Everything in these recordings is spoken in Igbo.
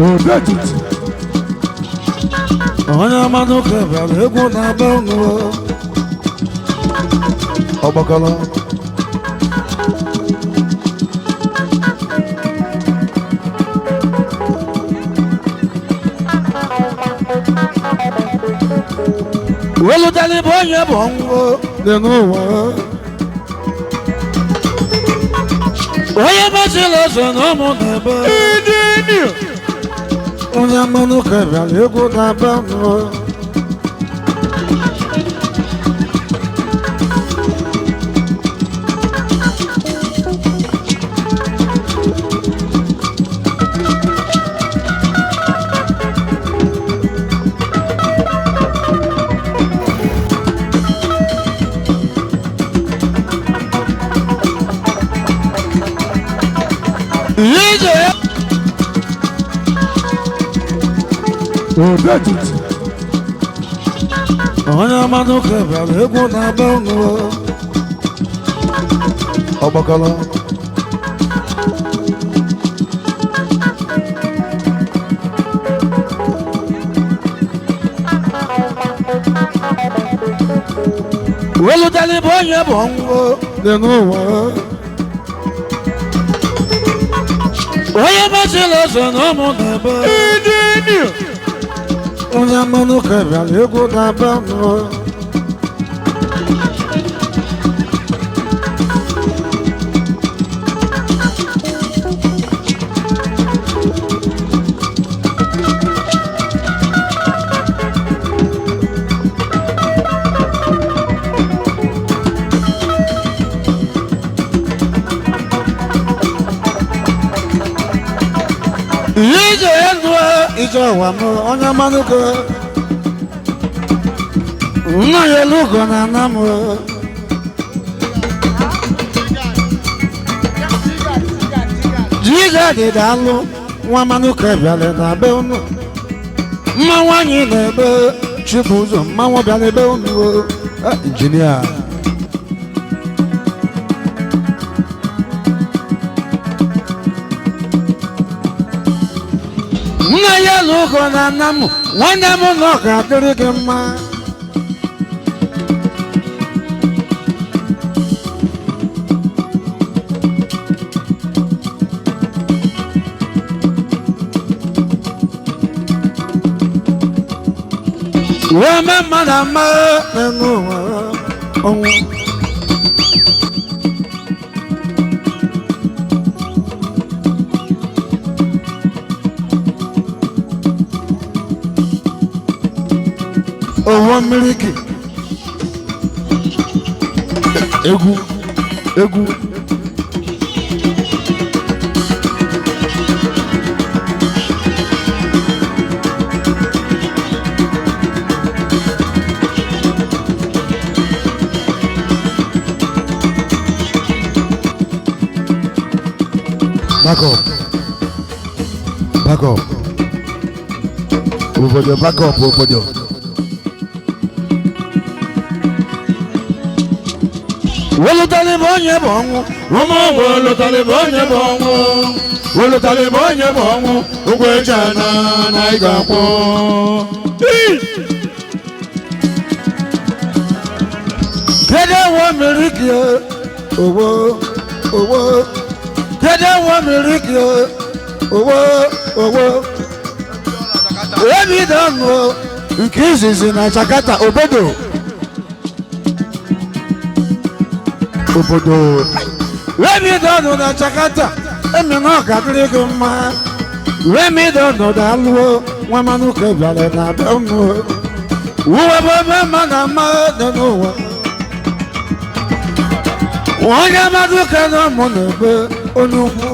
Odetiti onye mmanụ ụka bịara egwu na-aba unu ọgbakọrọ. Welụtara ebe onye bụ ọnwụ dị n'ụwa, onye mechiri ụzọ na ụmụ na-ebe. Onye mmanụ ụka bịara egwu na-aba unu. Ije Odetiti onye mmanụ ụka bịara egwu na-aba unu ọgbakọrọ. Welụtara ebe onye bụ ọnwụ dị n'ụwa, onye mechiri ụzọ na ụmụ na-ebe. Onye mmanụ ụka bịara egwu na-aba unu. Ije elu ije ụwa m, onye mmanụ ụka nna ya elu ugo na ana m. Jiga dịda alụ nwa mmanụ ụka bịara na be unu, mmanwụ anyị na-ebe Chibụzọ, mmanwụ bịara ebe unu. Injinia nna ya elu ugo na ana m, nwanne m na ọ ga-adịrị gị mma. Wee mee mmadụ ama n'elu ụwa ọnwụ. Owo mmiri egwu egwu. Back up. Back up. Obodo back up obodo. Welụtara ebe onye bụ ọnwụ. Ụmụ welụtara ebe onye bụ ọnwụ. Welụtara ebe onye bụ ọnwụ. Ụgwọ eji ana na ị ga-akwụ. Kedu ewo mmiri gị owo owo? Kedu ewo mmiri gị owo owo? Ebido nụ nke izizi na Jakarta, obodo obodo. Ebido nụ na Jakarta, emi na ọ ga-adịrị gị mma. Ebido nụ daalụo nwa mmanụ ka bịara na be unu. Uwe bụ ebe mma na mma dị n'ụwa. Onye mmadụ ka na mụ na-ebe onye ukwu.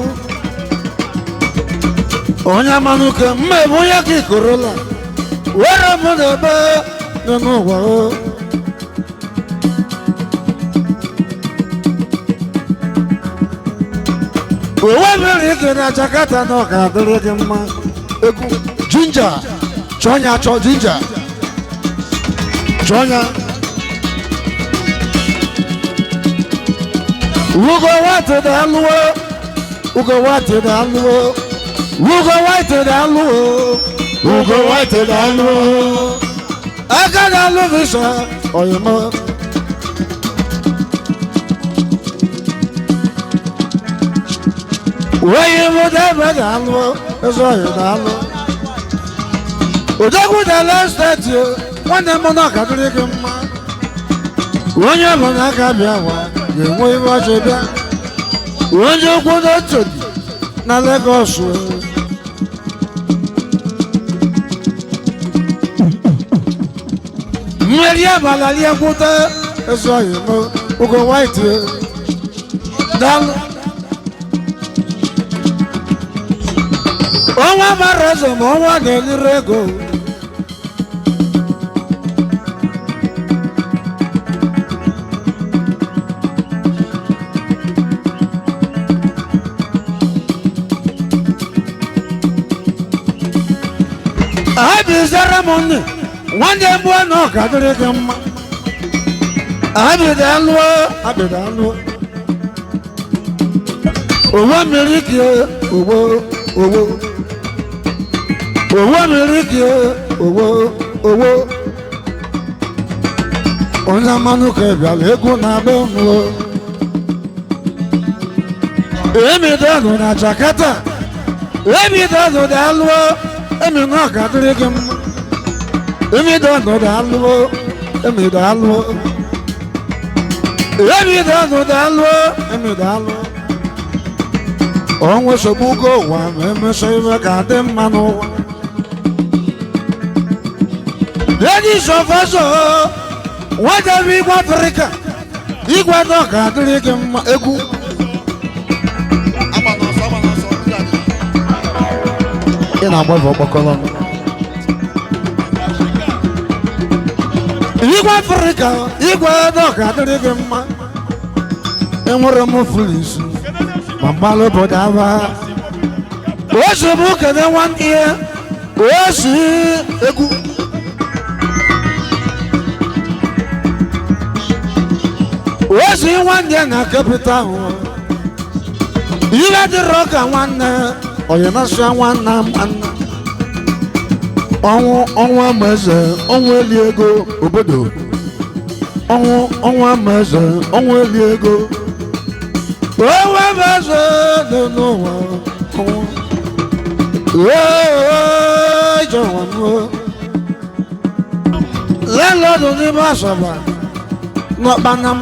Onye mmanụ ka mma ebe onye ka ikorola were mụ na-ebe dị n'ụwa. Uwe mmiri ike na Jakarta na ọ ga-adịrị gị mma. Egwu jinja chọọ ya, chọọ jinja chọọ ya. Ugo wati da alụwo, ugo wati da alụwo. Ugo White daalụ. Ugo White daalụ. Aka daalụ visa oyimo. Oyi mụ debe daalụ ezi oyi daalụ. Odogwu dala steeti nwanne m na ọkadịrị gị mma. Onye bụ na aka bịa wa ga-enwe ibe ọchị bịa. Onye ukwu n'otu na Lagos. Mmeri abalị lie gwute ezi oyi m Ugo White daalụ. Ọnwa mara eze ma ọnwa na-eliri ego. Abizara m nne nwanne m gbuo na ọ ka dịrị gị mma. Abidalụọ abidalụọ. Owo mmiri gị owo owo. Owo mmiri gị owo owo. Onye mmanụ ka bịara egwu na-agba ụmụ. Emidọnụ na Jakarta. Emidọnụ daalụọ. Emi náà kà dúró kí n mú. Emi dọ̀nù dàlúwò. Emi dàlúwò. Emi dọ̀nù dàlúwò. Emi dàlúwò. Ọnwụ nsogbu go ụwa ma emesọ iwe ka dị mma n'ụwa. Lẹ́yìn ìsọfọ́sọ, wọ́n jẹ́ bí igwe Afirika. Igwe náà kà dúró kí n mú egwu. Ị na-agbafe ọkpọkọrọ. Igwe Afrịka, igwe dọka adịrị gị mma. Enwere m fulisi ma mgbalụ obodo aba. Osi bụ kene nwanne ya, osi egwu. Osi nwanne na kapịta ahụ. Ibe dịrị ọka nwanne, oyinasịa nwanne nwanne. Ọnwụ ọnwụ amaeze, ọnwụ eli ego obodo. Ọnwụ ọnwụ amaeze, ọnwụ eli ego. Ọnwụ amaeze dị n'ụwa ọnwụ. Ee, jọ̀wọ́ m. Lẹ́lọ́dún n'ime Asaba n'ọkpana m.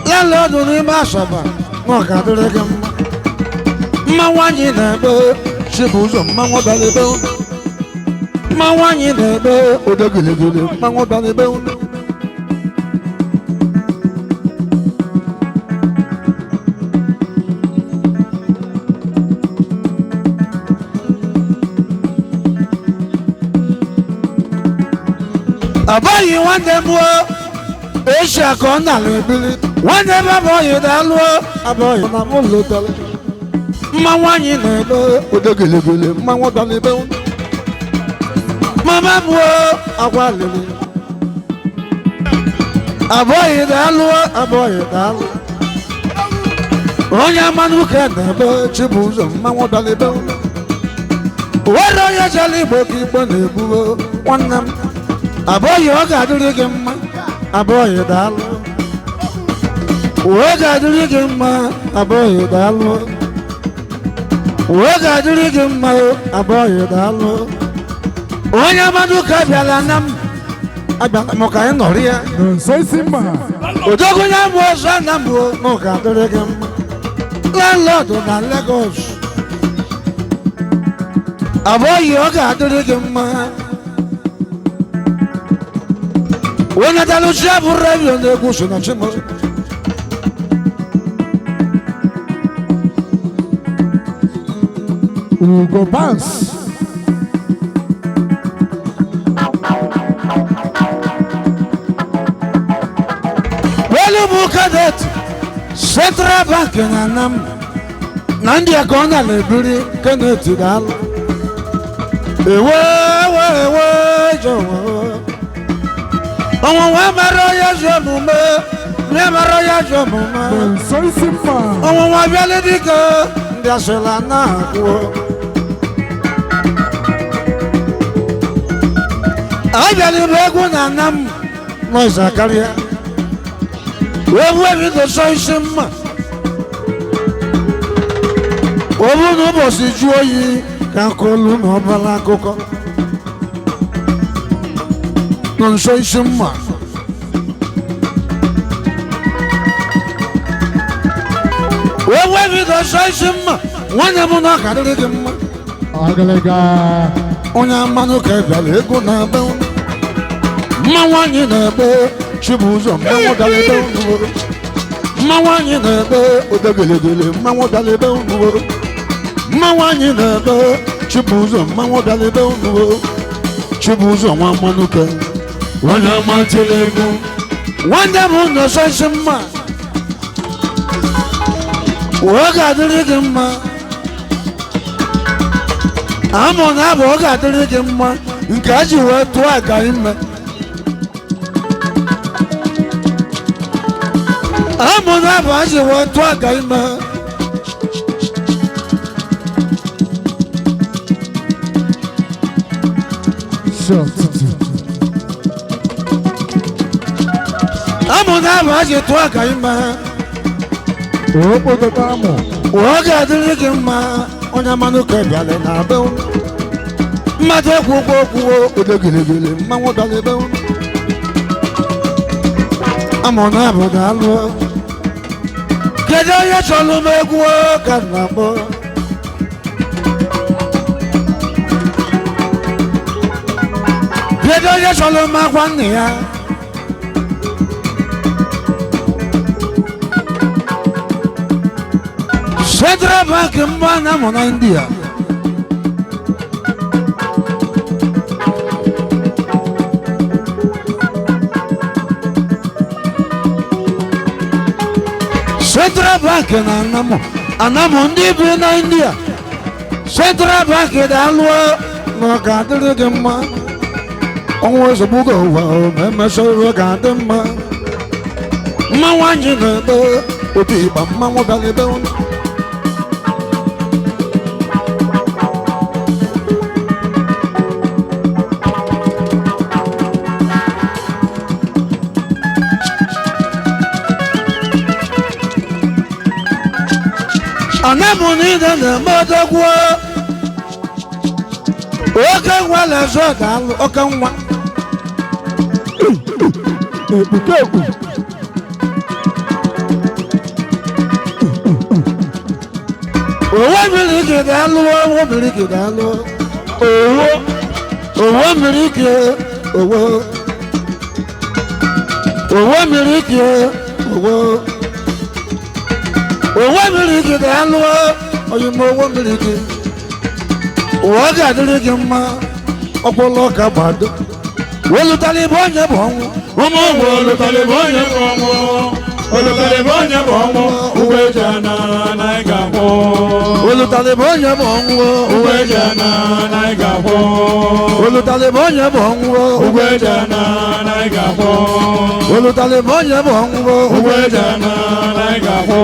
Lẹ́lọ́dún n'ime Asaba n'ọka dịrị gị mma. Mmanwụ anyị na-ebe Chibụzọ mmanwụ bịara ebe unu. Mmanwụ anyị na-ebe odo giligili mmanwụ bịara ebe unu. Abaghị nwanne m o, Eshia ka ọ nara ebili. Nwanne m abụghị daalụ abụghị na m lụtara. Mmanwụ anyị na-ebe odo giligili mmanwụ bịara ebe unu. Mama m o, akwa lili. Abụghị daalụ abụghị daalụ. Onye mmanụ ka na-ebe Chibụzọ mmanwụ bịara ebe unu. Were onye chọrọ igbo ka igbo na-ebuo nwanne m. Abụghị ọ ga-adịrị gị mma, abụghị daalụ. Ọ ga-adịrị gị mma, abụghị daalụ. Ọ ga-adịrị gị mma, abụghị daalụ. Onye mmadụ ka bịara na m, abịara m ka anyị nọrọ ya. Odogwu ya bụ ọzọ na mbụ na ọ ga-adịrị gị mma. Landlord na Lagos. Abụghị ọ ga-adịrị gị mma. Onye dalụchi abụrụ redio na-egwu so na Chimo. Ugo Banks. Welu bụ kadet Central Bank na Nam na ndị ka ọ na-ebiri Kenneth daalụ. Ewe ewe ewe jọ̀wọ́. Ọnwụnwa mara onye ezi omume, onye mara onye ezi omume. Ọnwụnwa bịala dike Ndị asịla na-akwụ. Abịala ibe egwu na nna m n'ọza karịa. Egwu ebido sọ isi mma. Ọ bụrụ na ụbọchị jụọ oyi ka nkolu na ọbala akụkọ. Nọ nso isi mma. Egwu ebido sọ isi mma. Nwanne m na ọ ga-adịrị gị mma. Agịlịga. Onye mmanụ ka bịara ego na-ebe unu. Mmanwụ anyị na-ebe Chibụzọ mmanwụ bịara ebe unu. Mmanwụ anyị na-ebe Odegelegele mmanwụ bịara ebe unu. Mmanwụ anyị na-ebe Chibụzọ mmanwụ bịara ebe unu. Chibụzọ nwa mmanụ ka Onye ọma tiri egwu. nwanne m nọsọ isi mma. Ọ ga-adịrị gị mma. Amụ na abụ ọ ga-adịrị gị mma nke a ji wee tụọ aga ime. Amụ na abụ a ji wee tụọ aga ime. Sure, tutu. Amụ na abụ a ji tụọ aga ime. Okpotokpo amụ. Ọ ga-adịrị gị mma onye mmanụ ka bịara na be unu. Mmadụ ekwu okwu okwu odo gelegele mmanwụ bịara ebe unu. Amụ na abụ ga-alụ. Kedu onye chọrọ m egwu ka m na-akpọ? Kedu onye chọrọ m akwa nne ya? Central Bank mba na mụ na India. Central Bank na Anamụ, Anamụ ndị bi na India. Central Bank ga-alụ na ọ ga-adịrị gị mma. Ọnwa ozugbo gị ụwa ma emesịa ọ ga-adị mma. Mmanwụ anyị na-ebe otu ịgba mmanwụ bịara ebe ụlọ. Anamụ niile na-eme odogwu. Oke nwa na-ezo daalụ oke nwa. Ekpuke ekpu. Owo mmiri gị daalụ, owo mmiri gị daalụ. Owo owo mmiri gị owo. Owo mmiri gị owo. Owo mmiri gị daalụ oyimo owo mmiri gị. Ụwa ga-adịrị gị mma ọkwụlụ ọka gbado. Welụtara ibe onye bụ ọnwụ. Ụmụ ụmụ olùtọ̀lẹ̀ bụ onye bụ ọnwụ. Olùtọ̀lẹ̀ bụ onye bụ ọnwụ. Ụgbọ eji ana na ị ga-akwụ. Welụtara ibe onye bụ ọnwụ. Ụgbọ eji ana na ị ga-akwụ. Welụtara ibe onye bụ ọnwụ. Ụgbọ eji ana na ị ga-akwụ. Welụtara ibe onye bụ ọnwụ. Ụgbọ eji ana na ị ga-akwụ.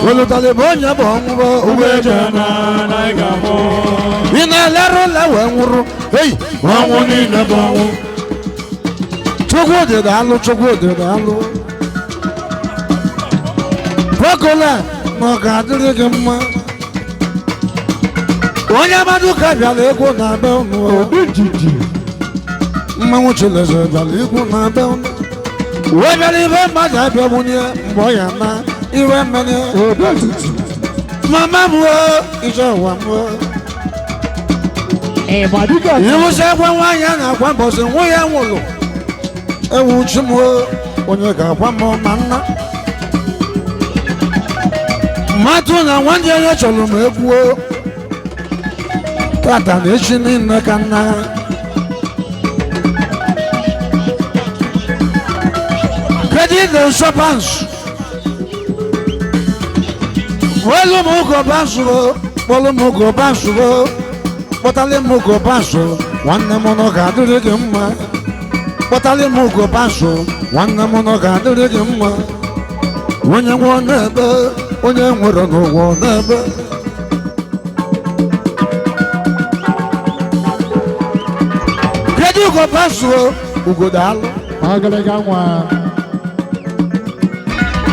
Welụtara ibe onye bụ ọnwụ. Ụgbọ eji ana na ị ga-akwụ. Ị na-elerụ ụlọ wee nwụrụ. Ei, Ọnwụ niile bụ ọnwụ. Chukwu dị daalụ, Chukwu dị daalụ. Brokola na ọ ga-adịrị gị mma. Onye mmadụ ka bịara egwu na be unu. Obi jiji. Mmanwụ Chileze bịara egwu na be unu. Wee bịara ibe mmadụ abịagbunye mgbe ọ ya na iwe mmiri. Obi jiji. Mama m o, ije ụwa m o. Ịgbadịga. Iwụsa ekwe nwaanyị a na-akwa mbọsị nwụ ya nwụrụ. Ewu chi m o, onye ga-akwa m ma nna. Mmadụ na nwanne ya chọrọ m egwu o. Tata na echi niile ka nna. Kedu ide nsọ pansụ? Welu m ụgọ pansụ o, kpọlụ m ụgọ pansụ o. Kpọtalị m ụgọ pansụ, nwanne m nọ ga-adịrị gị mma. Kpọtalị m ụgọ pansụ, nwanne m nọ ga-adịrị gị mma. Onye nwụọ n'ebe, onye nwere n'ụwa n'ebe. Kedu ugo pasuo ugo daalụ. Agalaga nwa.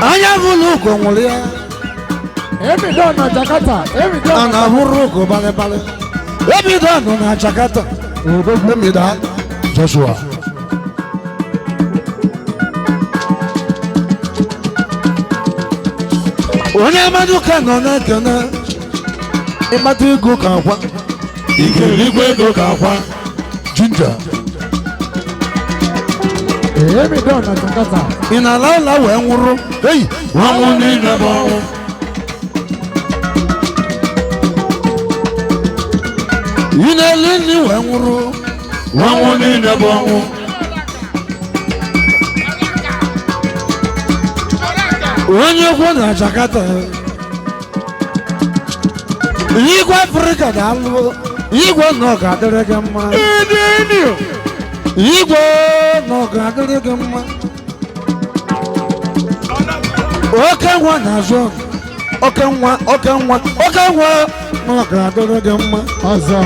Anya bụlụ ugo nwụrụ ya. Emi don na Jakarta. Emi don. A na-ahụrụ ugo balịbalị. Emi don na Jakarta. Emi daalụ. Joshua. Onye mmadụ ka nọ na-ekene ịkpata ego ka akwa. Ikeligwe ego ka akwa. Ginger. Emi don na Jakarta. Ị na-ala ụlọ wee nwụrụ. Hey, ọnwụ niile bụ ọnwụ. Ị na-eli nri wee nwụrụ. Ọnwụ niile bụ ọnwụ. Onye ukwu na Jakarta. Igwe Afrịka ga-alụ. Igwe nọ ga-adịrị gị mma. Igwe nọ ga-adịrị gị mma. Oke nwa na-azụ. Oke nwa, oke nwa, oke nwa nọ ga-adịrị gị mma. Ọzọ.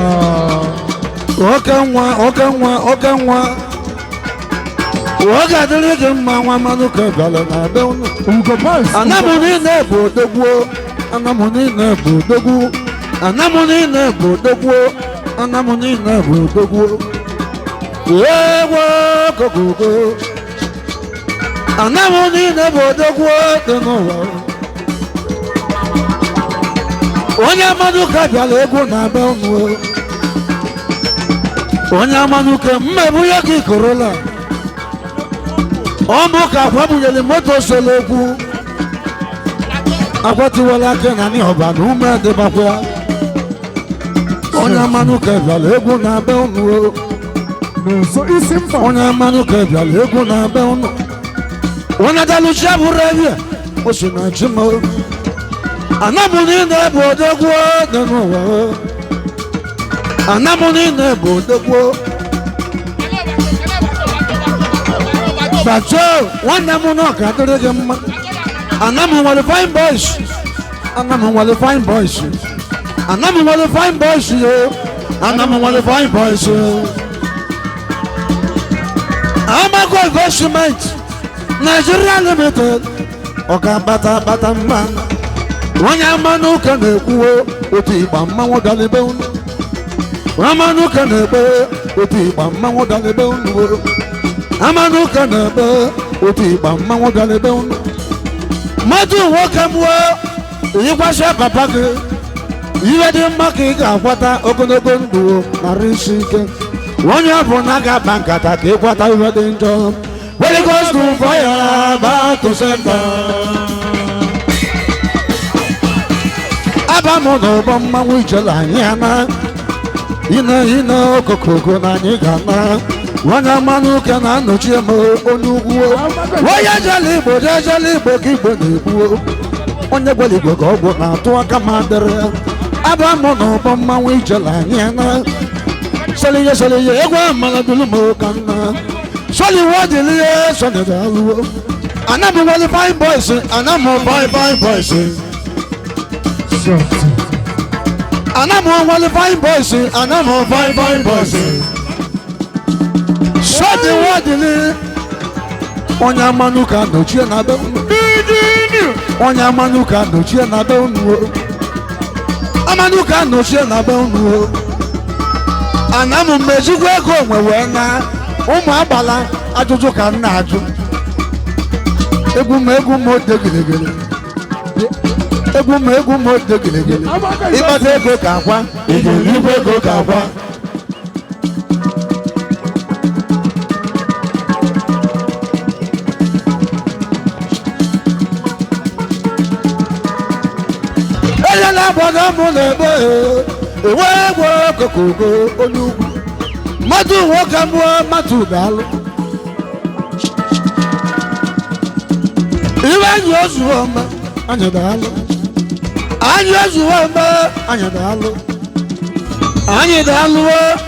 Oke nwa, oke nwa, oke nwa. Ọ ga-adịrị gị mma nwa mmanụ ka bịara na be unu. Ugo Pans. Anamụ niile bụ odogwu. Anamụ niile bụ odogwu. Anamụ niile bụ odogwu. Anamụ niile bụ odogwu. Ewo kogogo. Anamụ niile bụ odogwu dị n'ụwa. Onye mmanụ ka bịara egwu na be unu. Onye mmanụ ka mmegbu ya ka ikorola. Ọmụ ka akwa bunyere moto solo okwu. Akwa tiwala aka na ní ọba na ume dịbakwa. Onye mmanụ ka bịara egwu na be unu. N'ụzọ isi mba. Onye mmanụ ka bịara egwu na be unu. Onye daluchi abụrụ ebe o si na chi m. Anamụ niile bụ odogwu dị n'ụwa. Anamụ niile bụ odogwu. Bacho, nwanne m nọ ka adịrị gị mma. Anamụ nwere fine boys. Anamụ nwere fine boys. Anamụ nwere fine boys yo. Anamụ nwere fine boys yo. Amago Investment Nigeria Limited. Ọ ga-abata bata mma. Onye mmanụ ụka na-ekwuo otu ịgba mmanwụ dalibe unu. Mmanụ ụka na-ekpe otu ịgba mmanwụ dalibe unu. Mmanụ ụka na-ekpe otu ịgba mmanwụ dalibe unu. Mmadụ nwoke mụọ yikwasị papa gị. Ihe dị mma ka ị ga-akwata ogologo ndụ mara isi ike. Onye ọ bụ na ga-akpa nkata ka ịkwata ihe dị njọ. Holy Ghost to fire back to center. Aba m n'ụgbọ mmanwụ ijele anyị ana. Ine ine okokoko na anyị ga-ana. Onye mmanụ ụka na-anọchi m onye ugwu. Onye jele Igbo jejele Igbo ka Igbo na-egbu. Onye gwara Igbo ka ọgwụ na-atụ aka ma dịrị. Aba m n'ụgbọ mmanwụ ijele anyị ana. Sọliye sọliye egwu amala dulu m ka nna. Sọliwe dịrị sọliwe alụwo. Anam nwere fine boys, anam fine fine boys. Anam nwere fine boys, anam fine fine boys. Sọliwe dịrị. Onye mmanụ ka nọchie na be unu. Onye mmanụ ka nọchie na be unu. Amanụ ka nọchie na be unu. Anam mmejikwa ego onwe wee na ụmụ agbala ajụjụ ka m na-ajụ. Egwu m ode gelegele. Egwu m ode gelegele. Ịkpata ego ka akwa. Ikeligwe ego ka akwa. Enyela agbada m na-ebe enwe egwu okokoko onye ugwu. Mmadụ nwoke mụọ mmadụ daalụ. Iwe anyị ozuo ọma anyị daalụ. Anyị ozuo ọma anyị daalụ. Anyị daalụ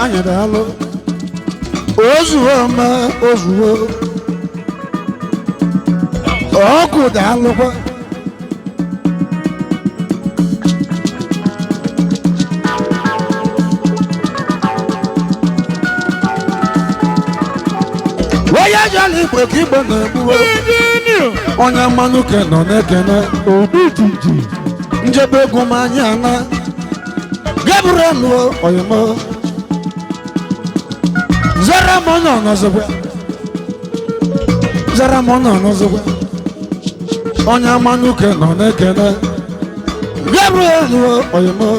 anyị daalụ. Ozuo ọma ozuo. Ọkụ daalụkwa. bịara igwe ka igbe na-egbuwe onye mmanụ ke nọ na-ekene njebe egwu m anya na Gabriel oyimo zara m nọ n'ọzọgwa zara m nọ n'ọzọgwa onye mmanụ ke nọ na-ekene Gabriel oyimo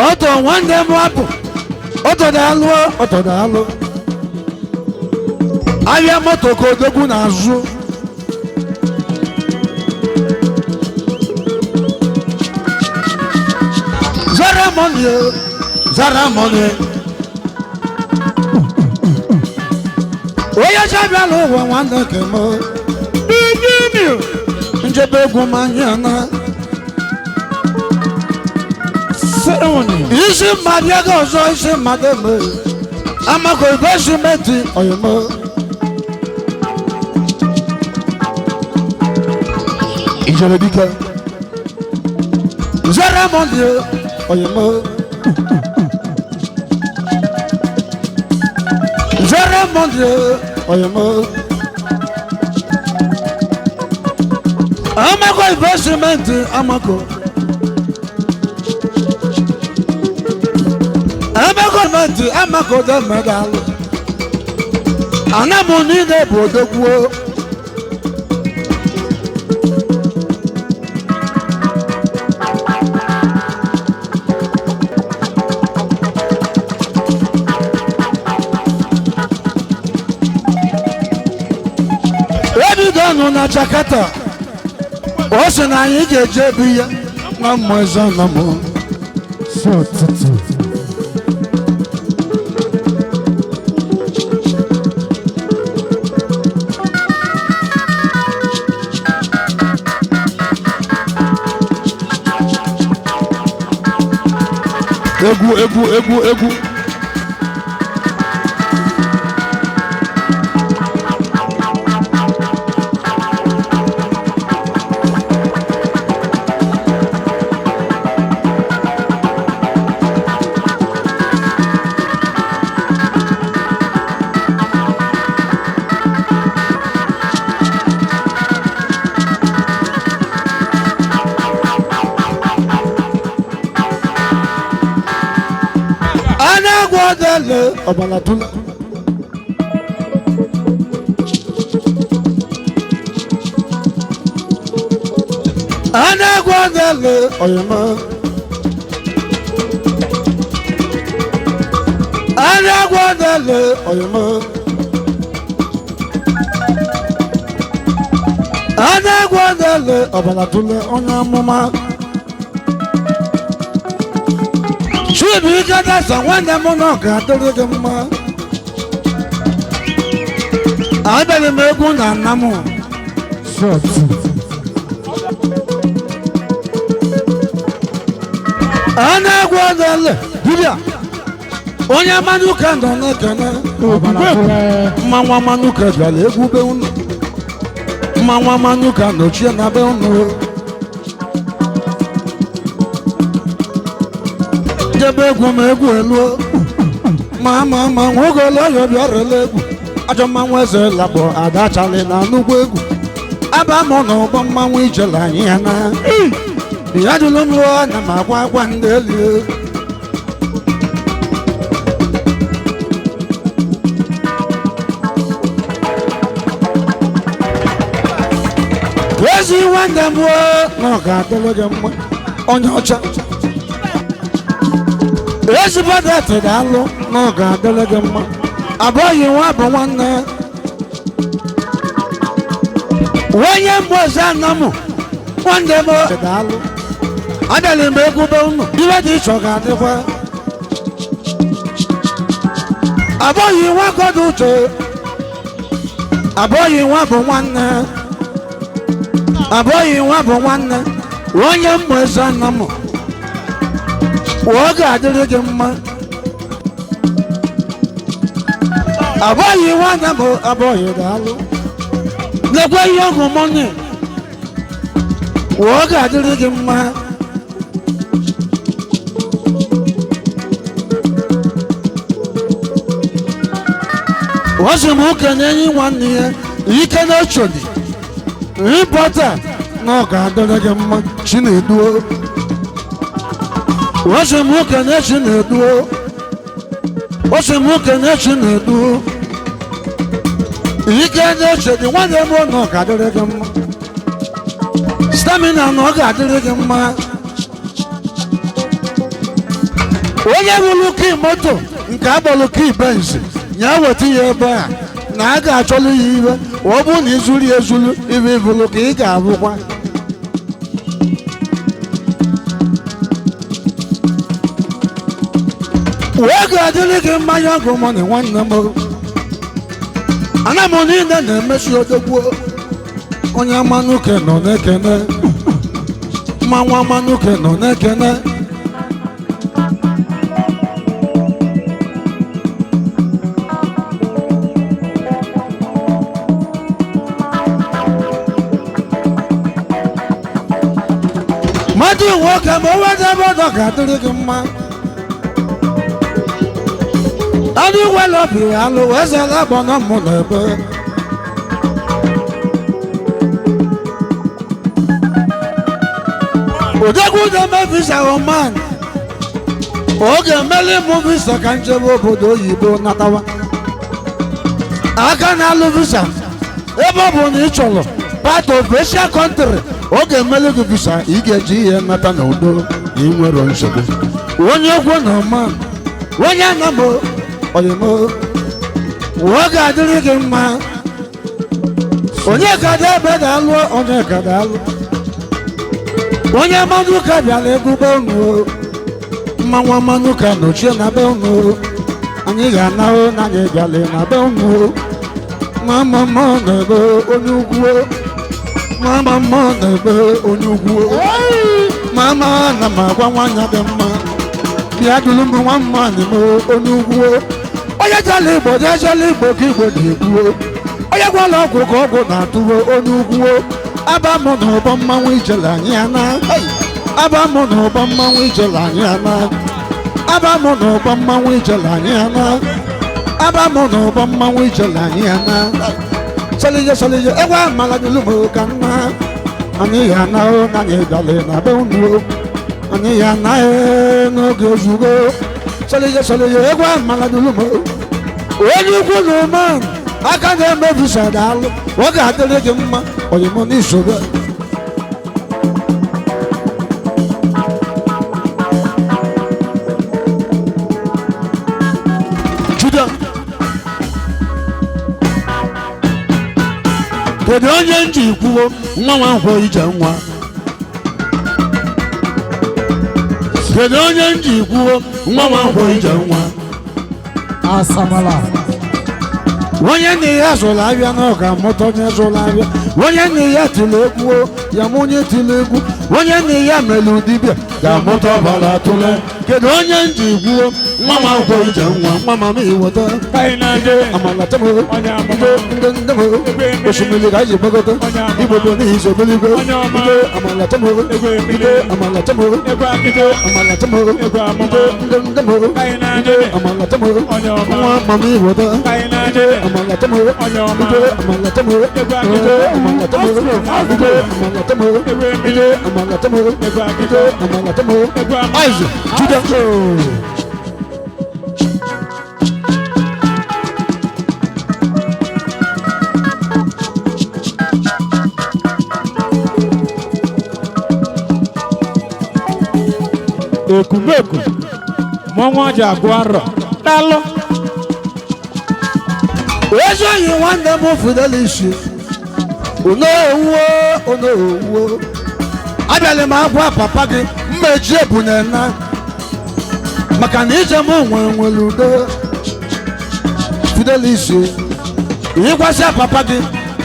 ọtọ nwanne m apụ ọtọ daalụ ọtọ daalụ ahịa moto ka odogwu na-azụ zara mọni zara mọni onye chabịala ụwa nwanne kem njebe egwu m anya na isi mmadụ ego ọzọ isi mmadụ eme amako investmenti oyimo ijele dike zara mọni oyimo zara mọni oyimo amako investmenti amako amako amako dẹmẹdalụ anamụ niile bụ odogwuo ebido nụ na Jakarta o sị na anyị ga-eje ebu ya na mmụ eze na mụ Egwu egwu egwu egwu. Anagwadele ọbara tụla Anagwadele oyima Anagwadele oyima Anagwadele ọbara tụla onye amụma Chibuike dasa nwanne m na ọ ga-adịrị gị mma abịaghị m egwu na nna m a na-egwu ọdọle dibịa onye mmanụ ụka nọ na-ekene mmanwụ mmanụ ụka bịara egwu be unu mmanwụ mmanụ ụka nọchie na be unu jebe egwu ma egwu eluo ma ma ma nwoke ọlọyọ bịarela egwu ajọ mmanwụ eze lakpọ adachali na nnukwu egwu aba mụ na ụgbọ mmanwụ ijele anyị ya na ya jụrụ m lụọ na m akwa akwa ndị elu ezi nwanne m na ọ ga-adịrị gị mma onye ọcha ezigbo detị ga-alụ na ọ ga-adịrị gị mma abụghị nwa bụ nwanne onye mbụ ọzọ anọ m nwanne m ga-alụ abịala m egwu be unu iwe dị iche ọ ga-adịkwa abụghị nwa gọdụ uche abụghị nwa bụ nwanne abụghị nwa bụ nwanne onye mbụ ọzọ anọ m ọ ga-adịrị gị mma abụghị nwanne m abụghị daalụ lekwa ihe ọgwụ mọnị ọ ga-adịrị gị mma Ọ sị m okenye enyi nwanne ya ike na-echodi ịpọta na ọ ga-adịrị gị mma. Chineduo, ọ sị m okenye Chineduo, ọ sị m okenye Chineduo ike na-echodi nwanne m, na ọ ga-adịrị gị mma. Stamina, na ọ ga-adịrị gị mma. Onye bụrụ kii moto nke agbọrọ kii Benz ya weta ya ebe a na a ga-achọlụ ya iwe. Ọ bụrụ na izuru ya ezuru, iwe ibulu ka ị ga-abụkwa. Wee ga-adịrị gị mmanya ọgụ mọnị nwanne m. Ana m niile na-emesi odogbuo onye mmanụ uke nọ na-ekene mmanwụ amanuke nọ na-ekene. Mmadụ nwoke ma o weta ebe ọdọ ga-adịrị gị mma. Anụ welọbi alụ wezela gbọnọ mụ na ebe odegwu na-eme visa Oman, oge emeli mụ visa ka njem obodo oyibo natawa aka na-alụ visa. Ebe ọ bụ na ị chọrọ part of Asia country, oge emeli gị visa, ị ga-eji ihe nata na udo na ị nwere nsogbu. Onye okwu na Oman, onye anamo oyimo, ọ ga-adịrị gị mma. Onye ka dị ebe ga-alụ, onye ka ga-alụ, onye mmanụ ụka bịara egwu be unu o. Mmanwụ mmanụ ụka nọchie na be unu o. Anyị ga-anahụ na anyị bịara na be unu o. Mama mma na-ebe onye ugwu o. Mama mma na-ebe onye ugwu o. Mama na m agwa nwanyị dị mma, bịa duru m nwa mma na m onye ugwu o. Onye jala Igbo jee jala Igbo ka Igbo na-ekwu o. Onye gwala ọgwụ ka ọgwụ na-atụwo onye ugwu o. Aba mụ na ụbọ mmanwụ ijele anyị ana. Hey! Aba mụ na ụbọ mmanwụ ijele anyị ana. Aba mụ na ụbọ mmanwụ ijele anyị ana. Aba mụ na ụbọ mmanwụ ijele anyị ana. Solije solije egwu amala dulu m ka nna anyị ya na o na anyị bịala na be unu o. Anyị ya na e n'oge ozugbo. Solije solije egwu amala dulu m onye ukwu na ụma aka na-eme visa, daalụ, ọ ga-adịrị gị mma oyimo n'isobe. Juda, kedu onye nji kwuo nwa nwa nkwọ ije nwa? Kedu onye nji kwuo nwa nwa nkwọ ije nwa? Asamala. Onye nne ya zụrụ abịa na ọ ga-amụta onye zụrụ abịa. Onye nne ya tiri egwu o, ya ma onye tiri egwu. Onye nne ya mere dibịa ga-amụta ọbara tụle. Kedu onye nji gwuo nwa nwa nkwọ ije nwa? Nwa mama iweta amala temo ndị ndị ndị mo osimiri ka anyị gbagote Igbo bụ n'ihi isobeligwe ndị amala temo ndị amala temo ndị amala temo ndị ndị ndị mo ndị amala temo. Nwa mama iweta ndị amala temo ndị amala temo ndị amala temo ndị amala temo ndị amala temo ndị amala temo. Isaac Judah. Ekumeku mmọnwụ ji agụ arọ, dalụ. Ezi oyi nwanne m Fidelis onowuo onowuo, abịala m akwa papa gị mmeji ebune na maka na ije m nwe nwere udo. Fidelis, ịgwasịa papa gị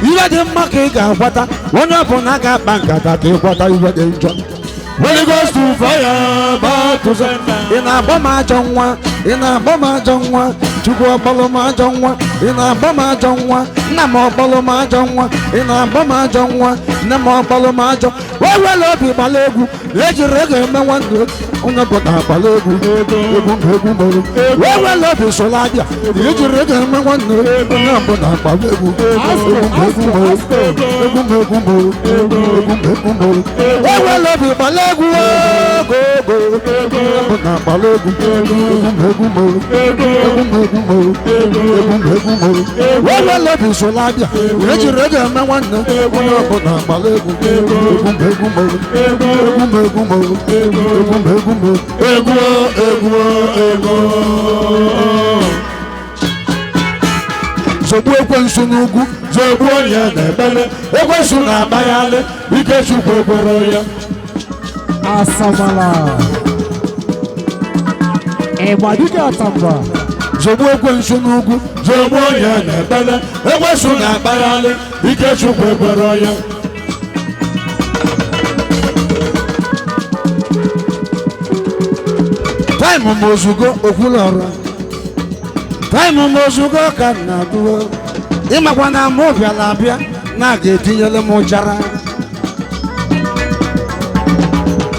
ihe dị mma ka ị ga-agwata onye ọbụla ga-akpa nkata ka ịgwata ihe dị njọ. Holy Ghost to fire, back to sender. Ị na-agba m ajọ nwa, ị na-agba m ajọ nwa, Chukwu ọkpọrọ m ajọ nwa, ị na-agba m ajọ nwa. Nna m ọkpọlụ m ajọ nwa, ị na-agba m ajọ nwa. Nne m ọkpọlụ m ajọ wee were obi gbala egwu ejiri ego eme nwanne onye bụta agbala egwu egwu egwu mụrụ wee were obi soro abịa ejiri ego eme nwanne onye ọbụla agbala egwu egwu egwu mụrụ egwu egwu mụrụ egwu egwu mụrụ wee were obi gbala egwu ogo ogo onye ọbụla agbala egwu egwu egwu mụrụ egwu egwu mụrụ egwu egwu mụrụ wee were obi soro abịa ejiri ego eme nwanne onye ọbụla agbala egwu egwu egwu mụrụ egwu egwu mụrụ egwu egwu mụrụ Egwu egwu egwu. Zọgbu ekwensu n'ugwu, Zọgbu onye na-ebele, ekwensu na-agbaghalị, ike Chukwu ekwere ya. Asamala. Ịgba dike atamba. Zọgbu ekwensu n'ugwu, Zọgbu onye na-ebele, ekwensu na-agbaghalị, ike Chukwu ekwere ya. Taịmụ m ozugbo okwulọrụ, taịmụ m ozugbo ka m na-adụwo. Ịmakwa na mụ bịara abịa na a ga-etinyere m ụjara.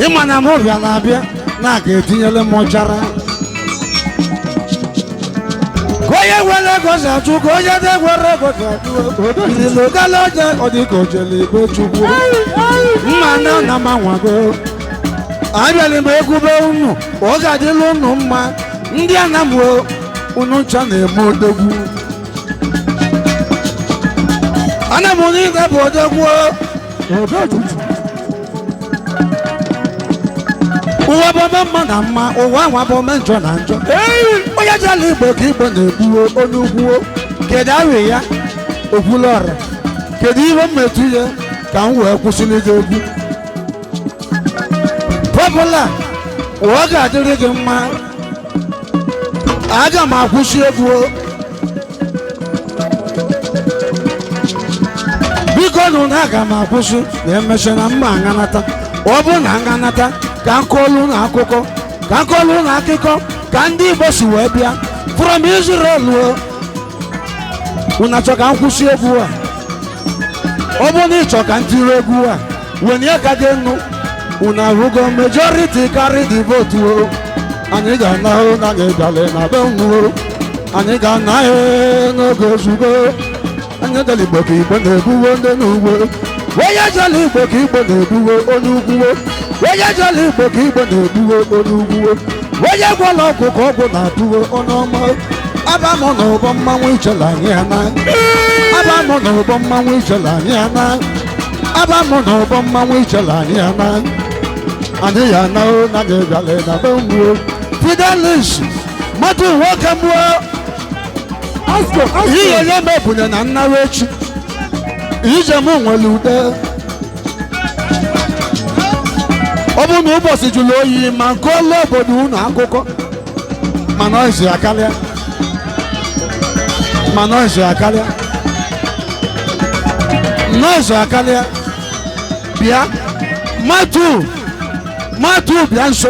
Ịma na mụ bịara abịa na a ga-etinyere m ụjara. Ka onye nwere ego si achụ, ka onye na-enwere ego si achụ. Ilogala oje ọ dị ka ojele igbe Chukwu. Mma na na m anwago. Abịala m egwube unu, ọ ga-adịla unu mma. Ndị anamwo unu ncha na-eme odogwu. Anam niile bụ odogwu. Ụwa bụ ome mma na mma, ụwa nwa bụ ome njọ na njọ. Onye jela igbo ka igbo na-egbuo onye ugwuo. Kedu arị ya okwula ọra? Kedu ihe mmetụ ya ka m wee kwụsịrị gị egwu? Pọpụla, ụwa ga-adịrị gị mma. Aga m akwụsị egwu o. Biko nụ na aga m akwụsị na emesịa na mma aṅanata. Ọ bụ na aṅanata ka nkọlu na akụkọ, ka nkọlu na akụkọ ka ndị Igbo si wee bịa from Israel o. Unu achọ ka m kwụsị egwu a? Ọ bụ na ịchọ ka m tiri egwu a, wenye ka gị nụ. Unu ahụgo majority carry the vote o. Anyị ga-anahụ na anyị bịara na be unu o. Anyị ga-anaghị n'oge ozugbo. Anyị jere Igbo ka Igbo na-ebuwe ndị n'ugbo. Onye jere Igbo ka Igbo na-ebuwe onye ugwuwo. Onye jere Igbo ka Igbo na-ebuwe onye ugwuwo. Onye gwọrọ ọgwụ ka ọgwụ na-atụwe onye ọma. Aba mụ na ụbọ mmanwụ ijele anyị ana. Aba mụ na ụbọ mmanwụ ijele anyị ana. Aba mụ na ụbọ mmanwụ ijele anyị ana. Anyị ya na o na anyị bịara na be unu o. Fidelis mmadụ nwoke mụọ ihe ya mebunye na nnawa echi. Ije m nwere ude. Ọ bụ na ụbọchị jụrụ oyi ma nke ọlụ obodo unu akụkọ. Mana ọ zi akarịa. Mana ọ zi akarịa. Nọọsụ akarịa. Bịa. Matu. Matu bịa nso.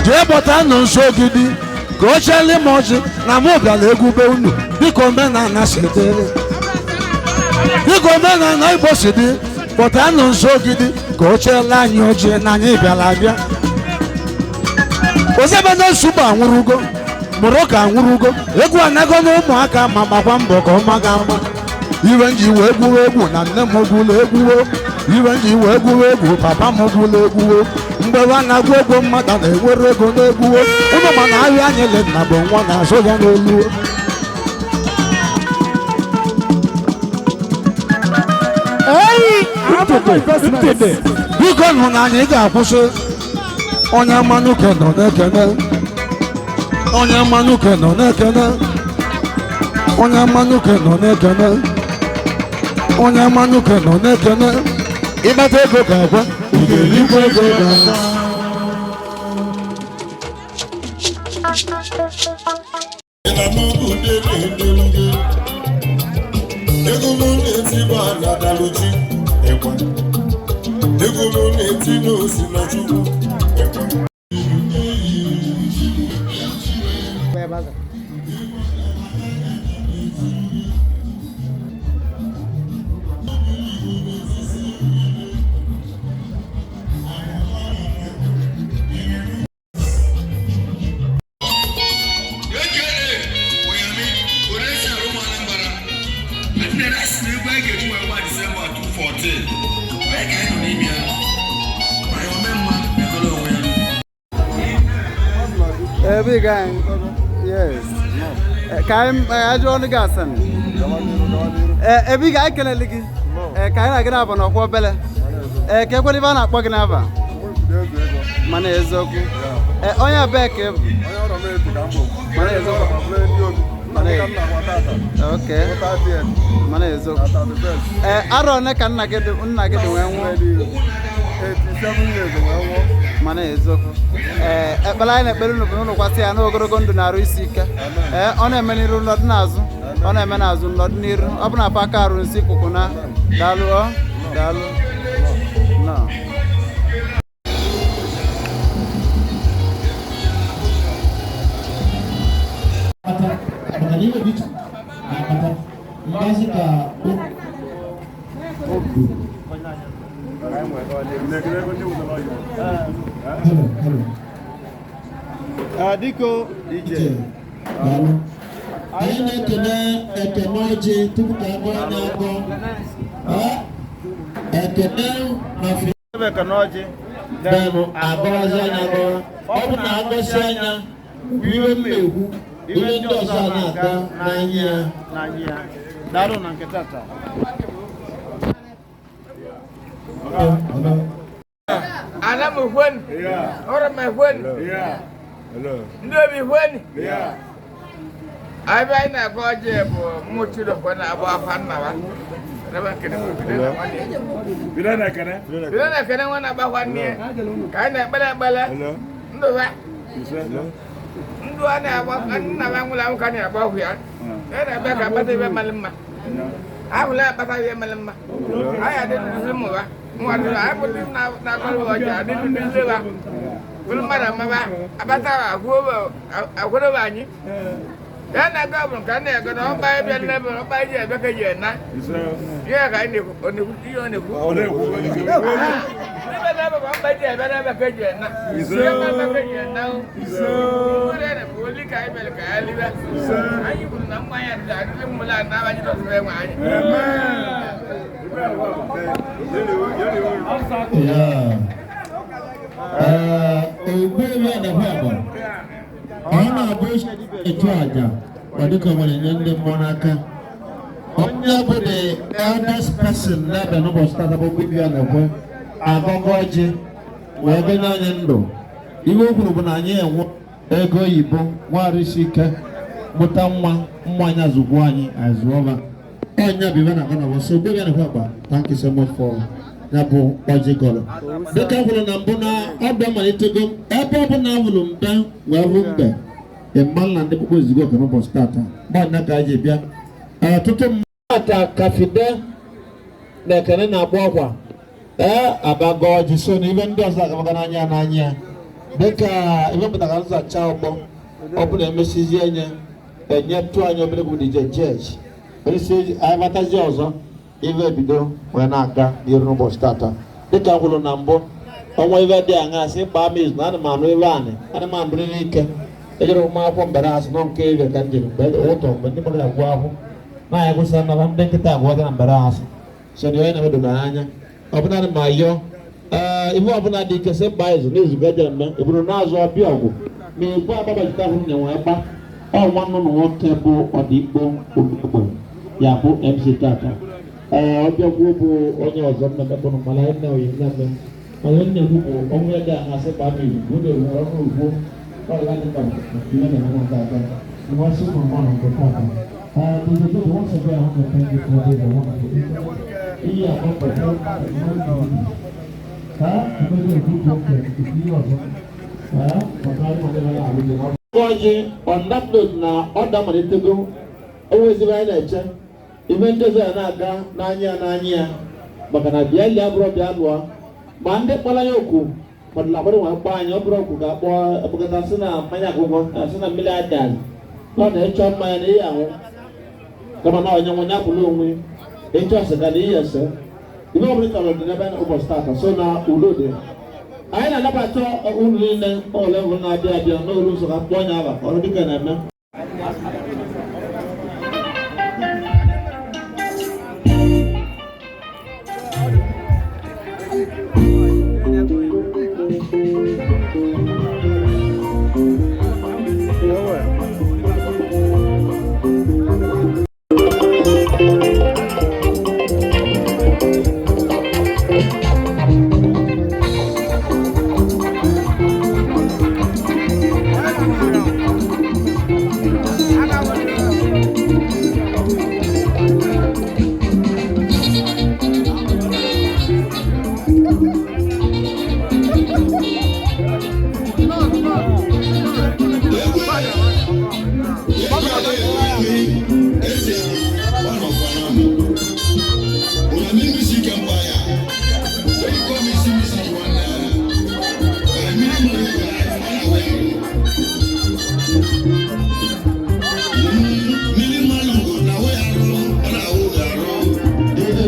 Jee bọta nọ nso ogidi ka o chele m ọjị na mụ bịara egwu be unu dịka omenala si dị. Dịka omenala Igbo si dị, bọta nọ nso ogidi ka o chele anyị ọjị na anyị bịara abịa. Ozebe na Nsugbe anwụrụgo, Morocco anwụrụgo, egwu anago na ụmụaka ma gbakwa mbọ ka ọma ga ama. Iwe nji wee gwuo egwu na nne m gwụla egwuo. Iwe nji wee gwuo egwu papa m gwụla egwuo. Mgbe nwa na-agụ egwu mmadụ na-enwere ego n'egwuo. Ụnụ ma na ahịa anyị le nna bụ nwa na-azụ ya n'olu. Biko nụ na anyị ga-akwụsị. Onye mmanụ ke nọ na-ekene. Onye mmanụ ke nọ na-ekene. Onye mmanụ ke nọ na-ekene. Onye mmanụ ke nọ na-ekene. Ịgbata ego ga-agwa, ị ga-erikwa ego ga-agwa. Hotel. Onye ka anyị nọ n'ime ya? Ma ya ome mma megolo onwe ya. Ebe ga yes. Ka anyị ajụọ ọnụ gị asan. Ee, ebe ị ga-ekelele gị. Ee, ka anyị na-aga n'aba n'ọkwa obele. Ee, ka ekwela ibe a na-akpọ gị n'aba. Mana eziokwu. Ee, onye ebee ka ị bụ? Mana eziokwu. Okay. Mana eziokwu. Ee, arọ one ka nna gị dị wee nwụọ? Mana eziokwu. Ee, ekpere anyị na-ekpere unu bụ na unu kwasị ya n'ogologo ndụ na-arụ isi ike. Ee, ọ na-eme n'iru nọdụ n'azụ, ọ na-eme n'azụ nọdụ n'iru. Ọ bụ na afọ aka arụ nsị kwụkwụ na. Daalụ ọ, daalụ. Nọ. Maka na ihe dị iche na-akpata mmasị ka Hello, hello. Diko DJ. Daalụ. Anyị na-ekene ekene ọjị tupu ka agụọ anya agụ. Ekene na fi Ekene ọjị. Denụ agọzi anya agọwa. Ọ bụ na agọzi anya iwe m na-ekwu ihe ndị ọzọ a na-aga n'anya ya. N'anya ya. Daalụ na nke tata. Ana m hwen. Ọrụ m hwen. Ndị obi hwen. Abịa anyị na-agụ ọjị bụ mụ Chidokwe na-abụ afa nna wa. Ebe nkene bụ bido na nwanne. Bido na ekene nwa na-agba nwanne ya. Ka anyị na-ekpere ekpere. Ndụ ha. Ndụ a na-agba nna wa nwụrụ anwụ ka a na-agba ọhụ ya. Ya na-ebe ka akpata ibe mara mma. Ahụla akpata ibe mara mma. Anyị adị ndụ ụmụ ha. Nwa dụrụ anyị bụ ndị na-akọrọ ọjị adị ndụ ndị ha. Bụrụ mmadụ amaba abata akwụrụ anyị. Ya na-aga bụ nke a na-ego na ọba ebe nne bụ ọba eji ebe ka eji ena. Ihe ka anyị na-ekwu ọ na-ekwu ihe ọ na-ekwu. Ebe na ebe bụ ọba eji ebe na ebe ka eji ena. Ihe na ebe ka eji ena o. Nwere na bụ oli ka anyị mere ka ya libe. Anyị kwuru na mmanya dị adịrị mmụla na abanye dọtụrụ enwe anyị. Ogbuebi Adakwa ọ na-abụ echu aja ọ dịka o nwere nye ndị mmụọ n'aka. Onye bụ the eldest person na-abịa n'ụbọchị tata bụ Ogbuebi Adakwa agọgọ ọjị wee bịa nye anyị ndụ. Ihe o kwuru bụ na anyị enwe ego oyibo nwarịsị ike mụta nwa mmụ anyị azụgbu anyị azụọla. Onye bụ ibe na-agọ na so Ogbuebi Adakwa gba thank you so much for ya bụ ọjị gọrọ. Dịka m kwuru na mbụ na ọbịa malitego ebe ọ bụla hụrụ mbe wee hụ mbe ịma na ndị kpukpu ezigo oke n'ụbọchị tata gbanya ka anyị ji bịa ọtụtụ mmadụ ka fide na ekene na-agba ọkwa ee abago ọjị so na ibe ndị ọzọ agamaga n'anya n'anya ya dịka ebe pụtara nzacha ọgbọ ọ bụla emesizie enye enye tụ anyị obere bụ dj jej onyeisi anyị batazie ọzọ ife ebido wee na-aga n'iru n'ụbọchị tata dịka m kwuru na mbụ ọnwa ife dị aṅa sị gbaa m izu na ana m anụ ife anị ana m anụrịrị ike ejere m akwụkwọ mbara asị nọ nke ife ka m jere mgbe ụtọ mgbe ndị mmadụ agwụ ahụ na anyị kwụsị naba ndị nkịta agwọta na mbara asị so na onye na-emedobe anya ọbụna ana m ayọ ee ife ọbụla dị ike sị gbaa izu n'izu ga ejere mme eburu na-azụ ọbịa ọgwụ ma egwu agbabajita ahụ na enwe gba ọ nwanne ụlọ nwoke bụ ọdịkpo ogbugbo ya bụ MC tata. Ee, ọbịagwo bụ onye ọzọ mmemme bụrụ mana anyị na-oyi mmemme mana onye na-ekwu bụ ọnwụ ya dị aha sị gbaa m izu bụ na ewu ọrụ ugbo ọrịa dị mkpa ihe na-eme na aga nwa sị ụmụ mmadụ nke tata. Ee, the the once again I want to thank you for the wonderful ihe akpọkpọ ha emego ekwu nke ihe ọzọ. Ee, maka anyị nwadebe ya alụghị ọjị on that note na ọ damalitego onwezigbo anyị na-eche ife ndị ọzọ ya na-aga n'anya n'anya ya maka na bịa lie abụrụ bịa lụọ ma ndị kpọrọ ya oku kwadoro akwado nwa kpọọ anyị ọ bụrụ oku ga-akpọ ebukata sị na mmanya akwụkwọ sị na mmiri adịghị ọ na-ịchọ mmanya na ihe anwụ kama na onye nwe ya kwụrụ onwe ịchọ sịga na ihe ese ife ọbụla chọrọ dị n'ebe ụbọchị tata so na udo dị anyị na-anabata unu niile ole ọbụla na-abịa abịa n'olu nsọ ka mkpọ onye aba ọrụ dịka na-eme.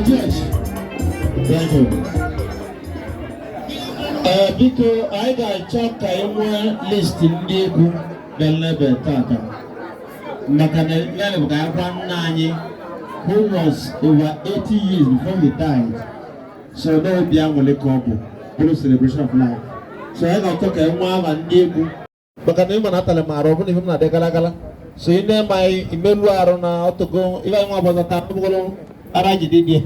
Yes. Thank you. Ee, biko, anyị ga-achọ ka anyị nwee list ndị egwu bịara tata, maka na ya bụ ka anyị gwa nna anyị who was over 80 years before he died. So n'obi aṅụrị ka ọ bụ bụrụ celebration of life. So anyị ga-achọ ka anyị nwee aha ndị egwu, maka na ịma na atalị m arụ, ọ bụrụ na ife m na-adị gara gara. So ị na-eme anyị imelu arụ na ọtụgo ife anyị nwa ọbọzọ taa bụgoro ara jide dị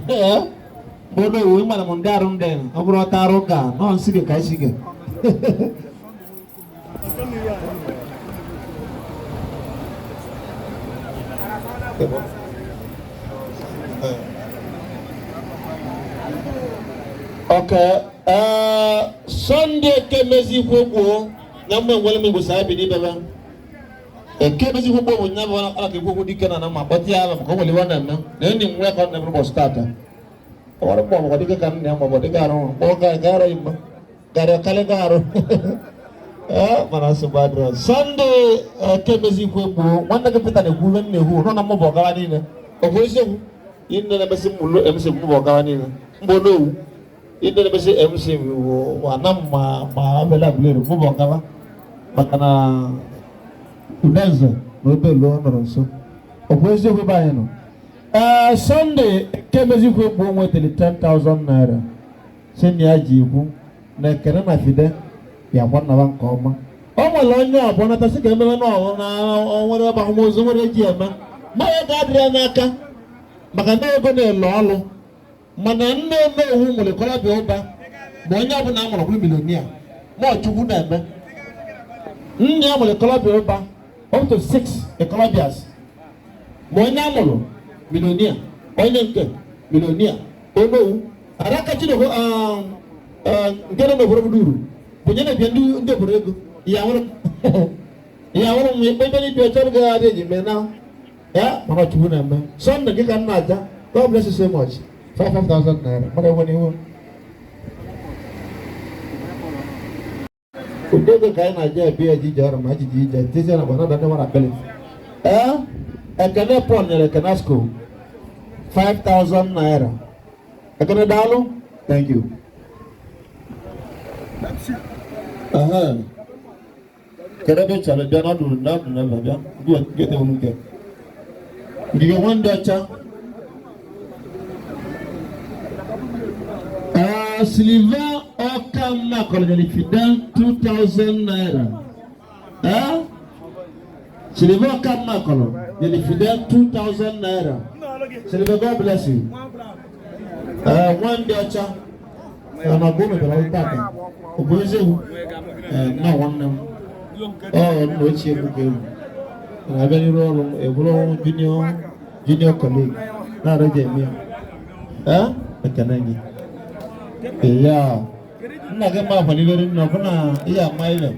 bụrụ owu ịmara m ndị arụ ndị ọ bụrụ ọta arụ ka nọ nsị gị ka isi gị. Okay, Sunday Ekemezi kwogbuo na mgbe nwere m Igbo saa bi n'ibebe Ekemezi kwogbuo bụ nya bụ ala ka ekwokwu dike na ma kpọta ya maka o nwere iwe ọ na-eme na enyi m nwe ka ọ na-eme ụbọchị tata. Ọrụ mgbe ọmụkọ dike ka nna ya ma ọ bụ dịka arụ mkpọ ga arụ igbo garị ọkalị ga arụ. Ee, mana nsogbu adịrọ. Sunday Ekemezi kwogbuo, nwanne gị Peter na-ekwu ihe m na-ekwu nọ na mmụba ọgawa niile. Ọ bụ eziokwu ihe ndị na-emesi mmụlụ MC mmụba ọgawa niile mgbe onowu ndị na-emesi MC bụ ana ma ma abịala abụlere mmụba ọgawa, maka na Udenze na obelu ọ nọrọ nso. Ọ bụ eziokwu ebe anyị nọ. Ee, Sunday Ekemezi kwogbuo nwetara 10,000 naira si na ya ji ikwu na ekene na fide ya gwa nnaba nke ọma. O nwere onye ọbụla natasị ka emebe na ọrụ na nwere ọba ahụmozu nwere eji eme ma ya ga-adịrị ya n'aka, maka na ego na-ele ọlụ, mana nne omeowu nwere kọlabịa ụba ma onye ọbụla a mụrụ bụrụ millionaire ma ọchukwu na-eme. Nne ya nwere kọlabịa ụba up to six ekọlọbias, ma onye a mụrụ millionaire, onye nke millionaire onowu araka chineke nke nọ n'obodo bụ uru bụ onye na-ebia ndị obodo ego ya nwụrụ ya nwụrụ m ikpe ebe n'ibia chọrọ gị adị eji mee na ya, mana ọchukwu na-eme. Sunday gị ka m na-aja. God bless you so much. 5,000 naira mara enwe n'ihu ụdị ego ka anyị na-aja ebi eji ije ọrụ ma ejiji ije tizie na gbanada ndị nwara akpịrị. Ee, Ekene Paul nyere Ekenasco 5,000 naira. Ekene, daalụ, thank you. Aha. Kedu ebe ị chọrọ bịa n'ọdụ n'ọdụ n'ebe bịa gete nke ngige nwa ndị ọcha. Sylvain Ọkamma kọlọnyere Fidel 2,000 naira. Sylvain Ọkamma kọlọ nyere Fidel 2,000 naira. Sylvain, God bless you. Nwa ndị ọcha na ọgụ mebere ọrụ tata. Ọ bụ eziokwu? Nna nwanne m. Ọ nna ochie m ka egwu. Na-abịa n'iru ọrụ m, eburu junior colleague na-arịọ eme ya. Ekene gị. Ya nna gị ma akwalibere nna ọ bụ na ihe ama ile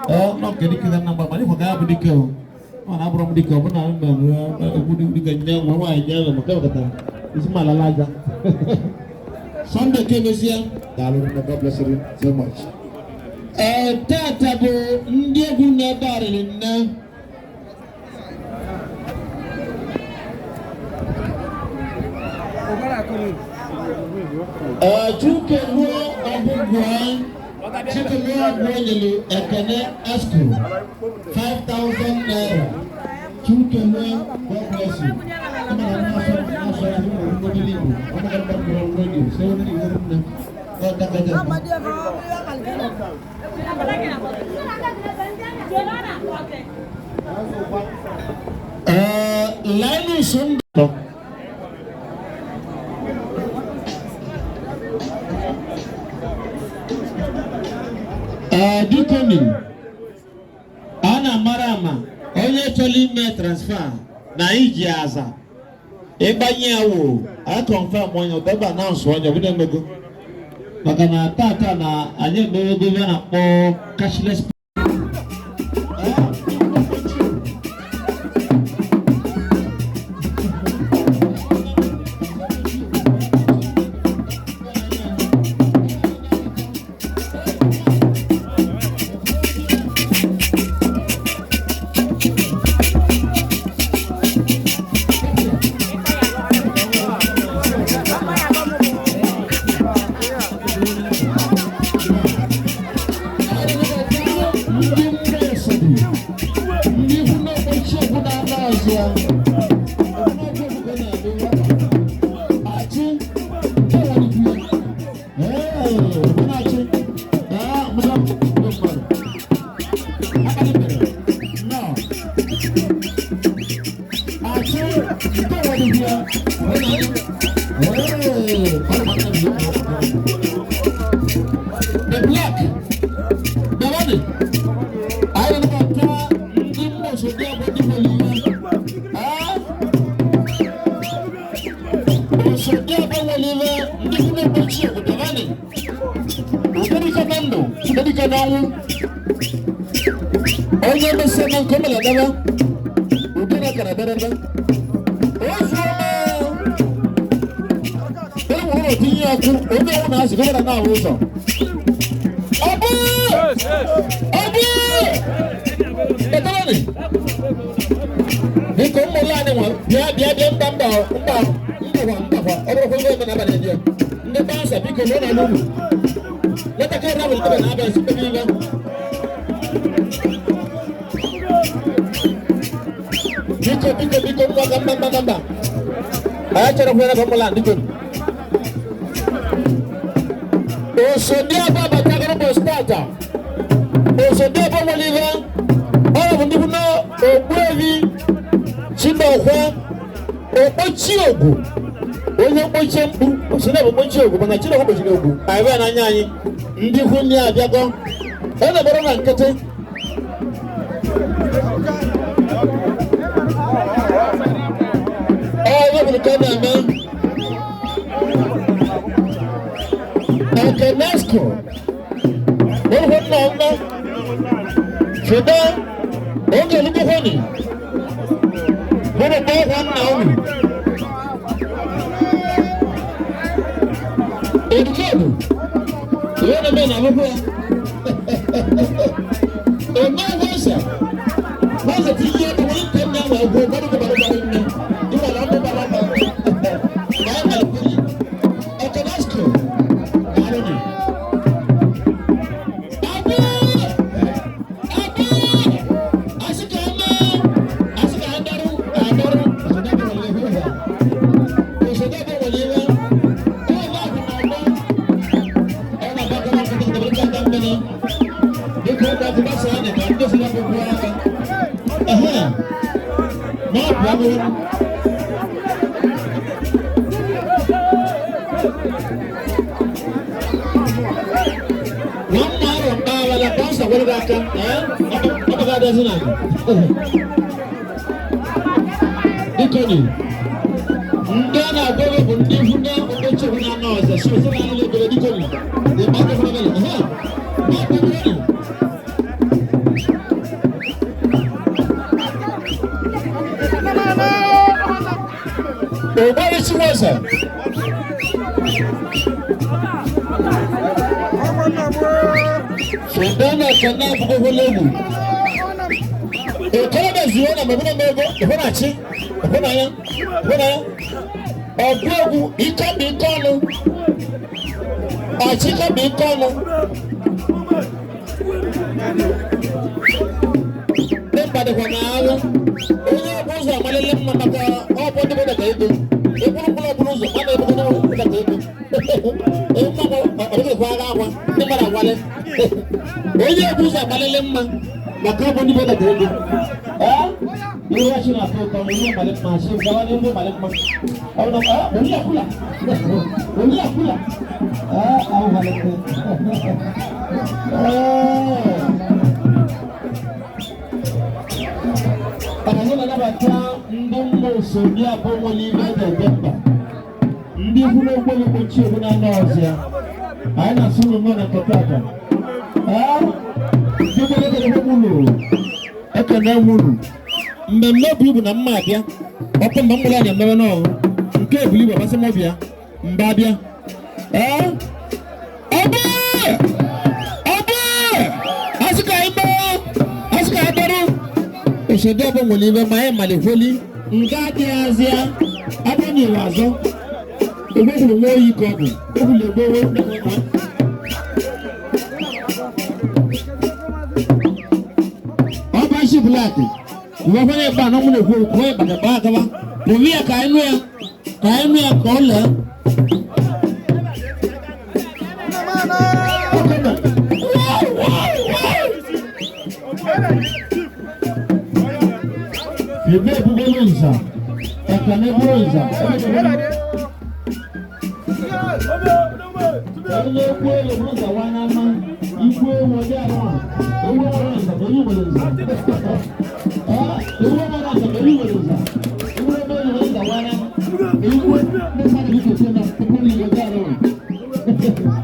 ee nọ nke dike na mgba, mana ịfọ ka ya bụ dike o ọ na-abụrụ m dike ọ bụ na mmemme egwu dike nye nwa nwaanyị nye ebe maka ewekọta isi m alala aja. Sunday kemezie, daalụ nne. God bless you so much. Ee, tata bụ ndị egwu na-ebe arịrị nne. Ee, Chuke ruo ọgwụgwọ, Chuke ruo ọgwụgwọ nyere Ekene Esco 5,000 naira. Chuke ruo, God bless you. Ama na mmasọ mmasọ ya bụ ọgwụgwọ n'Igbo. Ọ maka mmadụ radio, sị onye Igbo nne. Ọ dakaja. Ee, Linus Ndụ. Ee, biko, a na-amara ama onye chọrọ ime transfer na iji aza ịgbanye ya wụ a confirm onye ọdọba announce onye ọbụla emego, maka na tata na anyị emewego ihe a na-akpọ cashless. Ndị kwuru okpochi obodo gani. Ụdịrịka na ndụ, ụdịrịka n'ọnwụ. Onye mesịa na nke mere debe, ụdịrịka na edebe. Ozu ọma. E nwere otu ihe ọkụ, onye ọwụ na-azụ gọvanọ na-ahụ ụzọ. Ọbụ! Ọbụ! Edelani! Biko ụmụ ụlọ anyị nwa bịa bịa bịa mba mba mba mbakwa mbakwa ọ bụrụkwa ihe eme n'abalị bịa. Ndị bansa biko nọ na n'ugwu. Nwatakịrị na abụrụ na-abịa esi mkpebi ibe. Biko biko biko mba mba mba mba. Anyị chọrọ kwere ka ụmụla biko. Osodi abụ abatagoro bụ stata. Osodi abụ nwere ibe. Ọ bụ ndị bụ na ogbuevi Chidokwa okpochi ogwu onye mkpochi mkpu osi na bụ mkpochi ogwu mana Chidokwa kpochiri ogwu anyị bịa n'anya anyị ndị ikwu ndị abịago ọ na-ebere na nkịtị ọ ihe bụ nke ọ na-eme Ekenesco orúkọ nna ọma fìdá oge olùkọ́ni bọ́dọ̀ bá wà nà ọ̀nù èdùkọ́dù ìwé nà mẹ́rin àbúkọ́ ẹ̀mẹ́ wọ́sà wọ́sà ti yé wọ́n tẹ̀ ní àwọn ẹ̀gbọ́n bọ́dọ̀ kọ́ bàrọ̀ bàrọ̀ ní ìwà làbọ̀ bàrọ̀ bàrọ̀ náà màlúkọ́ Ekenesco àrùn. Bikoni, ndị a na-agwa bụ ndị ikwu na oche bụ na ọzọ si ofe na alụ obere bikoni dị ma ọkụ fọrọ ha ma ọkụ bikoni. Ògbóni tí wọ́n sọ. Ṣùgbọ́n náà kan náà fún gbogbo léwu. Okorobịa zuo na mgbe na ego ịhụnachi ịhụnanya ịhụnanya ọgụ egwu ike bụ ike ọnụ ọchịkọ bụ ike ọnụ ndị mgbadịkwa na agha onye ọbụ ụzọ amalele mma maka ọbụ ndị bụ daka ego ekwuru mkpụrụ ọbụrụ ụzọ a na-ebugo n'ụlọ daka ego ọdịghịkwa agha akwa ndị mmadụ agwale onye ọbụ ụzọ amalele mma maka ọbụ ndị bụ daka ego. Ihe chi na-atọ ụtọ na ihe mmalị mma chi gawa n'ihu mmalị mma ọ bụ na onye akwụla onye akwụla ahụ mmalị mma. Anyị na-anabata ndị mma osodi abụọ nwere ibe ga-ebe mba ndị ikwu n'okporo mkpochi egwu na-anọ ọzọ ya anyị na-asụ ụlọ nọ na nketa aka ekene nwunu mmemme bụ ibu na mma abịa ọkụ mgbe mgbụrụ a na-emewe n'ọrụ nke ebuli igwe masị m ọbịa mgbe abịa ọbụ ọbụ asị ka anyị mee asị ka anyị dọrọ osodi ọbụ nwere ibe ma anyị malikweli nke adịghịazịa abụ na iwe azọ egbegburu nwa oyi ka ọ bụ egburu egbewe. Ọba black wọ́n fẹ́ bá àwọn ọmọdé kúrò kúrò ìbàdàn bá àgàwá òbí ẹ̀ ká inú ẹ̀ ká inú ẹ̀ kọ́ lẹ̀. Ìgbé ìbúgbó ló ń sà ẹ̀ka ní bó ń sà. Onye ekwu elu bụrụ nza wa n'ama ikwu ewu ọdị arụ a ewu ọrụ nza ka onye nwere nza. Ewu ọrụ nza ka onye nwere nza. Ewu ebe onye nwere nza wa n'ama ikwu ndị mmadụ biko sị na okporo igwe dị arụ a. Thank you.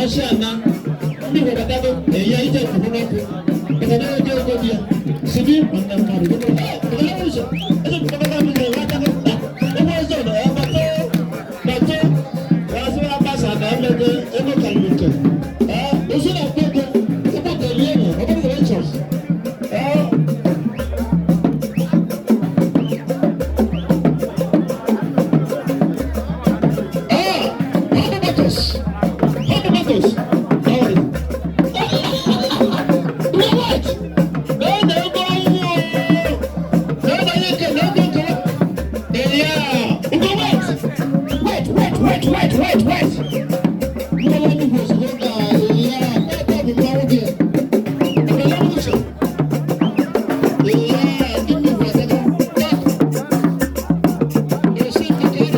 Ọsịa na ndị Igbo batago eya ije kwuru n'ọkụ maka na onye ego dị ya sibi nwanne mmadụ ụzọ eze mkpọkọta mmiri nwatago ụgbọ ọzọ na ya bato bato asị agbasa na emego ego karịrị nke ozu na akpọ ego ụgbọ telie na ọ bụrụ na ịchọs. Ah, 100 meters. 100 meters. You know what? No, no, go. No, no, you can, no, go, go. Yeah. You go wait. Wait, wait, wait, wait, wait, wait. You know what? You go, yeah. No, no, no, no, Yeah, give me one second. You see, you can't.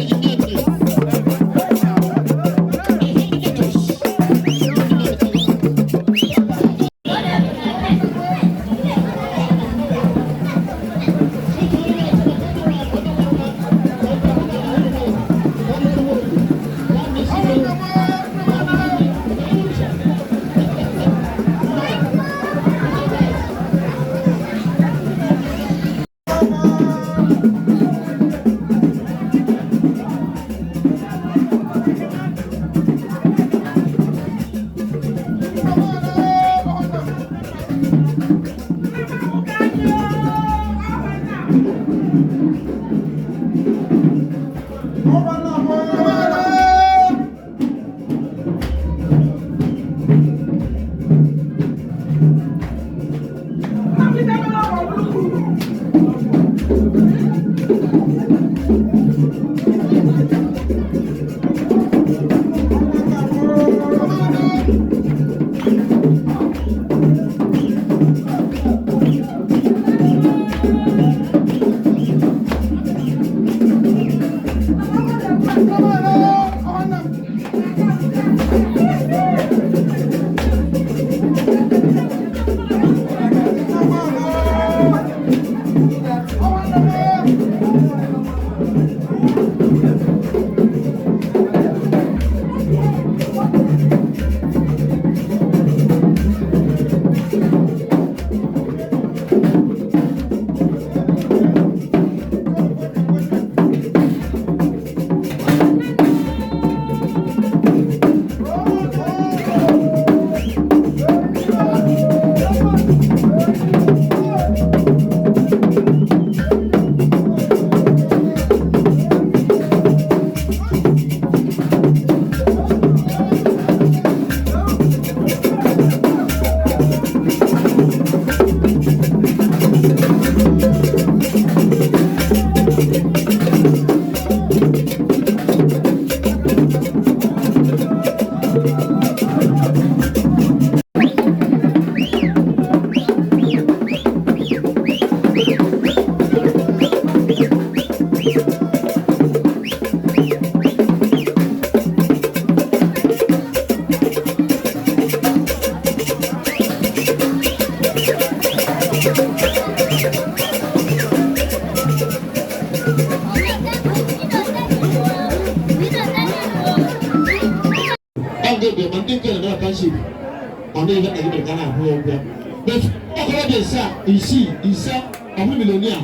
Isii ise ọhụ milonia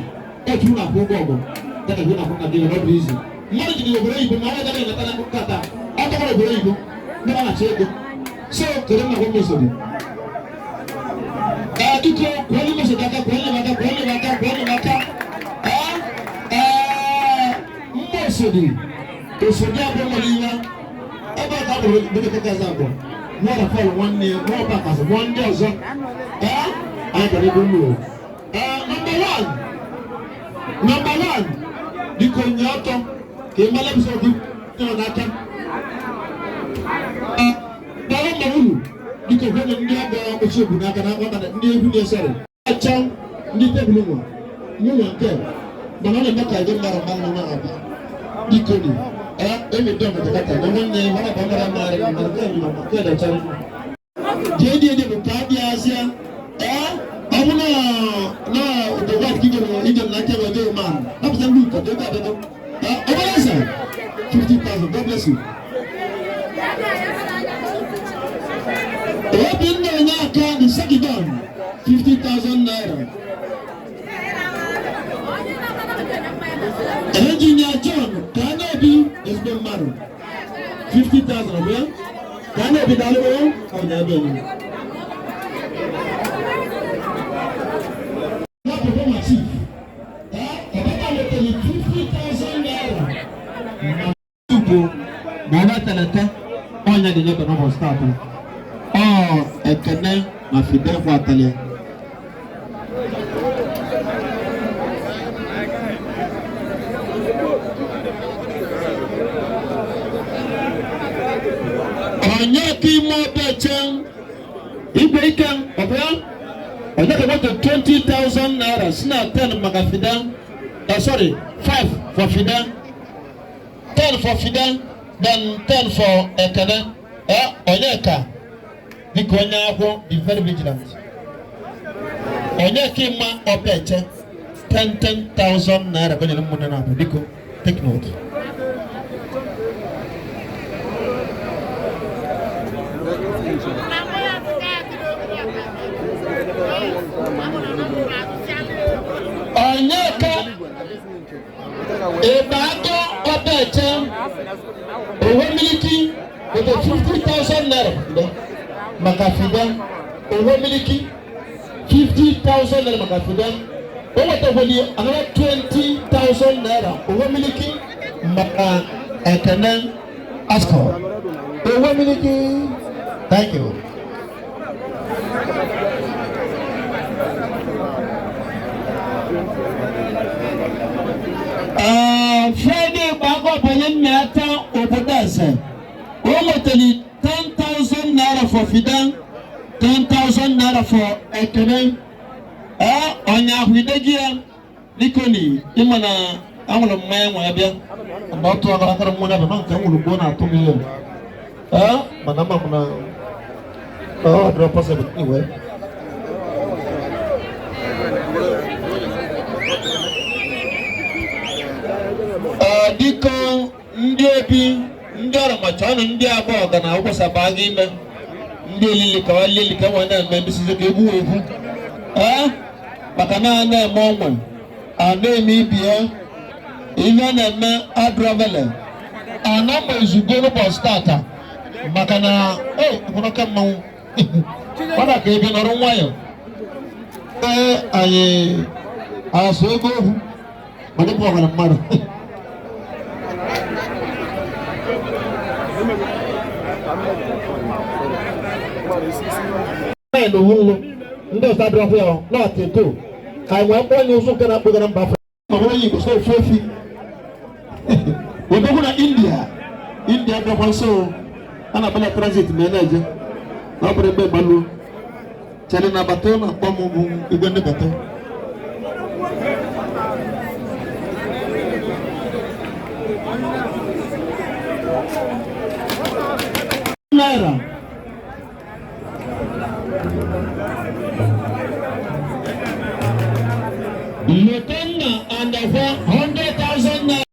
otu na akwụ ụgwọ ọgụ dada hụ na akwụ na dịrị n'ọbụ izu mmadụ jiri obodo oyibo ma ọ gaghị enata na nkata ọ tọkwara obodo oyibo ndị ọ na-achọ ego so kedu mma gwa mmesodi ee biko kwụọ mmesodi aka kwụọ nne m aka kwụọ nne m aka kwụọ nne m aka ee ee mmesodi osodi abụọ nwere ihe ebe a ka a kpọrọ bebe kaka abụọ nwa Rafael nwanne ya nwa ọba kasị nwa ndị ọzọ ee anyị gara ebe ụlọ. Number one, number one, biko nye ọtọ ka ị mara episode gị nọ n'aka. Dara mma uru biko hụ na ndị ọgọ ochie bụ n'aka na akpata ndị egwu na-esere. Acha ndị tebụl nwa mụ nwa nke mana ọ na-eme ka ndị mmadụ mmadụ nọ na-abịa. Biko ni emi dɔn ka taga ta na nwanne ya mana bangara mara na nke na nke da chara. Jee die die bụ ka dị azịa ọ bụ na na the white kingdom Indian na kebe dey man hapụta ndị ụka dị abịa ọbara eze 50,000. God bless you. Obinna Onyeka, the second, 50,000 naira. Engineer John, Kanobi ezigbo mmadụ, 50,000 ọbịa. Kanobi daalụ o, ọ na-ebe enyi. Ya bụ Boma Chief. Ọbaka wetara 50,000 naira. Tupu ma ọ na-etelete, ọnya dị n'ebe n'ụbọchị taata. Ọ Ekene na Fidel kwatalia. Onyeka ime ọbịa igwe ike ọbịa Onyeka weta 20,000 naira si na 10 maka Fidel, sorry, 5 for Fidel, 10 for Fidel, then 10 for Ekene. Onyeka dịka onye akwụ be very vigilant. Onyeka ịma ọbịa 10 10,000 naira ka o nyere ụmụnne na-abụ, biko take note. Onyeka Ịba-Agụ Ọbaeche Owo Miliki with a 50,000 naira maka Fidel. Owo Miliki 50,000 naira maka Fidel. O wetakwali another 20,000 naira Owo Miliki maka Ekene Asco. Owo Miliki, thank you. Friday Gbagọ banye mmịata obodo eze. O nwetara 10,000 naira for Fidel, 10,000 naira for Ekene. Onye ahụ ideji ya nikoni ịma na aṅụrụ mmanya nwa ya bịa mgbe ọ tụọ akara mmanya bụ na nke m nwụrụ gboo na-atụ m ihe. Mana ama m na ọ dịrọ possible anyway. Dịka ndị obi ndị ọrụ macha ọnụ ndị abụọ ga na akwụkwọsaba aga ime ndị elili ka ọ lili ka nwa na-eme mbisizi ka egwu egwu maka na a na-eme ọnwe a na-eme ibi ya ihe a na-eme adravele ana ma ezugo n'ụbọchị tata maka na mkpụrụka mmanwụ ọ na ka ebe nọrọ nwayọ. Anyị asụ ego ohu mana ịbụ ọgara mmadụ. Ndị ọzọ adịrọkwa ya na-atụ eto ka anyị nwee mkpọ onye ụzụ nke na-akpụgara mba Afrịka ma bụrụ onye Igbo so ofu efi odogwu na India. India bịakwa nso a na-abịa transit ma na-eje na ọ bụrụ ebe gbaluo chere na bata na akpọ m bụ igwe ndị bata. Naira. Lotanna and the 100,000 naira.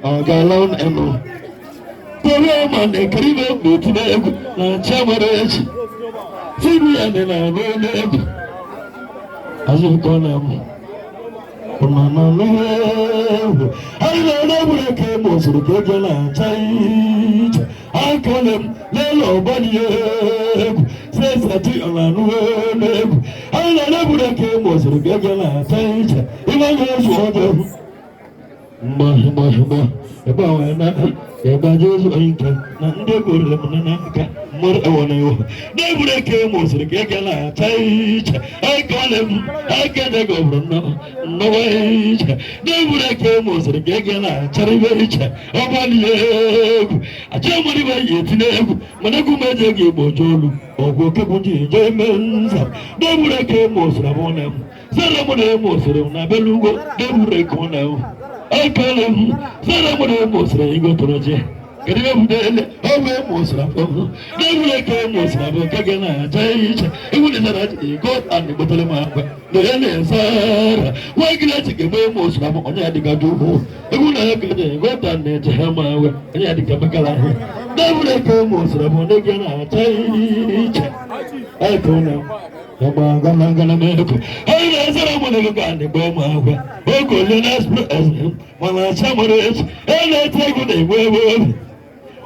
Ọ ga-ala enu. Torí ọmọ na-ekiri m n'otu egwu na nche nwere echi. CBN na-arụ onye egwu. Azụkọ na m. Ụnọ na egwu. Anyị na-ere egwuru eke ma osoro ka ego na-acha iche. Akọle m n'elu ọgbanye egwu. Sesati ọ na-anụ egwu. Anyị na-ere egwuru eke ma osoro ka ego na-acha iche. Ibe anya ezu ọjọọ. Mgba mgba mgba ebe a wee na ịgbaje ụzọ ike na ndị egorere m n'aka mmadụ ewe na iwu na-egburu eke ma osiri ka eke na-acha iche ekele m ekele gị ọbụrụ nnọọ iche na-egburu eke ma osiri ka eke na-achara ibe iche ọgbalie egwu achọ mmadụ ibe yi etinye egwu mana egwu m eji ego igbo jee olu ọgwụ oke bụ ji eje eme nza na-egburu eke ma osiri abụọ na m sara mụ na eme osiri na belugo na-egburu eke ọ na m ekele m sara mụ na eme osiri igwe tọrọ ji kedu ihe bụ ele ọ bụ eme osiri afọ m na-egburu eke eme osiri abụọ nke ga na-acha iche egwu na sara ji ego a na-egbotere m akwa na ya na-esara nwa gị na-echi ga-eme eme osiri abụọ onye adịga dị ukwu egwu na ya ga ego ta na-eche ha ma awe onye adịga mekara ahụ na-egburu eke eme osiri abụọ na ga na-acha iche ekele m ọgba gana gana meko anyị na-ezere mụ na ego a na-egbe m akwa oge ole na express mana acha mụrụ echi e na-eti egwu na-egbu egbu obi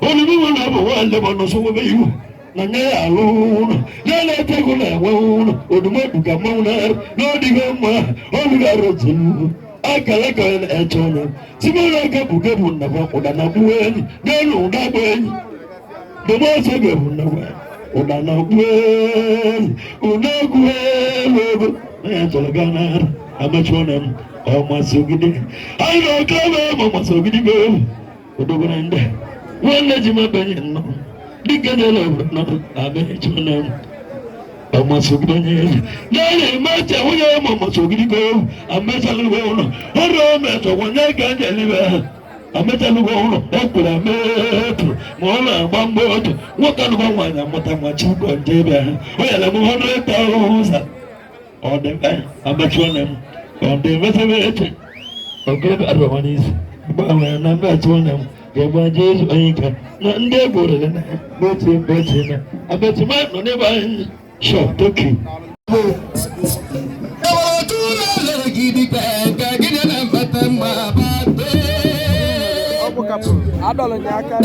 olulu nwere bụ nwanne m nọsọ nwebe iwu na nye ya alụ ụlọ ya na-eti egwu na-enwe ụlọ odumodu ka mmanwụ na-arụ n'ọdịgo mma olugara otu akara ka ọ na-eche onye simere aka bụ gebụ nnakwa ụda na gbuo enyi n'elu ụda gba enyi dobe ọsọ gebụ nnakwa ụda na gbuo enyi ụda egwu elu ego na ya chọrọ gaa n'ara amechi ọna m ọmasị ogide anyị na ọka ebe ma ọmasị ogide go odogoro ndị nwanne ji mabanye nnọọ dịka nyere obodo nọ amechi ọna m ọmasị ogide onye eze n'anya emecha nwunye m ọmasị ogide go amechalụgo ụlọ ọrụ ometọ nwanye ka njelibe ha amechalụgo ụlọ o kwere ametụ ma ọ na-agba mgbe otu nwoke anụgọ nwaanyị amụta nwa chukwu nje ebe ha o nyere m 100,000 ọ dị mkpa amechi ọna m ọ dị mmetebe eche okorobịa arụba n'isi gbanwee na mmechi ọna m ga-egbaje ezu onye ike na ndị egwu rere na mmechi mmechi na amechi ma nọ n'ebe anyị shop Tokyo. Adọlụ nye aka.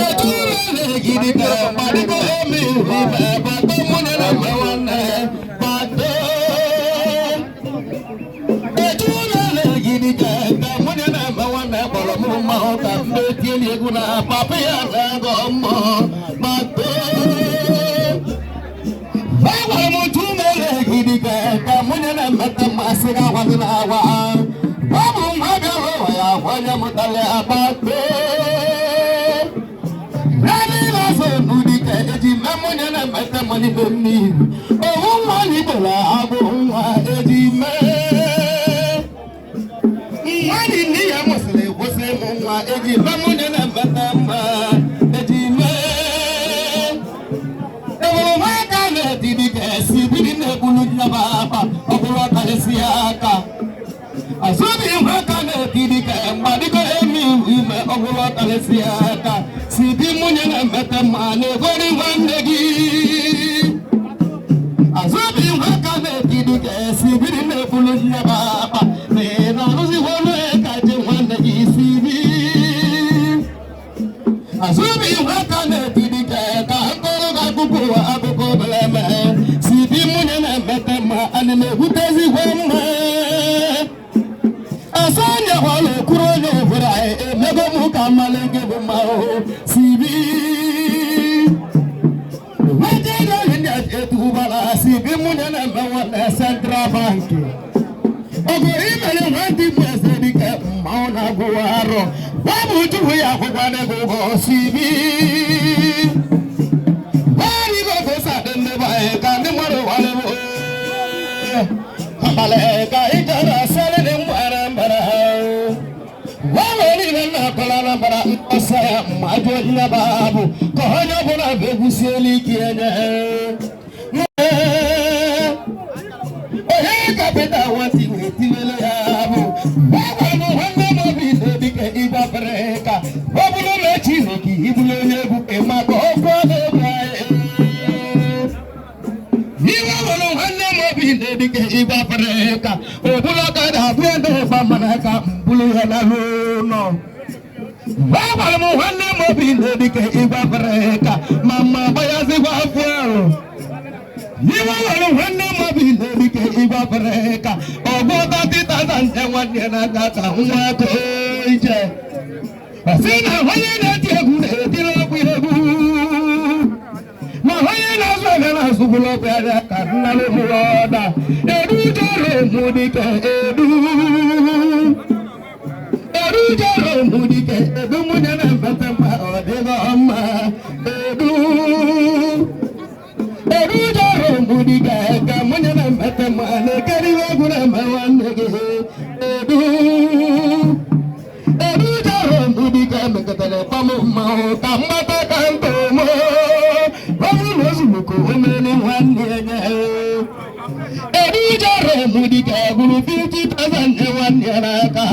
Si di nwunye na-emete mma na-egori nwanne gị azụbi nwaka na-etiri ka esi biri na-ebulu nyaba akpa na ị na-arụzikwa ọnụ ka ji nwanne gị si bi azụbi nwaka na-etiri ka ka nkọrọ gị akụkọ ụwa akụkọ obere eme si di nwunye na-emete mma ana na-ekwutezikwa mma asa anya hwala okuru onye obodo anyị emego m ka mmalị gị bụ mma si bi sibi munye na-eme nwanne Central Bank ọgụ imere nwanne bụ eze dịka mmanwụ na-agụwa arọ gwabụ chukwu ya akwụkwọ n'ego ụgwọ sibi gwarigo gosa dị ndị be anyị ka ndị mmadụ walebo abalị ka ị gara asarị dị mgbara mbara gbanwere ile nna akọla na mbara mkpasa ya mmajụ onye bụ ka onye ọbụla bụ egwusiela ike enye onye kapịta nwatị wee tiwele ya bụ gwagwa m nwanne m obi dịka ịgbafere ka bụrụ na echiri gị ibulu onye egwu ịmaka ọkụ na-egwu anyị. Iwe nwere nwanne m obi na-edike igwe Afrịka obulu ọkada abụọ ndị ịgba mana ka mbulu ya na n'ụlọ. Agwara m nwanne m obi na-edike igwe Afrịka ma ma gbayazikwa afọ ahụ. Iwe nwere nwanne m obi na-edike igwe Afrịka ọgụ 30,000 nwanne n'aka ka nwa aka ije. Sị na onye na-eti egwu na-etiri ọgwụ egwu. Ma onye na-azụ ahịa na-azụbụla ọgwụ ahịa ka nna m ọda. Edu jere mụ dike edu. Edu jere mụ dike edu nwunye na mfete mma ọ dịghị mma. Edu. Edu jere mụ dike ka nwunye na mfete mma na-ekeri egwu na-eme nwanne gị. Edu. Edu jere mụ dike mekọtara kpọm mmanwụ ka mgbata ka ntụ mụ. Edu jere mụ dike gburu 50,000 nwanne n'aka.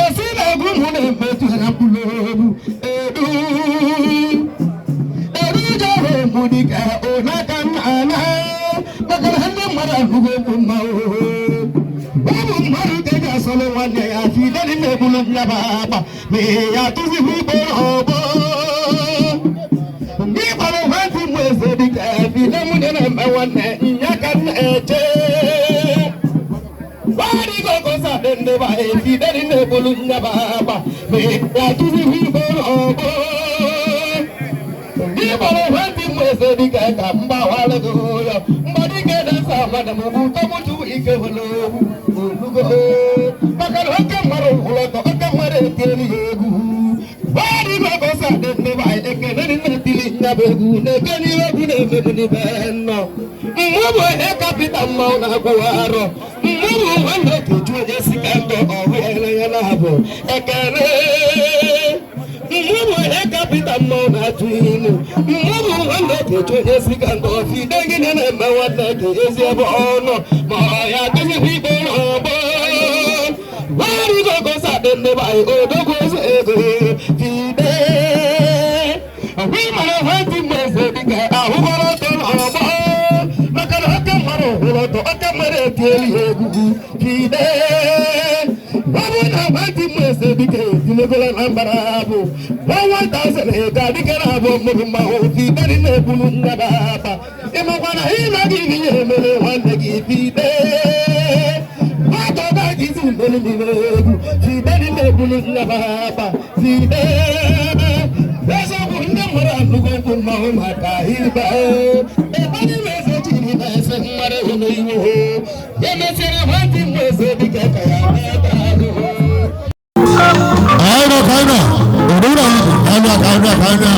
Osi na egwu mụ na-emetụ ya mkpụrụ obi. Edu. Edu jere mụ dike ụnaka nna maka na ndị mmadụ ahụghị egwu mmanwụ. Ọ bụ mmadụ ka eji asọrọ nwanne ya fideli na-ebulu nyaba akpa ma ya tụzighị ugbo ọgbọ. Ndị gbara nwanne m eze dịka fide nwunye na-eme nwanne nya ka m na-eche. Gbadịgogosa dị ndị ba fideli na-ebulu nyaba akpa ma ya tụzighị ugbo ọgbọ. Ndị gbara nwanne m eze dịka ka mgbawara gị ụlọ mgbadike na-asa mmadụ m bụ tọmụtụ ike nwere olugo. Maka na oke mmadụ hụrụ ọtọ oke mmadụ etiere ya egwu. Gbadịgogosa dị ndị ba ekele dị na-etili nyaba egwu na-ekele egwu na-emegbu n'ibe nọ. Mmụ bụ onye kapịta mmanwụ na-agwụwa arọ. Mmụ bụ nwanne okeju onye si ka ndụ ọrụ ele ya na-abụ ekele. Mmụ bụ onye kapịta mmanwụ na-atụ ilu. Mmụ bụ nwanne okeju onye si ka ndụ ọfide gịnị na-eme nwanne gị ezi ebe ọ nọ ma ọ ya dịzikwa ikpe n'ọgbọ. Gbadịgogosa dị ndị be anyị odogwu eze ego fide. Ọgwụ ịmara nwanne m eze dịka ahụgọrọ ọtọ n'ọgbọ. Maka na oke mmadụ hụrụ ọtọ oke mmadụ etiela ya egwu fide. Ọ bụ na nwanne m eze dịka etilegolo na mbara bụ 1,000 ego adịka na abụ mmụrụ mmanwụ fide dị na-ebulu nnaba akpa. Ịmakwa na ịma gị ihe emere nwanne gị fide. Nwata gị si mmeri n'ime egwu fide dị na-ebulu nnaba akpa fide. Eziokwu ndị mmadụ anụgo okwu mmanwụ maka ịba. Ebe n'ime eze jiri na-ese mmadụ hụ n'ihu. Ya mesịrị nwanne m eze dịka ka ya na-ata ahụhụ. Kaina kaina, odura kaina kaina kaina.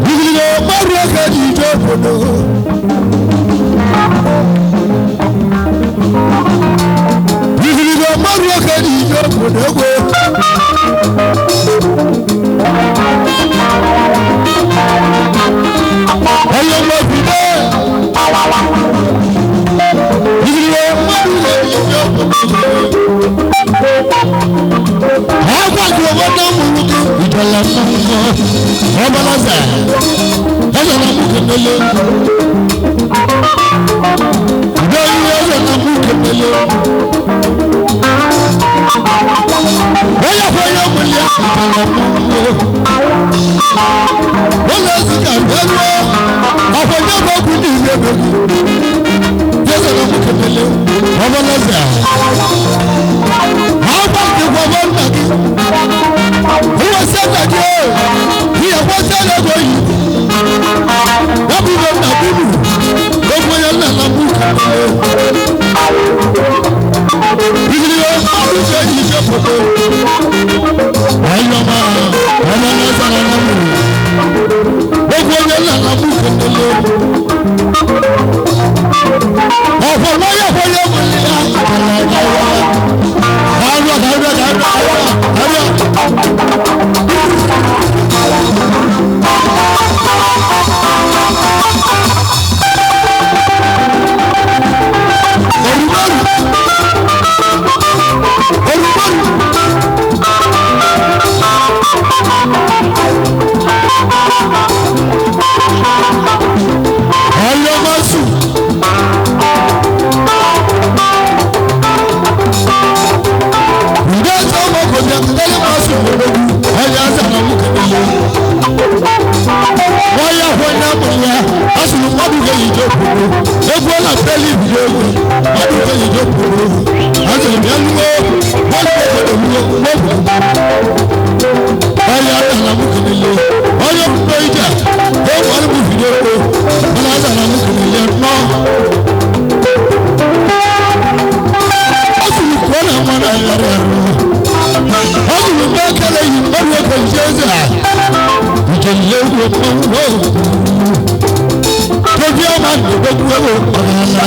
Bigilo maru ka di jokodo. Bigilo maru ka di jokodo go. Ayo ma fide. Bigilo maru ka di jokodo. Agwa ki owo na muru ki ijala mmo. Ọbalaza. Eze na mụ kenele. Udo eze na mụ kenele. Onye kwa ya nwere ya ijala mmo. Ụlọ ezi ka bịaruo. Ọkwa nye bụ okwu niile emegbu. Eze na mụ kenele. Ọbalaza. Agwa ki gwọbọ nna gị. Ìwọ sẹ́ńtà gị o. Ìyàwó sẹ́ńtà gị oyi. Wọ́n nà búlù. Gbogbo yẹn nà nà búlù. Ìgbìlì yóò máa ń ṣe iṣẹ́ pọ̀tó. Ẹ̀yin ọmọ ọmọ náà sọ̀rọ̀ náà mú. Gbogbo yẹn nà nà búlù kẹ̀kẹ́. Ọ̀pọ̀ lọ́yẹ̀ fọyẹ́ mú ní àrùn àrùn àrùn àrùn àrùn. Ọlọ́mọ́sù. Ǹjẹ́ sọ́mọ kò jẹ́ tẹ́lẹ̀ máa sùn lórí ọ̀yà àṣàlọ́ mú kẹ́kẹ́ yẹ. Wọ́n yà fún ẹ̀yà mọ̀ ya, asùnù mọ́dù kẹ́yìn jó kúrò. Egwu ọ̀nà tẹ́lẹ̀ ìbílẹ̀ egwu, mọ́dù kẹ́yìn jó kúrò. Asùnù bíẹ́ lúwo, wọ́n lè kó lúwo lọ́wọ́. Ọ̀yà àṣàlọ́ mú kẹ́kẹ́ yẹ. Ọ̀yà kúndó ìjà, ó wọ́n mú fìdí oko. Ọ̀yà àṣàlọ́ mú kẹ́kẹ́ yẹ nọ́. Asùnù kọ́nà mọ́nà yàrá rẹ̀. Asùnù mẹ́kẹ́lẹ́ yìí mọ́dù kẹ́yìn jẹ́ ìjẹ̀lẹ̀ wo tóbi ọmọ àgbẹ̀gbẹ̀ wo ọ̀nà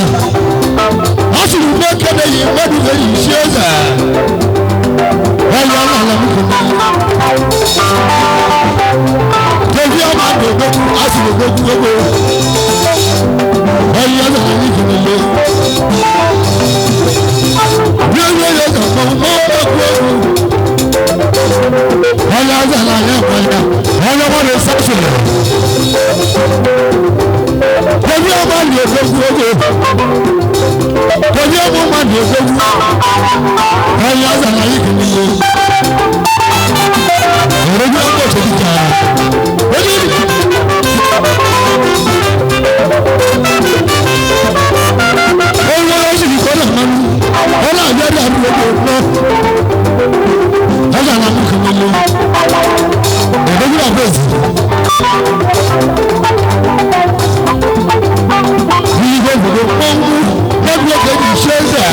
asùnù mẹ́kẹ́lẹ́ yìí mọ́dù kẹ́yìn ṣe é sà ọ̀yà ọ̀nà tóbi ọmọ àgbẹ̀gbẹ̀ asùnù gbogbo ọ̀yà ọ̀nà ọ̀yà ọ̀nà ọlọ́wọ́ lè sọ́sọ̀rọ̀. Tẹ̀lé ọmọ lè gbogbo ogo. Tẹ̀lé ọmọ má lè gbogbo. Ọ̀yà ọ̀sán ayé kìíní yé. Èròjọ́ ọkọ̀ òṣèlú jà. Owó oṣù kọ́lá máa ń ọlá àbíọ́dá àdúgbò náà. Ọ̀sán àlámú kìíní yé. Èròjọ́ àbẹ̀sì. Ihe obodo mmanwụ n'egwu isi eze a.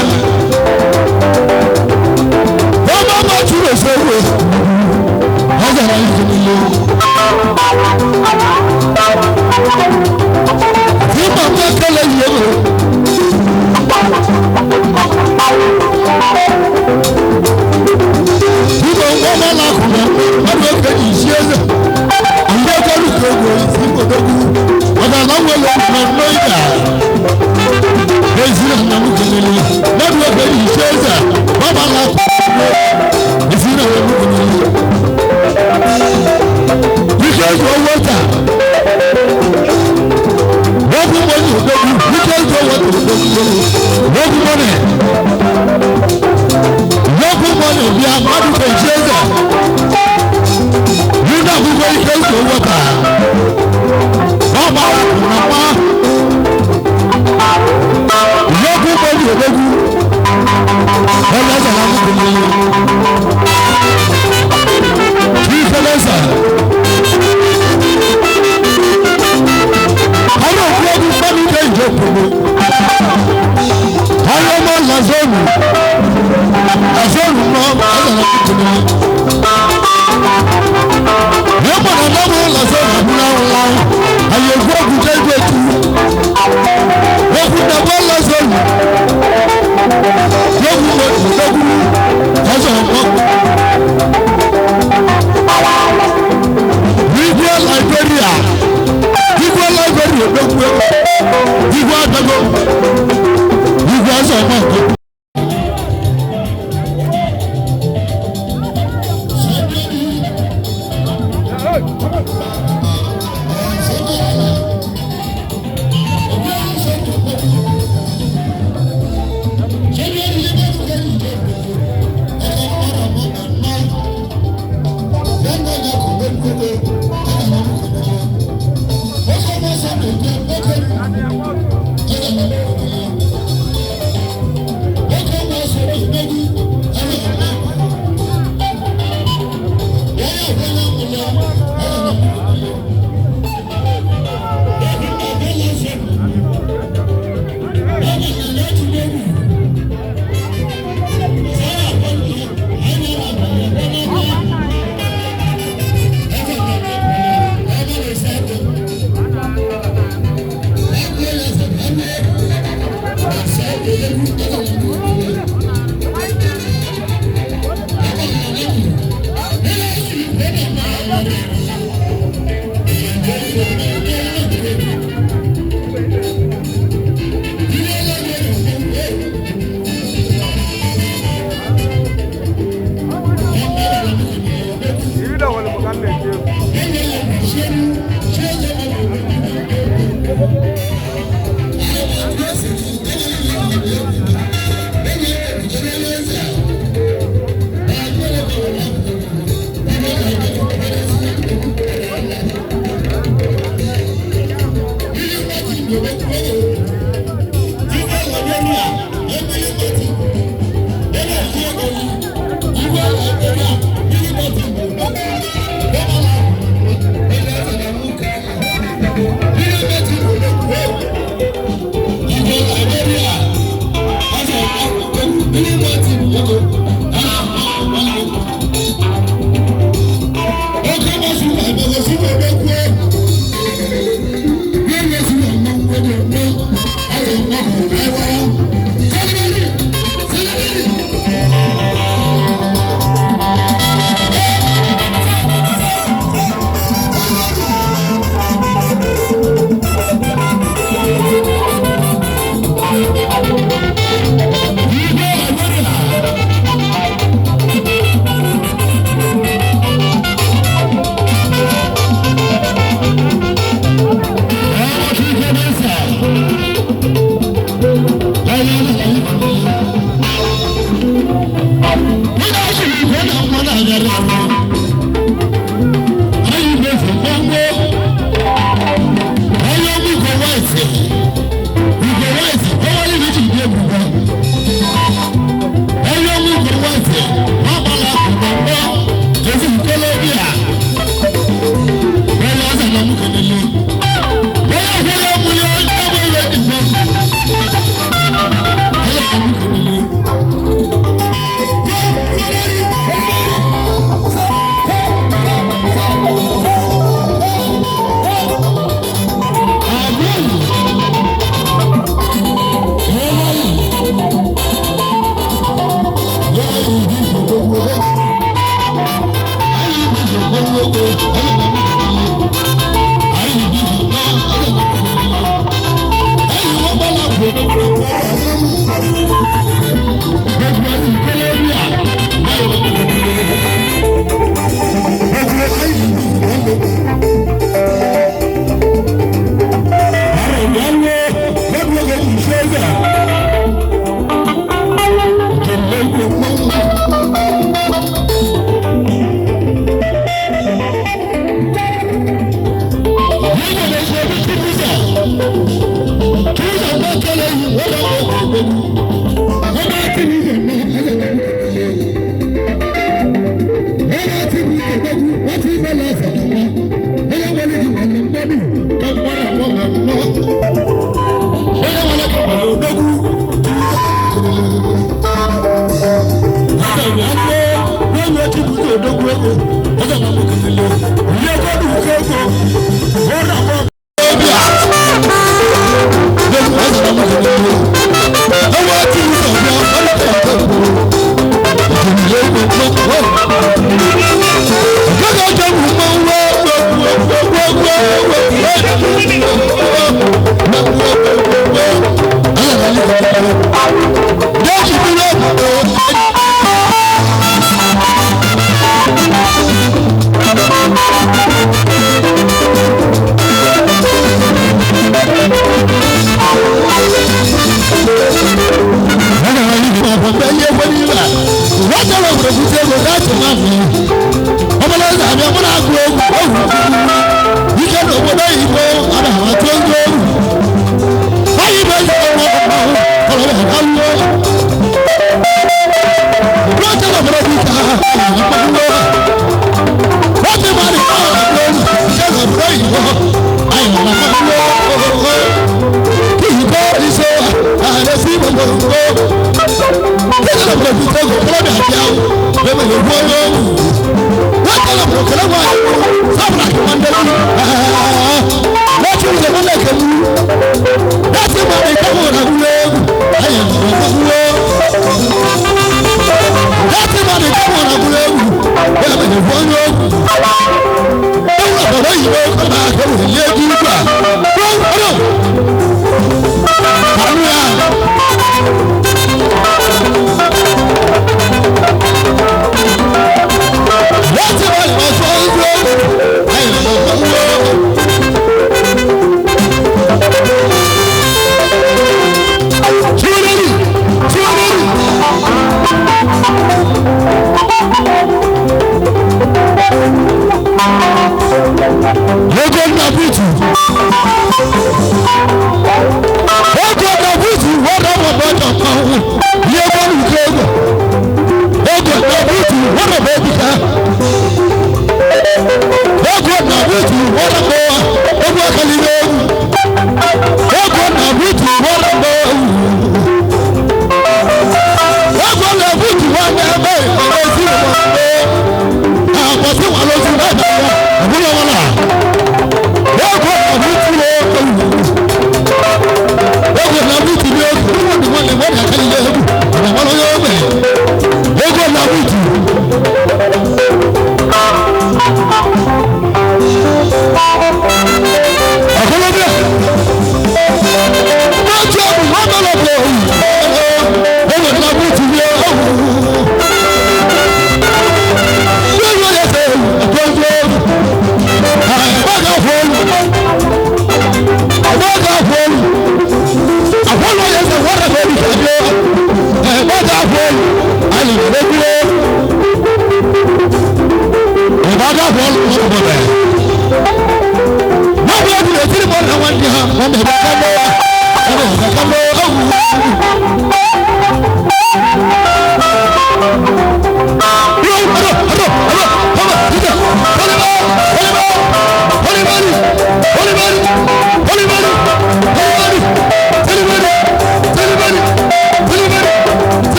Ọba ma tụrụ ose egwu. Ọ zara izu niile. Ịma mma kele yi ego. Ịma nwa na-akụ na mmadụ oge isi eze. Ndị ọkọlù ka egwu isi odogwu. Ọ̀gá náà wọlé ọ̀nà lóyà. Ezira na mu kelele. Mmadụ oge isi eze. Bàbá na-akụ ezira na mu kelele. Ike eji owó ta. Wọ́n mọ ní odogwu. Ike eji owó ta odogwu. Wọ́n mọ ní. Wọ́n mọ ní bíi mmadụ oge isi eze. Nínú àkókò ike eji owó ta. Bàbá nàpá. Ìyókù mọ́lì òdógún. Ọlọ́sà lábùkù mi. Kí fẹlẹ́sà. Àwọn òkú ogun fẹ́mi dé ìjókòó. Àwọn ọmọ Lazọ́ọ̀nù. Lazọ́ọ̀nù náà ọ̀sà lábùkù mi. Yóò mọ̀nà lọ́wọ́ Lazọ́ọ̀nù àbúrò ńlá. Àyẹ̀kú ogun jẹ́ ibi ètò. Ogun dàgbọ́ Lazọ́ọ̀nù. Lógun mọ̀tò lógun ọ̀sán ọ̀pọ̀. Igwe Liberia. Igwe Liberia lógun ẹ̀kọ́. Igwe àdàgbọ́. Igwe ọ̀sán ọ̀pọ̀.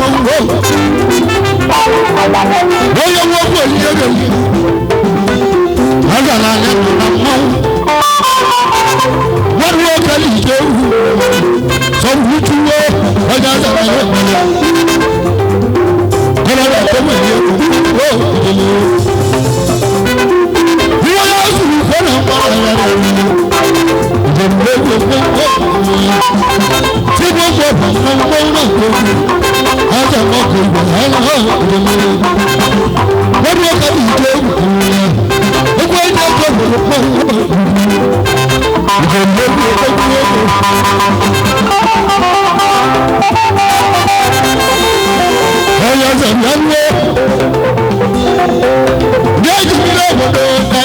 Mmanwụ onye nwoke onyinye ga-eyi aga na anya nọ na mmanwụ mmadụ nwoke na-ije egwu sọ̀rọ̀ uchuwo onye azara ya ekpere kọ́lá ọ̀kọ́mọ̀ ẹ̀yẹ kò ó ìdílé wọ́n yá sùn kọ́nà mọ́ ẹ̀rọ ìjọba egwu tí gbogbo ọ̀pọ̀ mọ́ náà tó ọjà mọ́kò ìgbà ẹ̀rọ ìdílé wọ́n ní ọkọ̀ ìjọ egwu egwu ẹ̀jẹ̀ ọkọ̀ ìgbà ìjọba egwu egwu egwu. Onye ọzọ bịa ruo bịa jigide obodo ụka.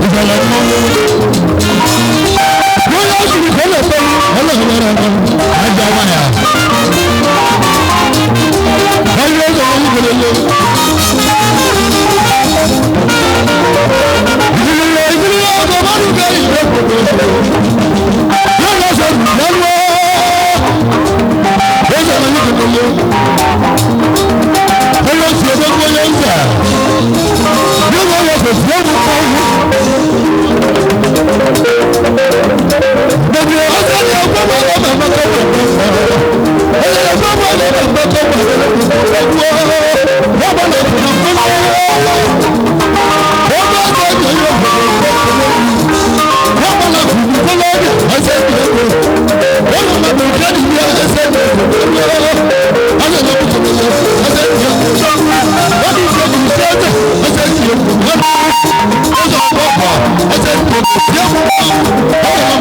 Ìjọba mmanwụ. Wọ́n yọ sùn kọ́lọ̀ pẹ̀lú ọlọ́run ajá wáyà. Wọ́n yọ sọ̀rọ̀ yìí kọ́lọ̀ ìdílé ìdílé ọkọ̀ mọ́tò kẹ́yìn lọ́kọ̀ọ́. Yóò lọ sọ̀rọ̀ lọ́wọ́. Wọ́n sọ̀rọ̀ yìí kọ́lọ̀. Wọ́n yọ sọ̀rọ̀ kọ́lọ̀ ń sà. Yóò lọ sọ̀rọ̀ kọ́lọ̀. Gbogbo ọ̀sẹ̀ ni ọgbọ́n wọn lọ́mọ ọmọ tó wọ̀ ọ́ ọgbọ́n wọn lọ́mọ ọmọ tó wọ̀ ọ́ wọ́n bọ̀ lọ́kùnrin fún wọn bá bọ̀ lọ́kùnrin wọ́n bọ̀ lọ́kùnrin fún lọ́dún ọ̀sẹ̀ ni ọgbọ́n wọ́n lọ́mọ tó kẹ́ni ní ọ̀sẹ̀ ni ọgbọ́n ọ̀sẹ̀ ni ọgbọ́n ọ̀sẹ̀ ni ọgbọ́n wọ́n ti ṣe ìṣẹ́jẹ̀ ọ̀sẹ̀ ni ọgbọ́n ọ̀sẹ̀ ọgbọ́n ọ̀sẹ̀ ni ọgbọ́n.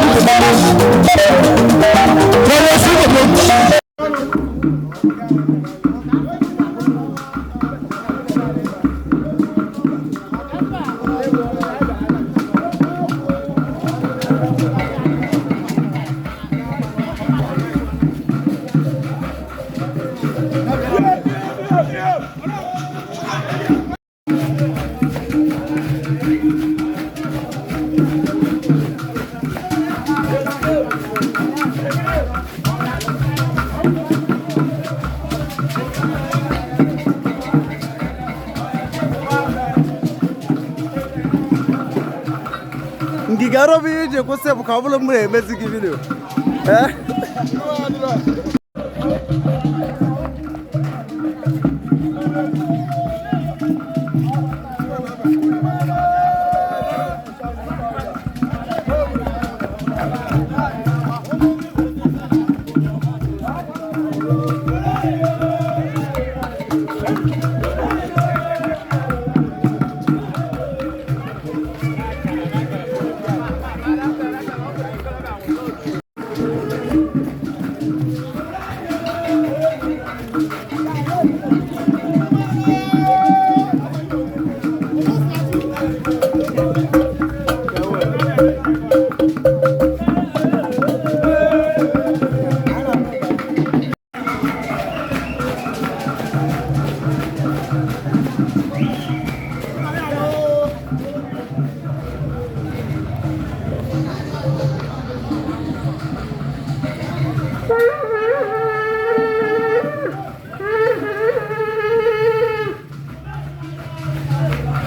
Ngige arụ bụ ihe iji kwụsị bụ ka ọ bụrụ m na-emezi gị vidio. Ee?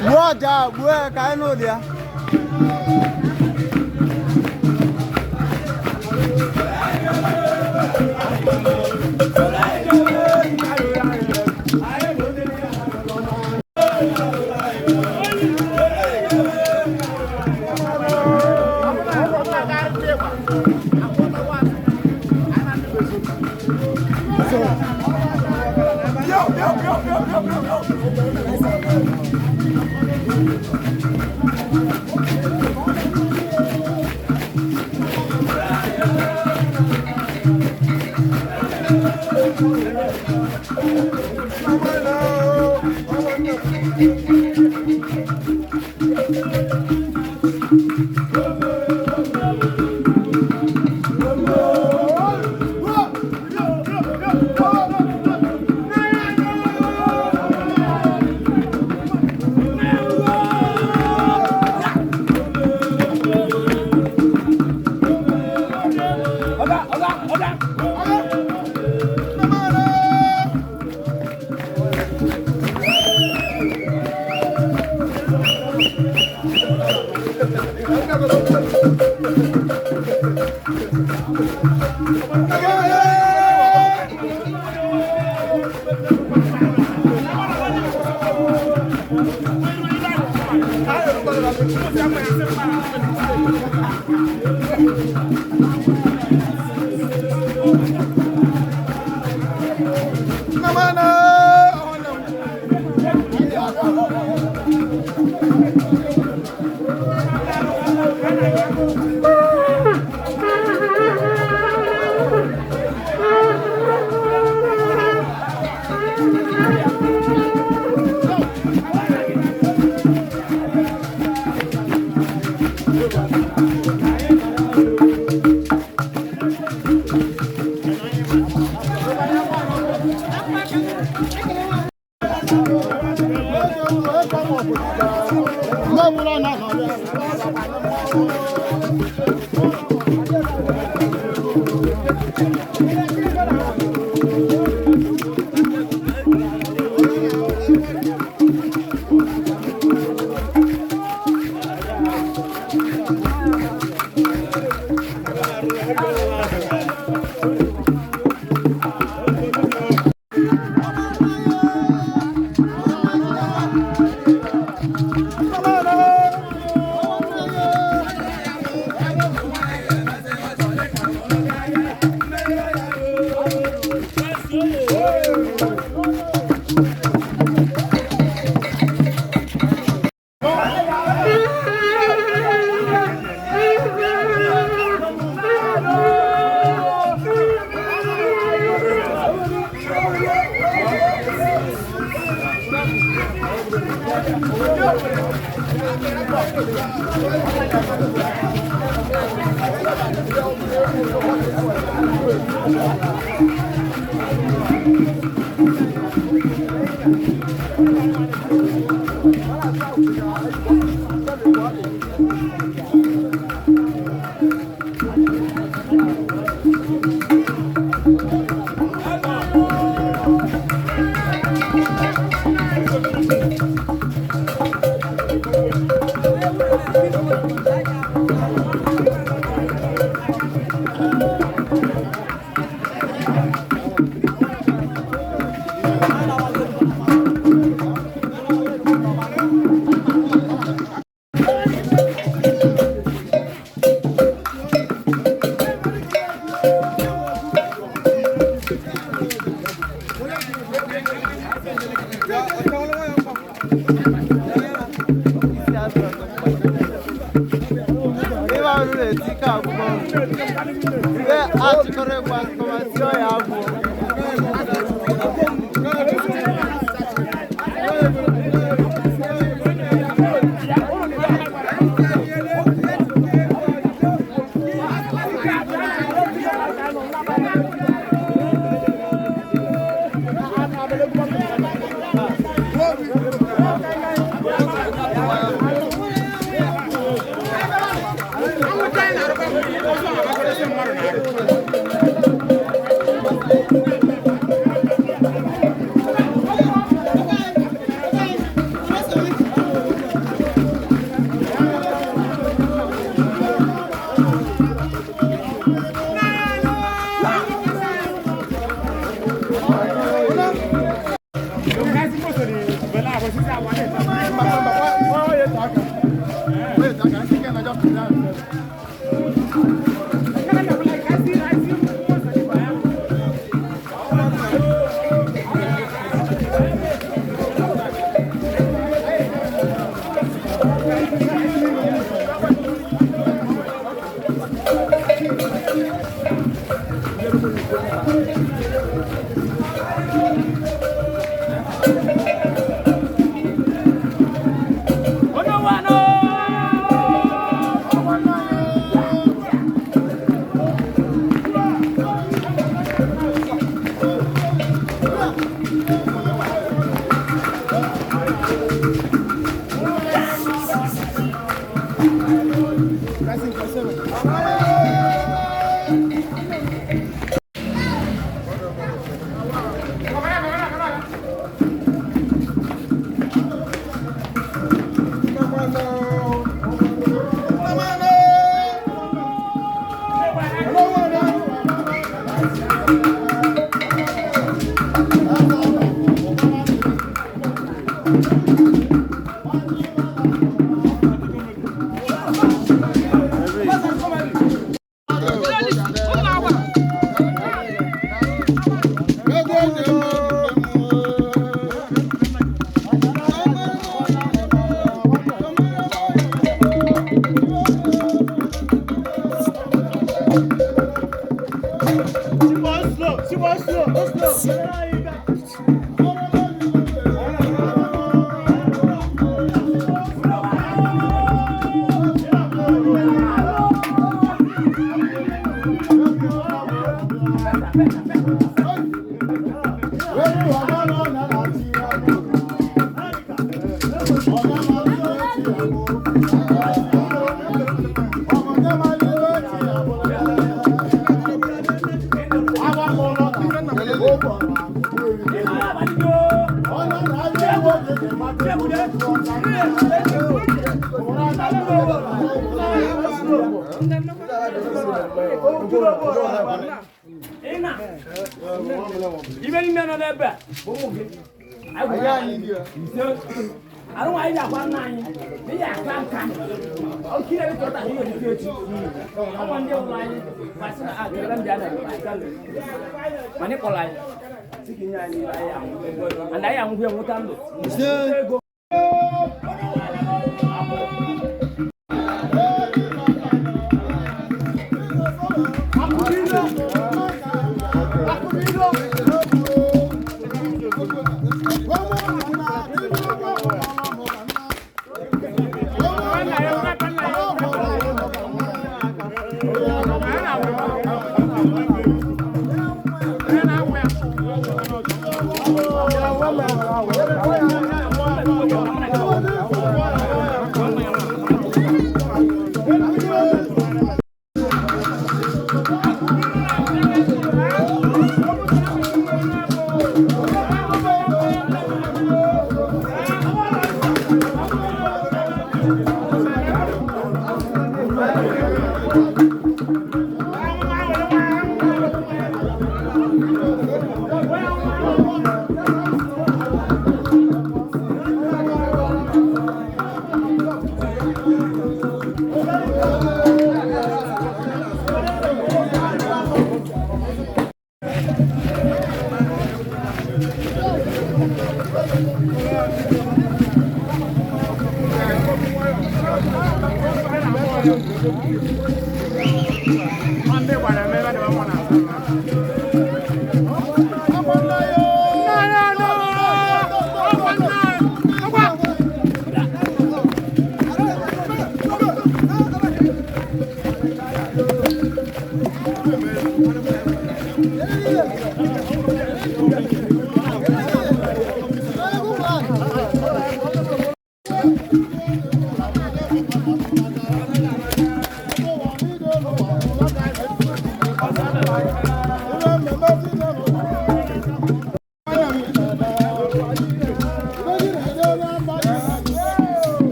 Gbuo ọja a, gbuo ya ka anyị n'ụlọ ya.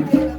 Thank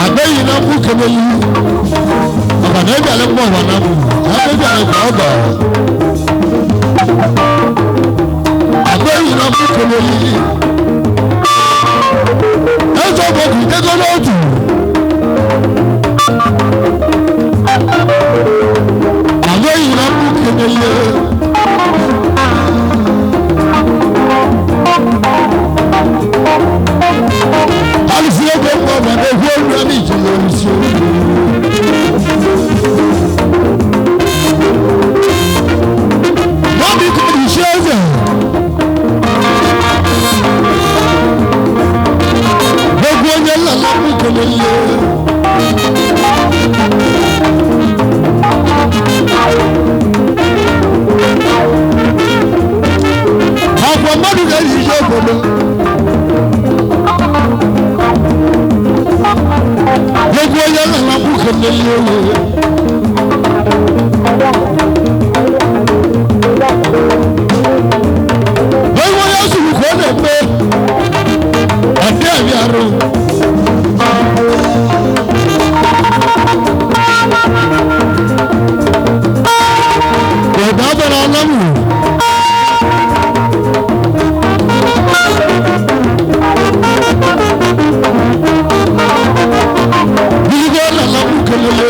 Abeyi na mú kele yi ọba na ebi ale mú ọba na mú ebi ale gbọ ọba abeyi na mú kele yi ẹsọ bọkù jẹjọ lọtù abeyi na mú kele yi. Gbogbo onye nlala m kelele. Ọ̀pọ̀ mmadụ ga-ehicha obodo. Gbogbo onye nlala m kelele. Gbogbo onye sụrụ ka ọ na-eme. Ọdẹ mi arọ. Bọ̀dá bẹ̀rẹ̀ aláwù. Bílíkọ́ làlámù kelele.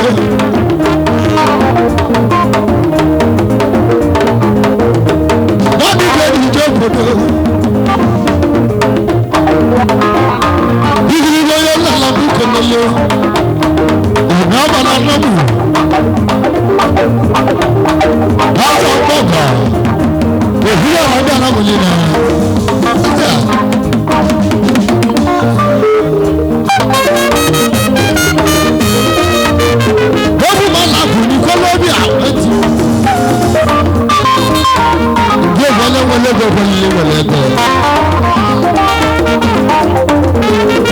Bọ́dí bẹ́ẹ̀ ni ìjọ gbọdọ̀.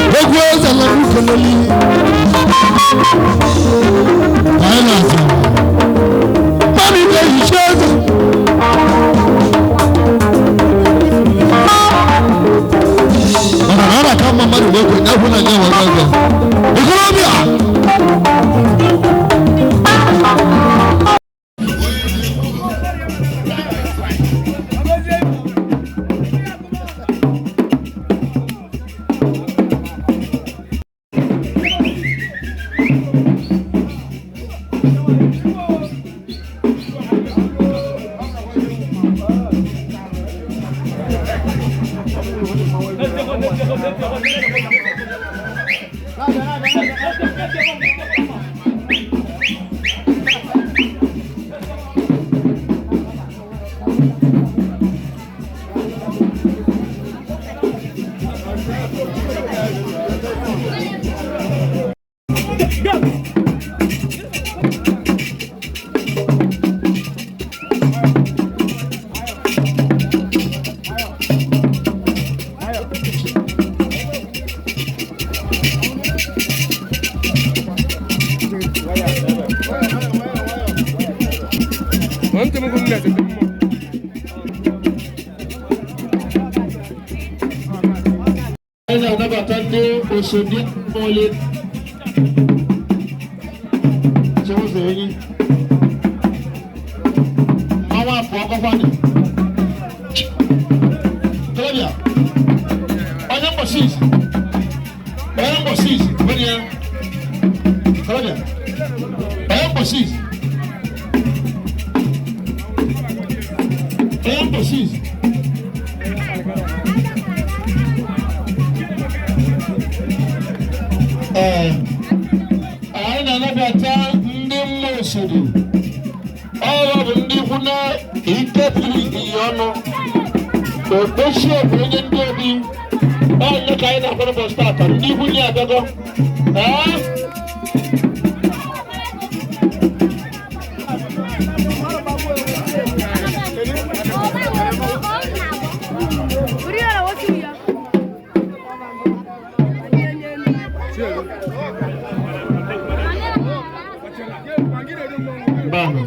Gbogbo ẹsẹ̀ lọ́dún kẹlẹ́lí. Bámi lè ṣiṣẹ́ ẹsẹ̀. Bàbá rárá ká máa má dùn lóko ẹ̀fọn náà jẹ́ wọ́n gbọ́dọ̀. Ìkúrọ́bíà. Anyị na-anabata ndị osodi mole chewụzọ enyi ọnwa afọ ọkọkwanị Kelebia onye mbọsis onye mbọsis nwere ya Kelebia onye mbọsis onye mbọsis. Anyị na-anabata ndị mmụọ osodi ọrụ bụ ndị ikwu na ike pụrụ iyi ọnụ okpochie bụ onye ndị obi onye ka anyị na-akwado ụbọchị taata ndị ikwu nye abịago. Bano.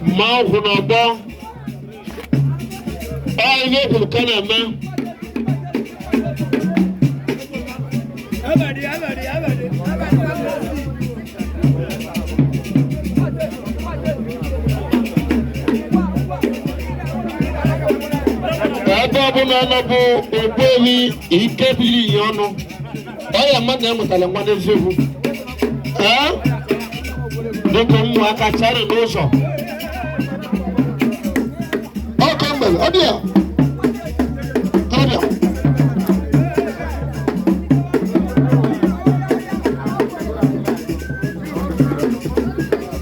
Mmanwụ kwụ n'ọgbọ ọ ihe kwuru ka na-eme. Ebe ọbụla ọ nọ bụ ogbuehi ike biri ihe ọnụ ọya mmadụ emụtara nwa n'eziokwu. Ee, dịka ụmụaka chara n'ụzọ ọkọ mgbede ọ dị ya ọbịa.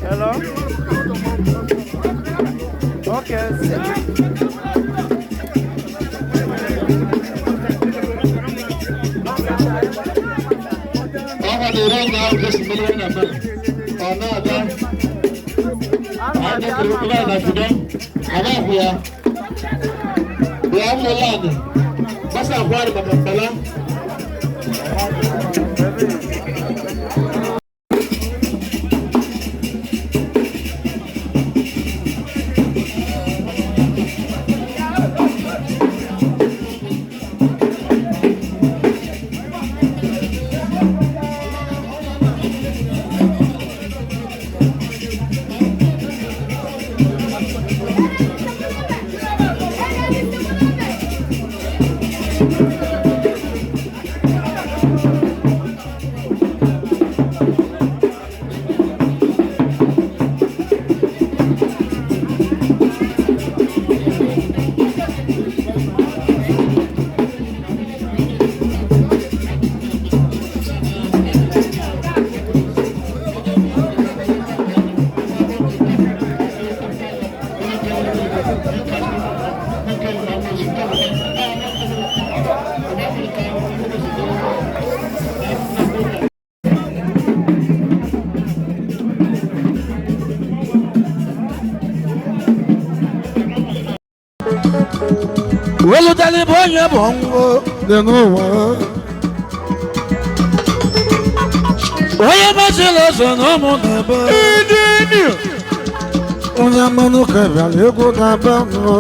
Hello? Okay. Ọha na-ere nga ahụ ka esi mere na mere ọ na-aga aga kiri na fido aga ahụ ya bịa mụla anyị gbasa ahụ anyị maka mbala. Welutali bụ onye bụ ọnwụ dị n'ụwa. Onye mechiri ụzọ na ụmụ na-ebe. Onye mmanụ ka bịara egwu na-ebe nụ.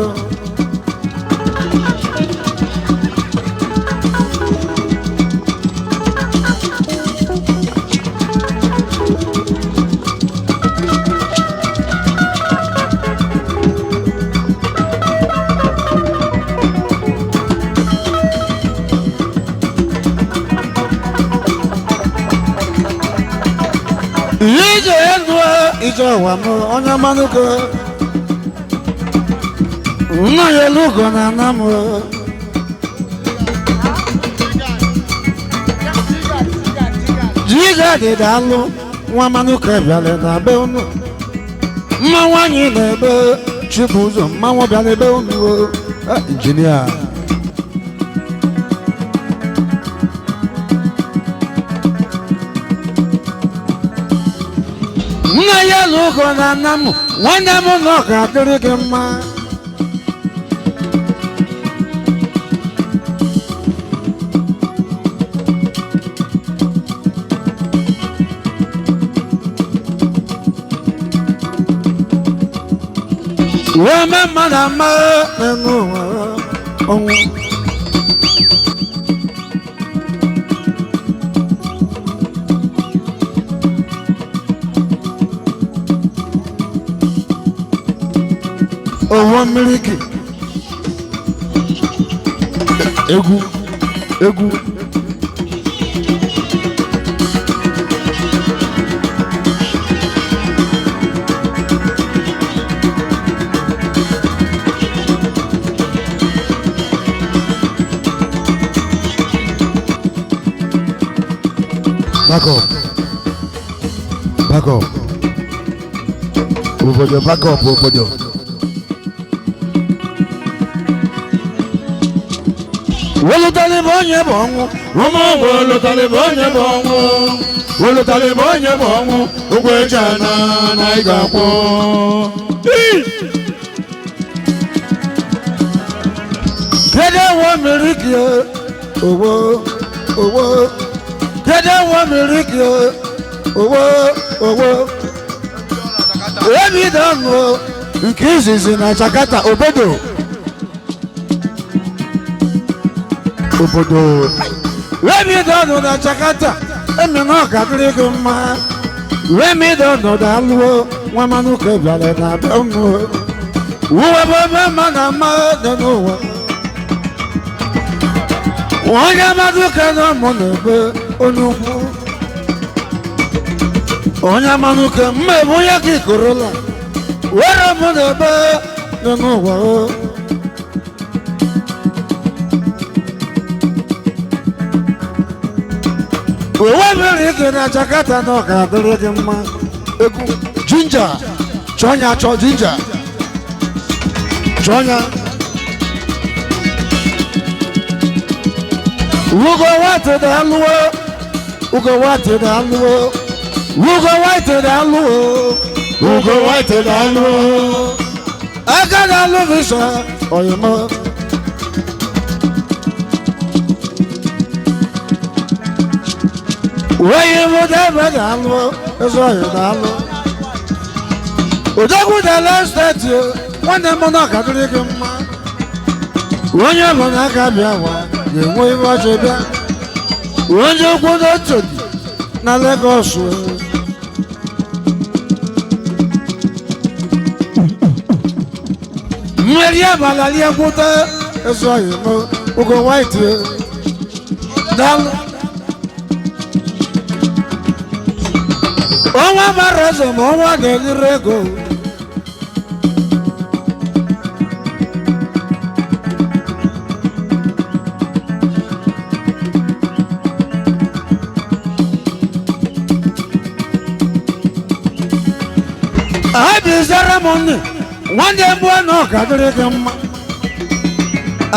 Ije elu ije ụwa m onye mmanụ ka nna ya elu ugo na ana m. Jiga dị daalụ nwa mmanụ ka bịara na be unu. Mmanwụ anyị na-ebe Chibụzọ mmanwụ bịara ebe unu o. Injinia. Nna ya lụgo na nna m nwanne m na ọ ga-adịrị gị mma. Wee mee mmadụ ama n'elu ụwa ọnwụ. Owo mmiri egwu egwu. Back up. Back up. Obodo back up obodo. Wolutali bonye bongo, umo wolutali bonye bongo, wolutali bonye bongo, ugwejana na igakwo. Kede wo miriki owo owo, kede wo miriki owo owo. Ebi dano nke izizi na Jakarta obodo. Obodo Remi dọnụ na Jakarta emi na ọ ga-adịrị gị mma. Remi dọnụ daalụo nwa manụ ka bịara na be mụ. Uwe bụ ebe mma na mma dị n'ụwa. Onye mmadụ ka nọ mụ na-ebe onye ukwu. Onye mmanụ ka mma ebe onye ka ikorola. Were mụ na-ebe dị n'ụwa. Uwe mmiri gị na Jakarta na ọ ga-adịrị gị mma. Egwu jinja chọọ ya chọọ jinja chọọ ya. Ugo white da-alụwo, ugo white da-alụwo, ugo white da-alụwo, ugo white da-alụwo. Aka na-alụ visa oyimo. Wẹ́yìn mú dẹ́gbẹ́ dàlú, ẹ̀sọ́ yìí dàlú. Òdòkú dàlú ẹ́sítẹ́ẹ̀tì, wọ́n ní mú náà kàdúrí kí n má. Wọ́n yẹ mú náà kábíà wá, yẹ̀wò ìwà ṣe bíà. Wọ́n yẹ kó tó tòdì ná Lagos. Mmeri abalị ekwute, ẹ̀sọ́ yìí mú, ugo white dàlú. Ọnwa mara eze ma ọnwa ga-enyere ego. Abizara m nne, nwanne m bụ na ọ ga-adịrị gị mma.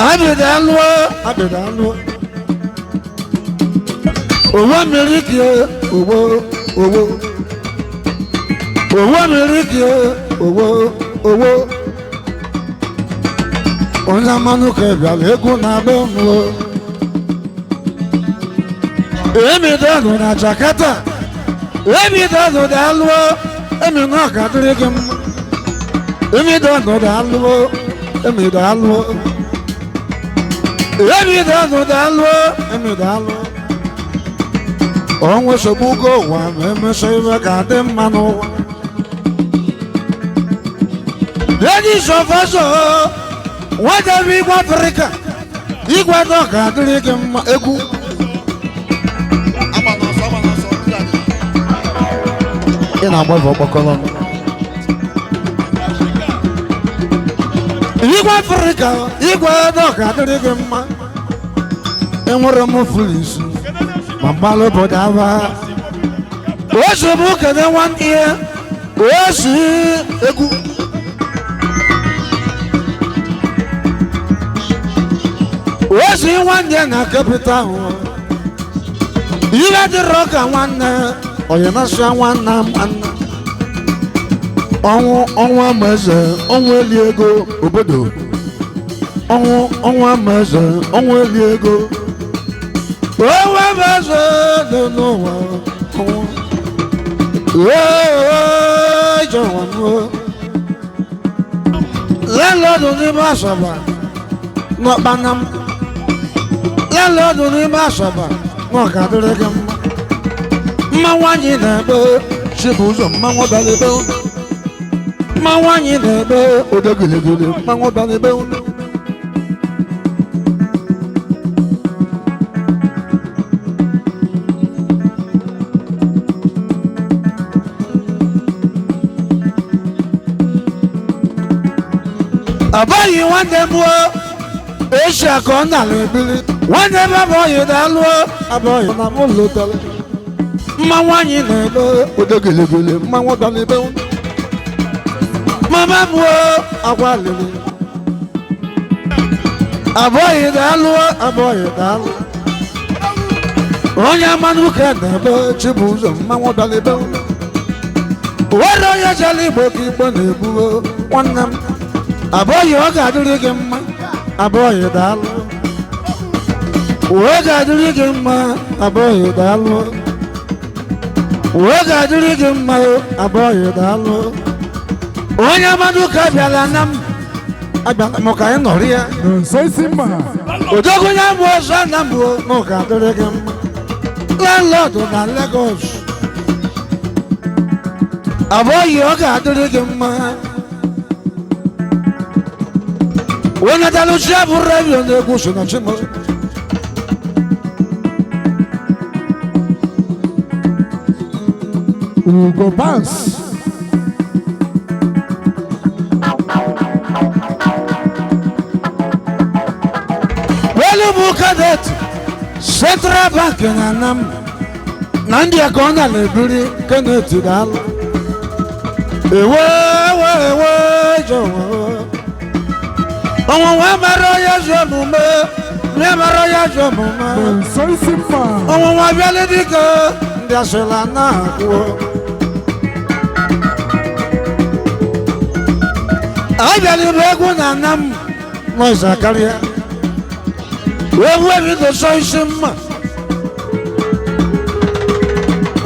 Abịda lụọ, abịda lụọ. Owo mmiri gị, owo, owo. Owó mi rí kí owó owó. Onye mmanụ ka bịara egwu na-agba m o. Emi dọnụ na Jakarta, emi dọnụ daalụọ, emi na ọ ga-adịrị gị mma. Emi dọnụ daalụọ, emi daalụọ. Emi dọnụ daalụọ, emi daalụọ. Onwe nsogbu ugo ụwa ma emesọ iwe ga-adị mma n'ụwa. Lẹ́yìn ìṣọ̀fọ́sọ̀ wọ́n jẹ́ bí igwe Afirika igwe náà ga-adịrị gị mma egwu. Ị na-agbafe ọkpọkọrọ m. Igwe Afirika igwe náà ga-adịrị gị mma. Enwere m fulisi ma mgbalụ obodo aba. Osi bụ kene nwanne ya osi egwu. Osi nwanne na kapịta ahụ. Ihe dịrị ọka nwanne, onye na-asị nwanne nwanne. Ọnwụ ọnwụ amaeze, ọnwụ eli ego obodo. Ọnwụ ọnwụ amaeze, ọnwụ eli ego. Ọnwụ amaeze dị n'ụwa ọnwụ. Ee, jọ̀wọ́ mú. Lẹ́lọ́dún ní bá sọ̀bà n'ọkpanam. Lẹ́lọ́dún ní bá sọ̀bà n'ọ̀gádịrị gị mma. Mmanwụ anyị na-ebe Chibụzọ mmanwụ bịara ebe unu. Mmanwụ anyị na-ebe odo giligili mmanwụ bịara ebe unu. Abaghị nwanne m o, Eshia ka ọ nara ebili. Nwanne m abụghị daalụ abụghị na m lụtara. Mmanwụ anyị na-ebe odo giligili mmanwụ bịara ebe unu. Mama m o, akwa lili. Abụghị daalụ, abụghị daalụ. Onye mmanụ ka na-ebe Chibụzọ mmanwụ bịara ebe ụlọ. Were onye chere Igbo ka Igbo na-ebuo nwanne m. Abụghị ọ ga-adịrị gị mma, abụghị daalụ. Ọ ga-adịrị gị mma, abụghị daalụ. Ọ ga-adịrị gị mma, abụghị daalụ. Onye mmanụ ka bịara na m, abịara m ka anyị nọrọ ya. Nso isi mma. Odogwu ya bụ ọzọ na mbụ na ọ ga-adịrị gị mma. Landlord na Lagos. Abụghị ọ ga-adịrị gị mma. Onye dalụchi abụ redio na-egwu so na Chimo. Ugo Bans. Welu bụ kadet Central Bank na Anam na ndị ka ọ na-ebiri Kenneth daalụ. Ewe ewe ewe jọ̀wọ́. Ọnwụnwa mara onye ezi omume, onye mara onye ezi omume. Nso isi mma. Ọnwụnwa bịala dịka ndị asịla na-akwụ. Abịala ibe egwu na Anam n'ọza karịa. Egwu ebido sọ isi mma.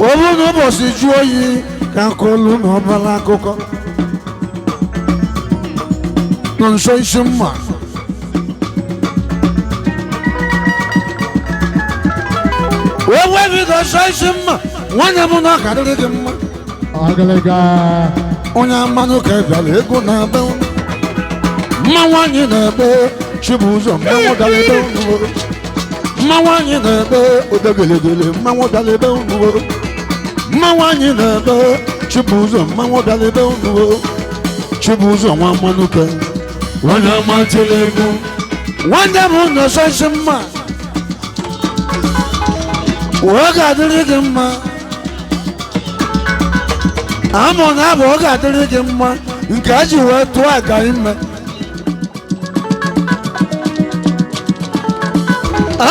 Ọ bụrụ na ụbọchị jụọ oyi ka nkolu na ọbara akụkọ. Nọ nso isi mma. Egwu ebido sọ isi mma. Nwanne m na ọ ga-adịrị gị mma. Agịlịga. Onye mmanụ ka bịara ego na-ebe ụnụ. Mmanwụ anyị na-ebe Chibụzọ mmanwụ bịara ebe ụnụ. Mmanwụ anyị na-ebe odegelegele mmanwụ bịara ebe ụnụ. Mmanwụ anyị na-ebe Chibụzọ mmanwụ bịara ebe ụnụ. Chibụzọ nwa mmanụ ka onye ọma tiri egwu. Nwanne m nọ isi mma. Ọ ga-adịrị gị mma. Amụ na abụ ọ ga-adịrị gị mma nke a ji wee tụọ aga ime.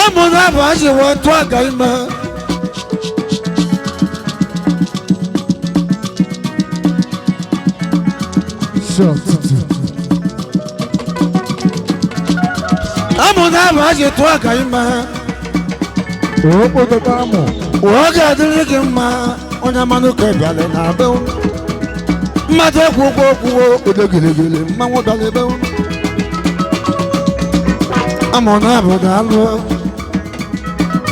Amụ na abụ a ji wee tụọ aga ime. Amụ na abụ a ji tụọ aga ime. Ọ ga-adịrị gị mma onye mmanụ ka bịara na be ụnụ. Mmadụ ekwu okwu okwuwo odo gelegele mmanwụ bịara ebe ụnụ. Amụ na abụ daalụ.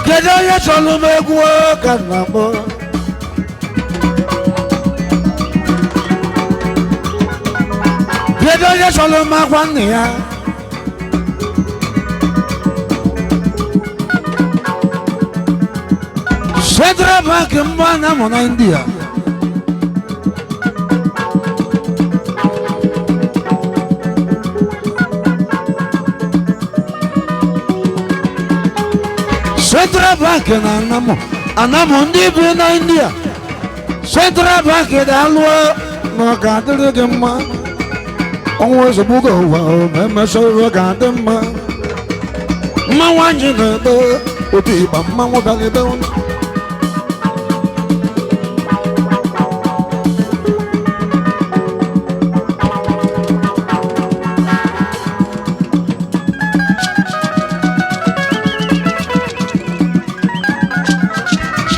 Kedu onye chọrọ m egwu ka m na-akpọ? Kedu onye chọrọ m akwa nne ya? Central Bank mba na-amụ na India. Central Bank na Anamụ, Anamụ ndị bi na India. Central Bank na-alụ na ọ ga-adịrị gị mma. Ọnwa ozugbo gị ụwa ma emesịa ọ ga-adị mma. Mmanwụ anyị na-ebe otu ịgba mmanwụ bịara ebe ụlọ.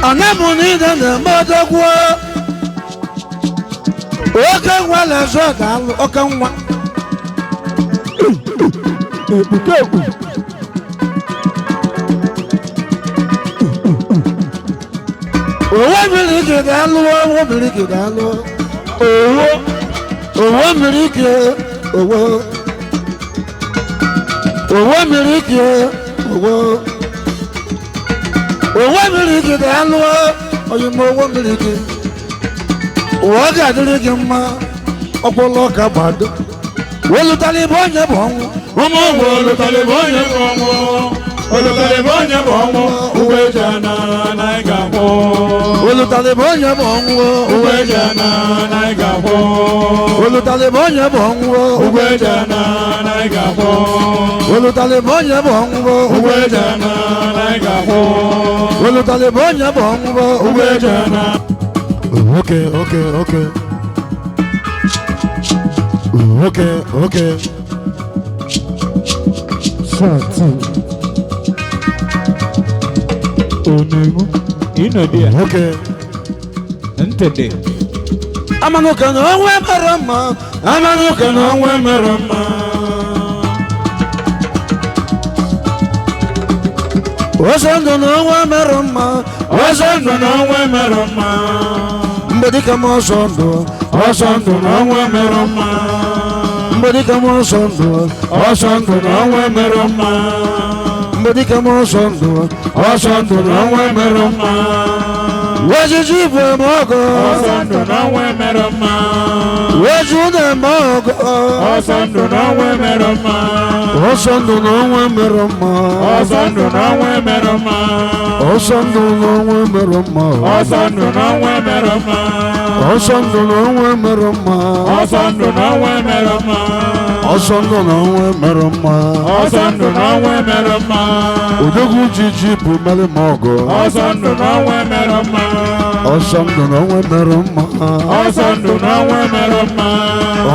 Anamụ niile na-eme odogwu. Oke nwa na-ezo daalụ oke nwa. Ekpuke ekpu. Owo mmiri gị daalụ, owo mmiri gị daalụ. Owo owo mmiri gị owo. Owo mmiri gị owo. Owo mmiri gị daalụ, onye m owo mmiri gị. Ụwa ga-adịrị gị mma, ọkwụlụ ọka gbado. Welụtala ibe onye bụ ọnwụ. Ụmụ ụmụ olùtàlẹ̀ bụ onye bụ ọnwụ. Olùtàlẹ̀ bụ onye bụ ọnwụ. Uwe ji ana na ị ga-akwụ. Welụtala ibe onye bụ ọnwụ. Uwe ji ana na ị ga-akwụ. Olùtàlẹ̀ bụ onye bụ ọnwụ. Ụgwọ eji ana na ị ga-akwụ. Olùtàlẹ̀ bụ onye bụ ọnwụ. Ụgwọ eji ana na ị ga-akwụ. Olùtàlẹ̀ bụ onye bụ ọnwụ. Ụgwọ eji ana. Okay, okay, okay. Okay, okay. Sati. Onemu. Ino dia. Okay. Ntede. Amanuka na onwe mere mma. Amanuka na onwe mere mma. Ọsọ ndụ na onwe mere mma. Ọsọ ndụ na onwe mere mma. Mgbe dịka m ọsọ ndụ. Ọsọ ndụ na onwe mere mma. Mgbe dịka m ọsọ ndụ. Ọsọ ndụ na onwe mere mma. Mgbe dịka m ọsọ ndụ. Ọsọ ndụ na onwe mere mma. Ojiji bụ eme ọgọ. Ọsọ ndụ na onwe mere mma. Oju na-eme ọgọ. Ọsọ ndụ na onwe mere mma. Ọsọ ndụ na onwe mere mma. Ọsọ ndụ na onwe mere mma. Ọsọ ndụ na onwe mere mma. Ọsọ ndụ na onwe mere mma. Ọsọ ndụ na onwe mere mma. Ọsọ ndụ na onwe mere mma. Ọsọ ndụ na onwe mere mma. Ọsọ ndụ na onwe mere mma. Odogwu jiji bụ mere m ọgọ. Ọsọ ndụ na onwe mere mma. Ọsọ ndụ na onwe mere mma. Ọsọ ndụ na onwe mere mma.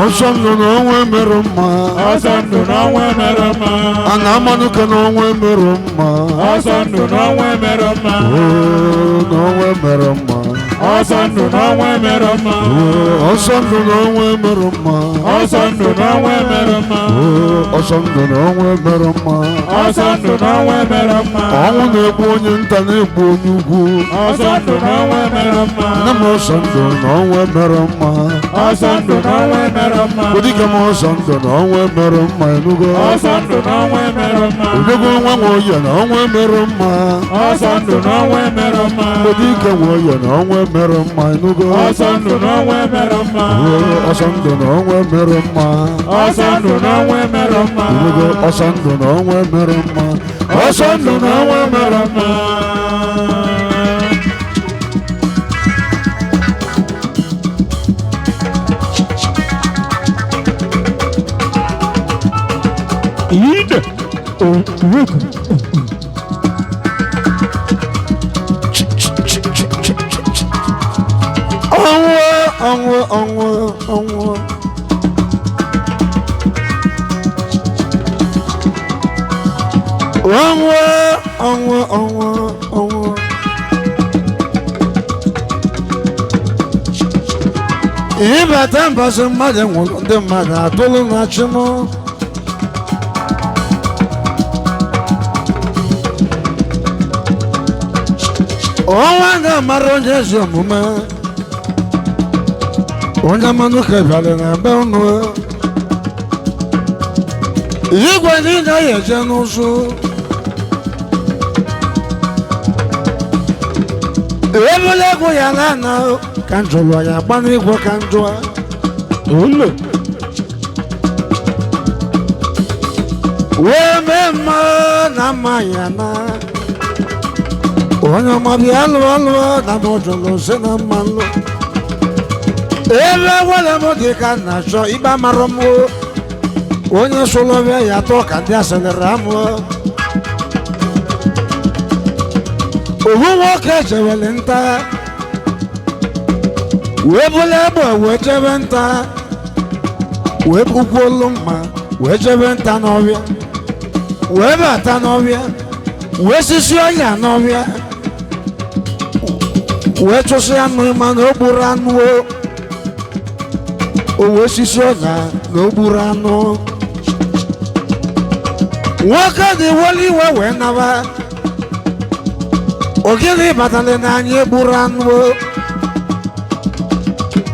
Ọsọ ndụ na onwe mere mma. Ọsọ ndụ na onwe mere mma. A na-amanụka na onwe mere mma. Ọsọ ndụ na onwe mere mma. Oo, na onwe mere mma. Ọsọ ndụ na onwe mere mma. Oo, ọsọ ndụ na onwe mere mma. Ọsọ ndụ na onwe mere mma. Oo, ọsọ ndụ na onwe mere mma. Ọsọ ndụ na onwe mere mma. Ọnwụ na-egbu onye nta na-egbu onye ugwu. Ọsọ ndụ na onwe mere mma. Nne m ọsọ ndụ na onwe mere mma. Ọsọ ndụ na onwe mere mma. Odike m ọsọ ndụ na onwe mere mma enugo. Ọsọ ndụ na onwe mere mma. Odogwu nwa nwe oye na onwe mere mma. Ọsọ ndụ na onwe mere mma. Odike nwe oye na onwe mere mma enugo. Ọsọ ndụ na onwe mere mma. Oo, ọsọ ndụ na onwe mere mma. Ọsọ ndụ na onwe mere mma. Enugo ọsọ ndụ na onwe mere mma. Ọsọ ndụ na onwe mere mma. Ide. Oruku. Ọnwụ ọnwụ ọnwụ ọnwụ. Ọnwụ ọnwụ ọnwụ ọnwụ. Ịbata mbọsị mmadụ nwụrụ ndị mmadụ atụrụ na chi m. Ọnwa na-amara onye ezi omume. Onye mmanụ ka bịara na be unu. Igwe niile ya eje n'ụzụ. Ebule egwu ya na-ana ka njụlụ ya gba n'igwe ka njụa. Olo. Wee mee mma na mma ya na. Onye ọma bịa lụọ lụọ na m jụrụ si na mma lụ. Ebe nwere m dị ka nna chọ ikpe mara m o. Onye sụlụ bịa ya tọọ ka ndị asịrị amụ. Owu nwoke jewere nta. Wee bụla egbe wee jebe nta. Wee bukwuolu mma wee jebe nta n'ọbịa. Wee bata n'ọbịa. Wee sisi ọnya n'ọbịa. Wee chụsị anụ mana o gburu anụ o. O wee sisi ọnya na o gburu anụ. Nwoke dị weli iwe wee naba. Ogini batara n'anya egburu anụ o.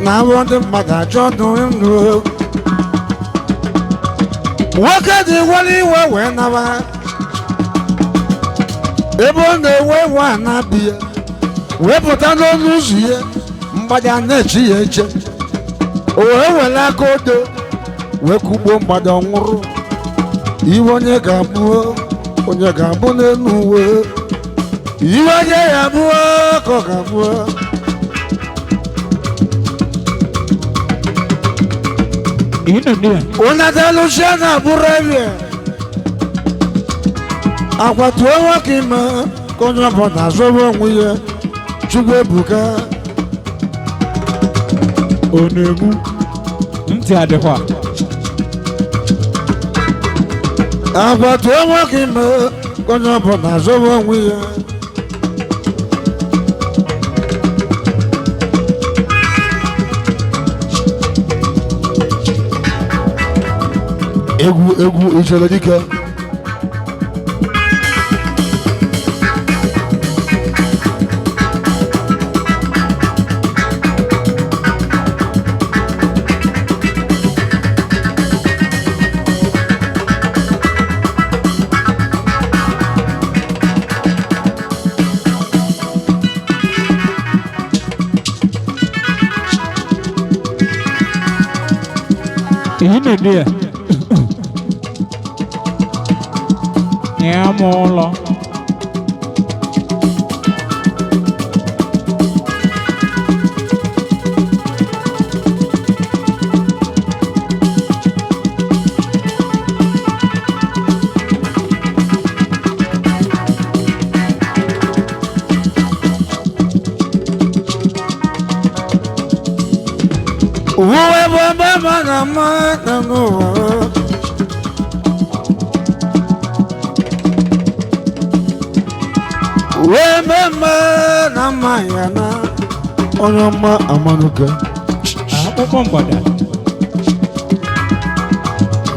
Na awọ ndị mmadụ achọ ndụ ndụ o. Nwoke dị weli iwe wee naba. Ebe ọ na-ewe iwe a na-abịa ya. Wee pụta n'ọnụ ụzọ ya. Mgbada na-echi ya eche. O wee were aka odo wee kugbuo mgbada ọ nwụrụ. Iwe onye ga-abụ onye ga-abụ n'elu uwe. Iwe onye ya abụ ka ọ ga-abụ. Unatalusia na burevie. Akwatuo nwoke ime ka onye ọbụla azọba onwe ya. Chukwu ebuka. Ọ na-egbu ntị adịkwa. Akwatuo nwoke ime ka onye ọbụla azọba onwe ya. Egwu egwu ijele dike. Ihe na-ede ya. Ya ma ụlọ. Uwe bụ ebe ma na mma na n'ụwa. Uwe ebe mma na mma ya na Onye ọma amanuke. Akpụkpọ mgbada.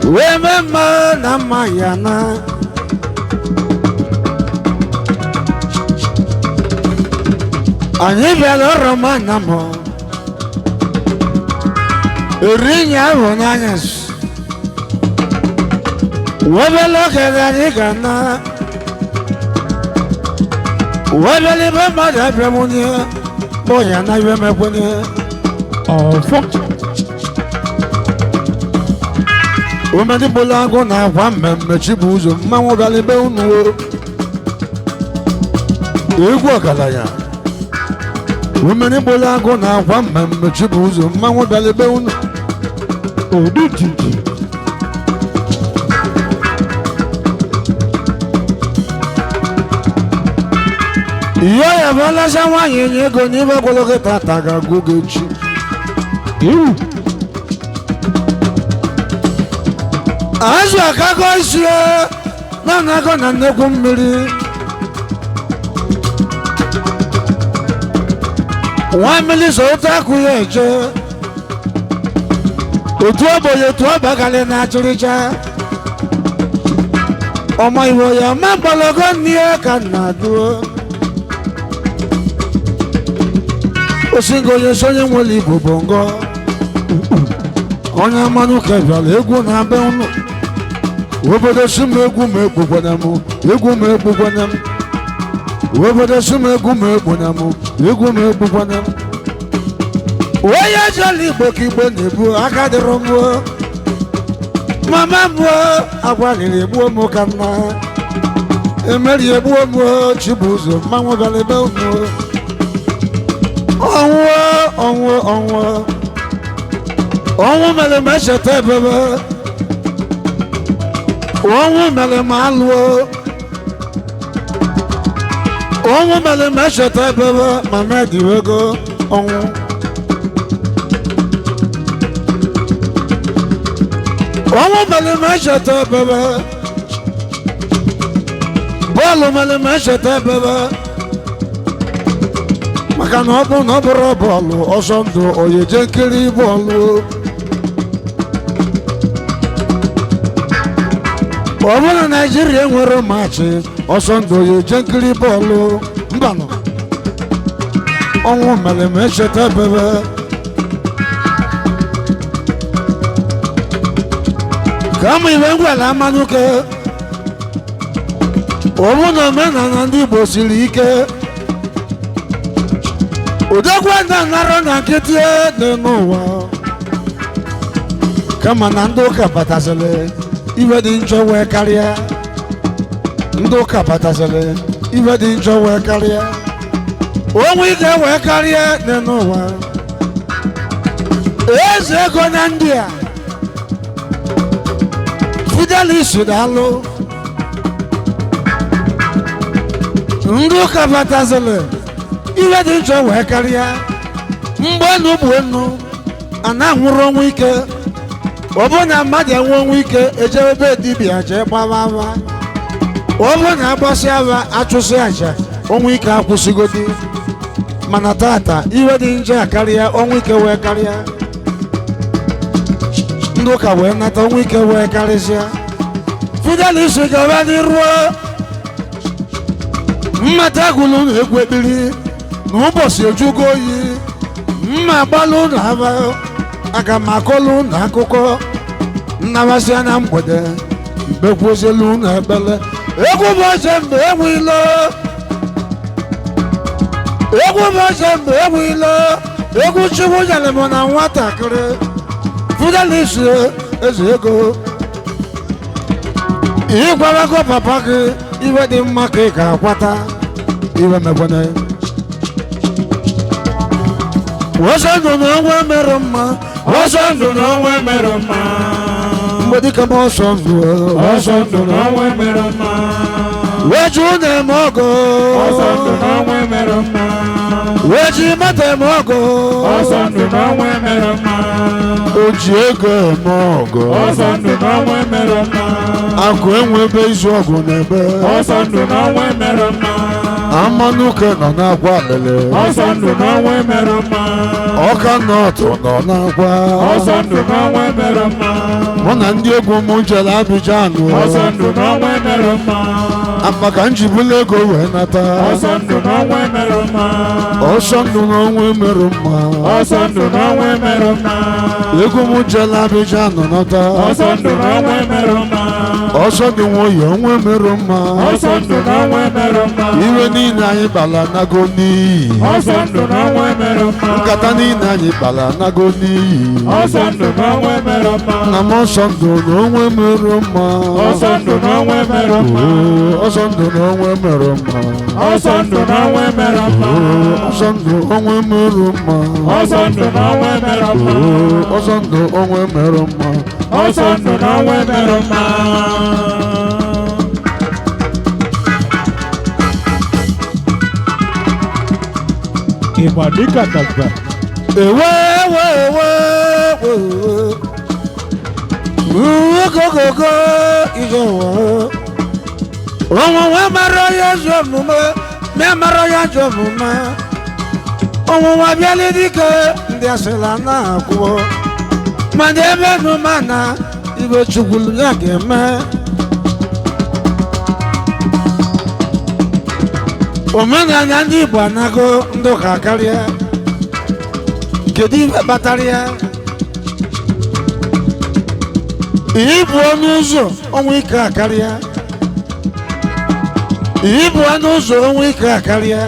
Uwe ebe mma na mma ya na anyị bịara ọrụ ma na mụ eri nya ahụ n'anyasị webele oge ga anyị ga na webele ibe mmadụ abịa mụnye bụ ya na ibe mekwenye Ọfọ. omedịbụla agụ na-akwa mmemme Chibuzo mmanwụ bịara ibe unu o. Egwu ọgaranya. Omedịbụla agụ na-akwa mmemme Chibuzo mmanwụ bịara ibe unu. Odu jiji. Ihe ya bụ ọlacha nwaanyị enye ego n'ime gwụrụ gị tata ga-agwụ gị echi. Ewu. Azụ akago isi na-anago na nnekwu mmiri. Nwa mmiri so otu akụ ya eje. Otu ogbenye otu ọbagalị na-achịrịcha. Ọma iwe ya ma mgbọrọgwụ nne ya ka nna duo. Osingo onye si onye nwere igbo bụ ngọ. Onye mmanụ ka bịara egwu na-abịa ụnụ. Obodo si m egwu m egbukwana m, egwu m egbukwana m. Obodo si m egwu m egbuna m, egwu m egbukwana m. Onye jere igbo ka igbo na-ebu aka dịrị m o. Mama m o, agwarịrị egbuo m ka nna. Emeri egbuo m o, Chibuzo mmanwụ bịara ebe unu o. Ọnwụ ọnwụ ọnwụ ọnwụ mere m echeta ebebe. Ọnwụ mere m alụọ. Ọnwụ mere m echeta ebebe ma m ediwego ọnwụ. Ọnwụ mere m echeta ebebe. Bọọlụ mere m echeta ebebe. Maka na ọ bụ na ọ bụrụ bọọlụ ọsọ ndụ oye je nkiri bọọlụ. Ọ bụrụ na Naijiria enwere maachị ọsọ ndụ oye je nkiri bọọlụ mbanụ. Ọnwụ mere m echeta ebebe. Kama iwe ngwala amanụke. Ọ bụ na omenala ndị Igbo siri ike. Odogwu na-anarọ na nkịtị dị n'ụwa. Kama na ndị ụka batasịrị iwe dị njọ wee karịa. Ndị ụka batasịrị iwe dị njọ wee karịa. Onwe ike wee karịa dị n'ụwa. Eze ego na ndị a. Fidelis daalụ. Ndị ụka batazịlị ihe dị njọ wee karịa. Mgbe enu bụ enu a na-anwụrụ ọnwụ ike. Ọ bụrụ na mmadụ enwe ọnwụ ike, ejebe ebe dibịa jee gbawa awa. Ọ bụrụ na agbasị awa, achụsị aja, ọnwụ ike akwụsịgodi. Mana tata ihe dị njọ akarịa, ọnwụ ike wee karịa. Ndị ụka wee nata, ọnwụ ike wee karịsịa. Fidelis gaba n'iru. Mmata gwụlụ na egwu ekpiri na ụbọchị ejugo oyi. Mma gbalụ na aba, aga m akọlụ na akụkọ nnabasịa na mgbede mgbekwuzielu na ekpele. Egwu bụ ọzọ mgbe enweilo, egwu bụ ọzọ mgbe enweilo. Egwu Chukwu nyere m na nwatakịrị. Fidelis eze ego, ịgwarago papa gị iwe dị mma ka ị ga-akwata iwe mekwana. Ọsọ ndụ na ọnwa mere mma. Ọsọ ndụ na ọnwa mere mma. Mgbe dịka m ọsọ ndụ. Ọsọ ndụ na ọnwa mere mma. Weju na-eme ọgụ. Ọsọ ndụ na ọnwa mere mma. Weji mata eme ọgụ. Ọsọ ndụ na ọnwa mere mma. O ji ego eme ọgụ. Ọsọ ndụ na ọnwa mere mma. Akụ enwe ebe izu ọgụ na-ebe. Ọsọ ndụ na ọnwa mere mma. Amanụke nọ n'akwa alele. Ọsọ ndụ na ọnwa mere mma. Ọka nọtụ nọ n'akwa. Ọsọ ndụ na ọnwa mere mma. Mụ na ndị egwu m jere Abidjan. Ọsọ ndụ na ọnwa mere mma. Akpa ka m ji bulu ego wee nata. Ọsọ ndụ na ọnwa mere mma. Ọsọ ndụ na ọnwa mere mma. Ọsọ ndụ na ọnwa mere mma. Egwu m jere Abidjan nata. Ọsọ ndụ na ọnwa mere mma. Ọsọ dị nwayọ ọnwa mere mma. Ọsọ ndụ na ọnwa mere mma. Iwe niile anyị kpara nago n'iyi. Ọsọ ndụ na ọnwa mere mma. Nkata niile anyị kpara nago n'iyi. Ọsọ ndụ na ọnwa mere mma. Na m ọsọ ndụ na ọnwa mere mma. Ọsọ ndụ na ọnwa mere mma. Oo, ọsọ ndụ na ọnwa mere mma. Ọsọ ndụ na ọnwa mere mma. Oo, ọsọ ndụ ọnwa mere mma. Ọsọ ndụ na ọnwa mere mma. Oo, ọsọ ndụ ọnwa mere mma. Ọsọ ndụ na ọnwa mere mma. Ịgba dịka dagba. Ewe ewe ewe ewe. Uwe gogogo ije ụwa. Ọnwụnwa mara ya ajọ omume, mịa mara ya ajọ omume. Ọnwụnwa bịala dike ndị asịla na-akwụọ. Mana ebe nụ mana ibe Chukwu ya ga-eme. Omenala ndị Igbo anago ndụ ka karịa. Kedu ihe kpatara ya? Ịbụ ọnụ ụzọ ọnwụ ike akarịa. Ịbụ ọnụ ụzọ ọnwụ ike akarịa.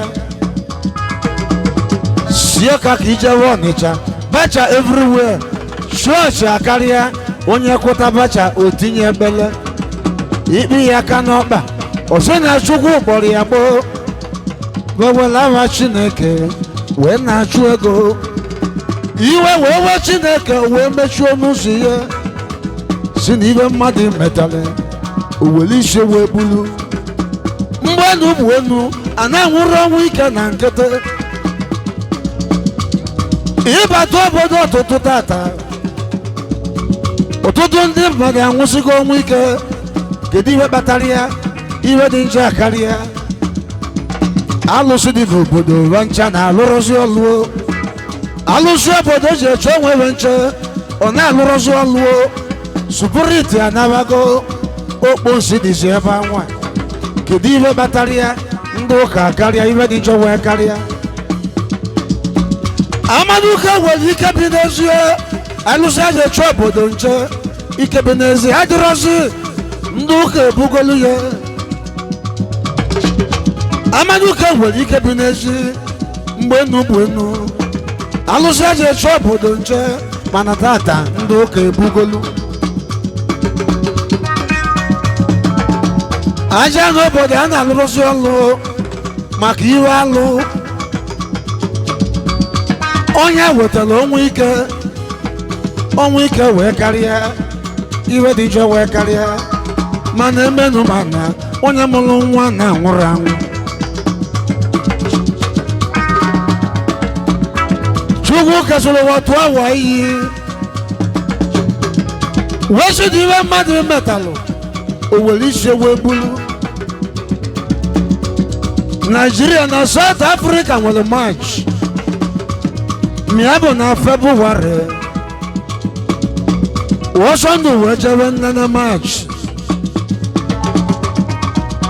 Sie ka ka ijewe Ọnịcha, bacha everywhere, chọọchị akarịa. Onye kwụta bacha o tinye ebele ikpe ya aka n'ọkpa, ọ sị na Chukwu kpọrọ ya gboo. Wewela Chineke wee na-achụ ego. Iwe wee wee Chineke wee mechie ọnụ ụzọ ya, si na ibe mmadụ metara o were isi wee bulu. Mgbe enu bụ enu a na-anwụrụ ọnwụ ike na nkịtị. Ịbata obodo ọtụtụ tata, ọtụtụ ndị mmadụ anwụsịgo ọnwụ ike. Kedu ihe kpatara ya? Ihe dị njọ akarịa. Alụsị dị n'obodo ụwa ncha na-alụrụzi ọlụo. Alụsị obodo ji eche onwe nche, ọ na-alụrụzi ọlụo. Supuriti anabago okpo nsi dịzi ebe anwa. Kedu ihe kpatara ya? Ndị ụka karịa, ihe dị njọ wee karịa. Amaduka nwere ike bi n'ezie, alụsị aja eche obodo nche ike bi n'ezie adịrọzi. Ndị ụka ebugolu ya. Amaduka nwere ike bi n'ezi mgbe enu bụ enu, alụsị aja eche obodo nche, mana tata ndị ụka ebugolu aja n'obodo a na-alụrụzi ọlụ maka iwe alụ. Onye wetara ọnwụ ike, ọnwụ ike wee karịa, iwe dị njọ wee karịa. Mana emenụ mana onye mụrụ nwa na-anwụrụ anwụ. Chukwu kesịrị ụwa tụọ awa iyi wee sị na iwe mmadụ metalụ o were isi wee bulu. Naijiria na South Africa nwere match mịa bụ na Febụwarị. Ọsọ ndụ wee jebe nnene match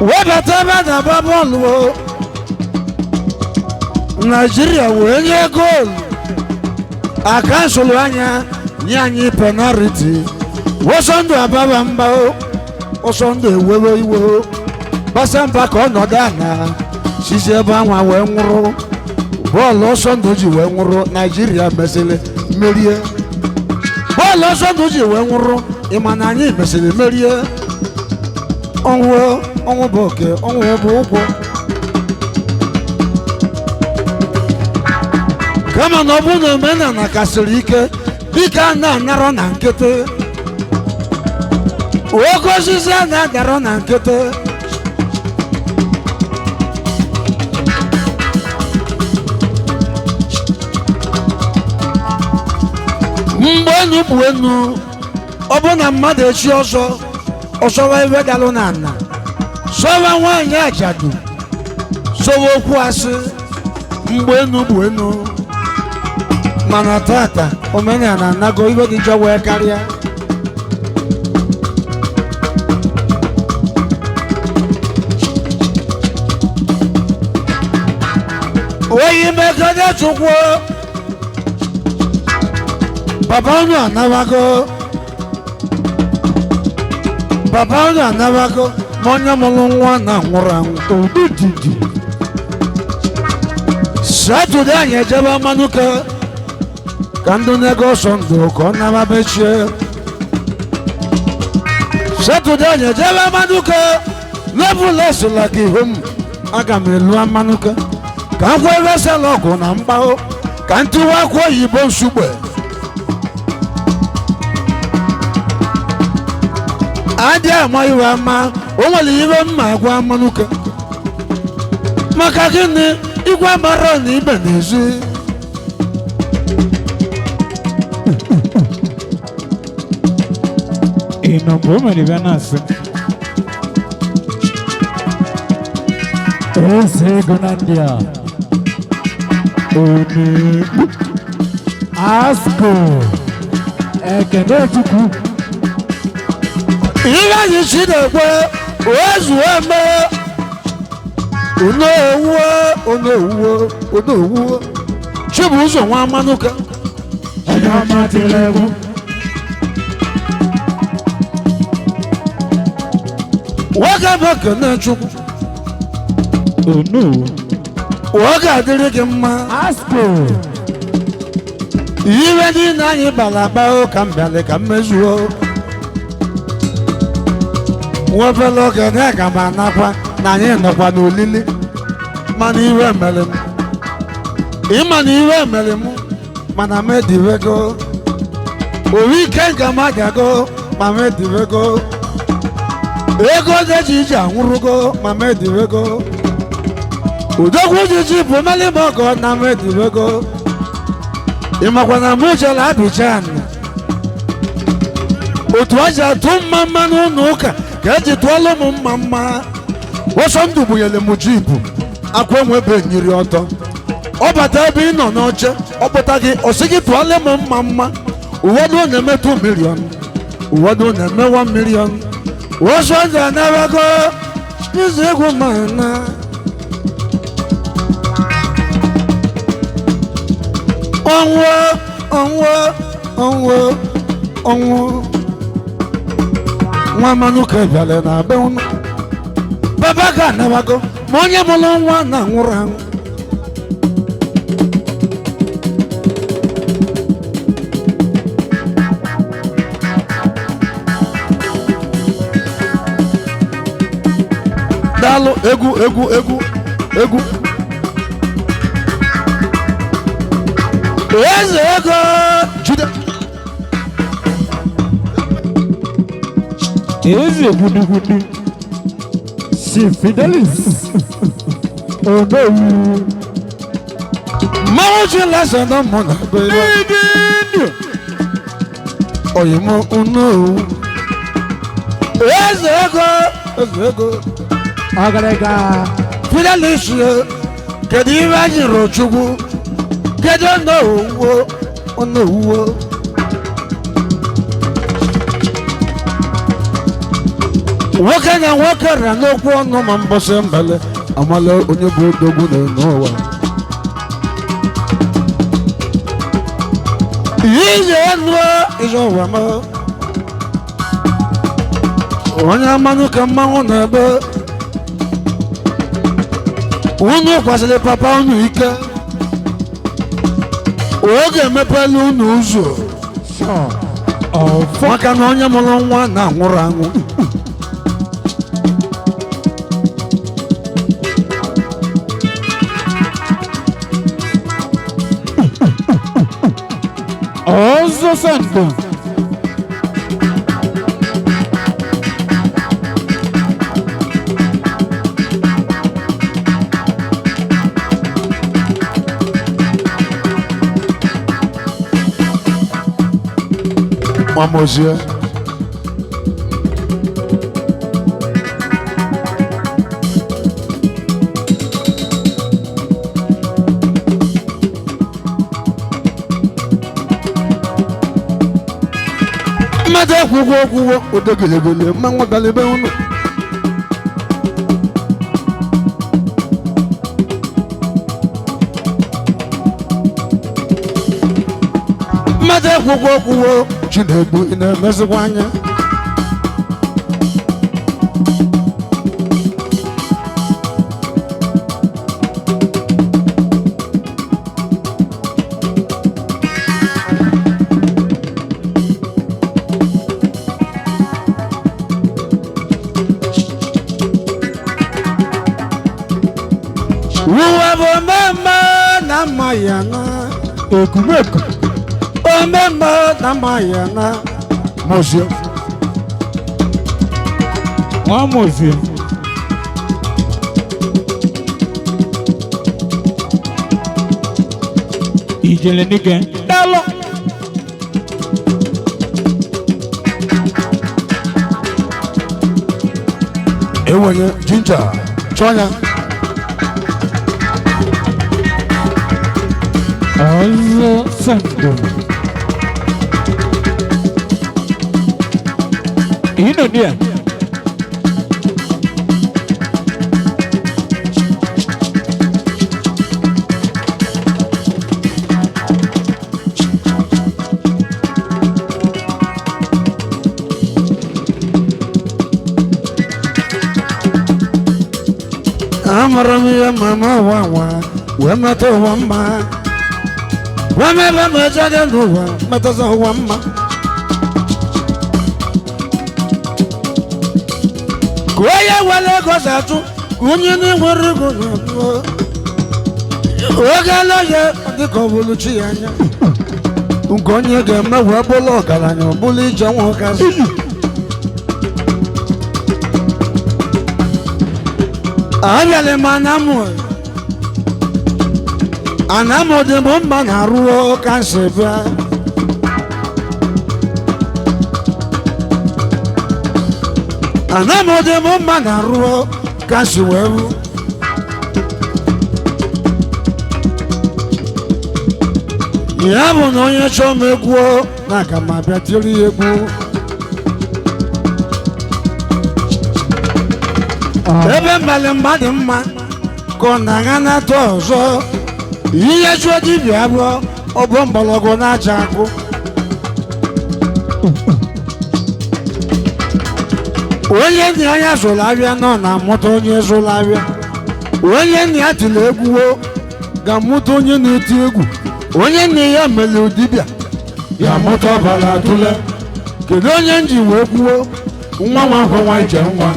wee bata ebe a na-agba bọọlụ o. Naijiria wee nye goolu akansụlụ anya nye anyị penariti. Ọsọ ndụ ababa mba o. Ọsọ ndụ ewewe iwe o. Gbasa mba ka ọnọdụ ana sisi ebe anwa wee nwụrụ bọọlụ. Ọsọ ndụ ji wee nwụrụ, Naijiria mesịrị merie. Bọọlụ ọsọ ndụ ji wee nwụrụ, ịma na anyị mesịrị merie. Ọnwụ ọnwụ bụ oke ọnwụ bụ ụkwụ, kama na ọ bụrụ na omenala kasịrị ike dịka a na-anarọ na nkịtị, oke osisi a na-adarọ na nkịtị. Mgbe enu bụ enu, ọ bụ na mmadụ echi ọzọ ọsọwa ebe dalụ na ana sọwa nwaanyị ajadu sowa okwu asị. Mgbe enu bụ enu, mana tata omenala anago iwe dị njọ wee karịa. Oyi megide Chukwu, baba unu anabago, baba unu anabago, ma onye mụrụ nwa na nwụrụ anwụ. Odididi Satọde anyị ejebe mmanụke ka ndị na-ego ọsọ ndụ ka ọ naba mechie. Satọde anyị ejebe mmanụke lebụlesụla ka ihu m aga m elu mmanụke ka m kwee vesel ọgụ na mgbahụ ka m tiwa akwa oyibo nsugbe adị ama iwe ama. O nwere iwe mma agwa mmanụke maka gịnị? Igwe mara na ibe na-ezi. Ị nọ mgbe o mere ibe na-asị eze ego na ndị a onekpu asko ekene Chukwu. Ihe anyị si na-ekwe ozuo eme onowuo onowuo onowuo Chibụzọ nwa mmanụka. Onye ọma tiri egwu. Nwoke bụ ekene Chukwu. Onowu. Nwoke adịrị gị mma. Asko. Ihe niile anyị gbara agba ka m bịara ka m mezuo nwebele oge na aga m anakwa na anyị nọkwa n'olili, mana iwe mere m, ịma na iwe mere m, mana m ediwego owi ike nga m agago, ma m ediwego ego deji iji anwụrụgo, ma m ediwego udogwu jiji bụ meli m ọgọ na m ediwego. Ịmakwa na mụ jere Abidjan, otu a ji atụ mma mma n'ụlọ ụka ka eji tụọlụ m mma mma. Ọsọ ndụ bunyere m jipu akwa enwebe nyiri ọtọ ọ bata ebe ị nọ n'oche ọ pụta gị ọ sị gị tụọlụ m mma mma. Ụfọdụ na-eme 2 million, ụfọdụ na-eme 1 million. Ọsọ ndụ anabago izu egwu ma na ọnwụ ọnwụ ọnwụ ọnwụ nwa mmanụ ka bịara na be ụnụ baba ga anabago, ma onye mụrụ nwa na nwụrụ anwụ. Daalụ egwu egwu egwu egwu eze ego jude. Eze gudugudu. Si Fidelis. Onowu. Mmanwụ ji lasa na mụ na be Ndị ndụ. Oyimo onowu. Eze ego, eze ego. Ọgaranya. Fidelis, kedu ihe anyị rụrụ Chukwu? Kedu onowuwo, onowuwo? Nwoke na nwoke ra n'okwu ọnụ ma mbọsị mbele amala onye bụ odogwu na n'ụwa. Ije elu ije ụwa m. Onye amanụ ka mmanwụ na-ebe. Unu kwasịrị papa unu ike. Oge emepela unu ụzọ. Ọfọ. Maka na onye mụrụ nwa na-anwụrụ anwụ. Ọzọ sandụ. Mamozie. Mmadụ ekwugo okwuwo odogelegele mmanwụ bịara ebe unu. Mmadụ ekwugo okwuwo Chinegbu ị na-emezikwa anya. Ụwa bụ omemma na mma ya na. Ekumeko. Omemma na mma ya na. Mozie. Nwa Mozie. Ijele nike. Daalụ. Enwenye jinja chọọ ya. Ọzọ sandụ. Ino dia. Amara m ihe mama ụwa nwa wee meta ụwa mma. Wee mebe m ejede n'ụwa metaza ụwa mma. Ka onye nwere ego si atụ ka onye na-enwere ego na-atụ. Oge ele ya dịka ọ bụrụ chi ya anya. Nke onye ga-eme wee bụrụ ọgaranya ọ bụrụ ije nwa ụkazị. Abịala m anamụ. Anamụ dị m mma na arụọ ka nsi bịa. Anamụ dị m mma na arụọ ka nsi wee rụ. Ya bụ na onye chọọ m egwu na aga m abịa tiri ya egwu. Ebe mbalị mmadụ mma ka ọ na-aga na-atụ ọzọ. Ihe chụọ dibịa abụọ ọ bụ mgbọrọgwụ na-acha akụ. Onye nna ya zụrụ abịa nọ na-amụta onye zụrụ abịa. Onye nna ya tiri egwu ga-amụta onye na-eti egwu. Onye nna ya mere dibịa ga-amụta ọbara atụle. Kedu onye m ji wee kwuo nwa nwa nwa nwa ije nwa?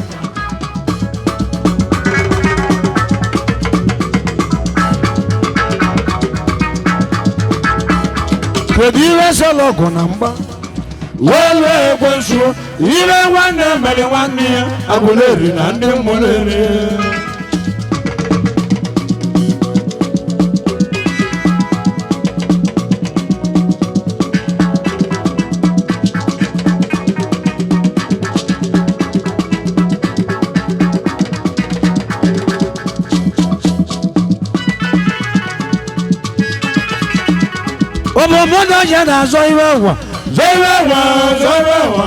Kedu ihe sọlọ ọgụ na mgba? Welu ekwensu ire nwanne mere nwanne ya agụleri na ndị mmụrụ eri. Obodo ya na-azọ iwe ụwa, zọ iwe ụwa, zọ iwe ụwa.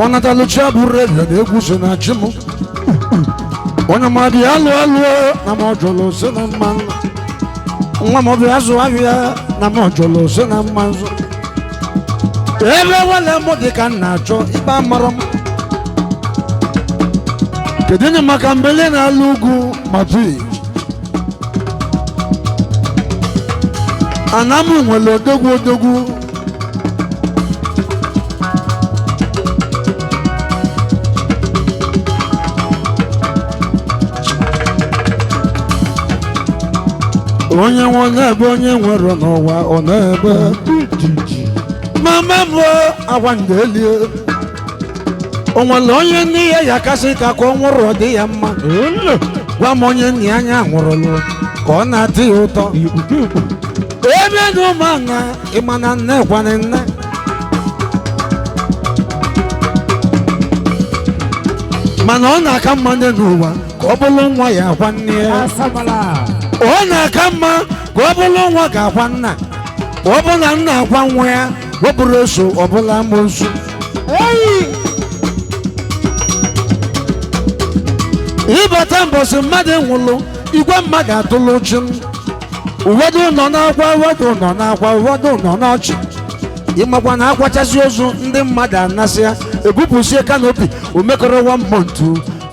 Ọ nataluchi abụrụ ebe na egwu so na chi m. Onye ma bịa alụ alụ na m ọjọlụ si na mma nna. Nwa m bịa azụ ahịa na m ọjọlụ si na mma nzụ. Ebe nwale m dị ka m na-achọ ikpe amara m. Kedu ni maka mbele na-alụ ugwu ma bi anamụ nwere odogwu odogwu onye nwe na-ebe onye nwere n'ụwa ọ na-ebe mama m agwa ndelie o nwere onye nne ya ya kasị ka ka ọ nwụrụ ọ dị ya mma. Gwa m onye nne ya anya nwụrụlụ ka ọ na-adị ya ụtọ. Ebe na ụmụnna ịma na nne kwana nne mana ọ na-aka mma nne n'ụwa ka ọ bụrụ nwa ya akwa nne ya. Ọ na-aka mma ka ọ bụrụ nwa ga-akwa nna, ka ọ bụ na nna akwa nwa ya wepụrụ eso ọ bụla amoosu. Ịbata mbọsị mmadụ nwụrụ igwe mmadụ atụlụ chi m. Ụfọdụ nọ n'akwa, ụfọdụ nọ n'akwa, ụfọdụ nọ n'ọchị. Ịmakwa na akwachasị ozu ndị mmadụ anasịa ebupụsie kanopi omekọrọ 1 month.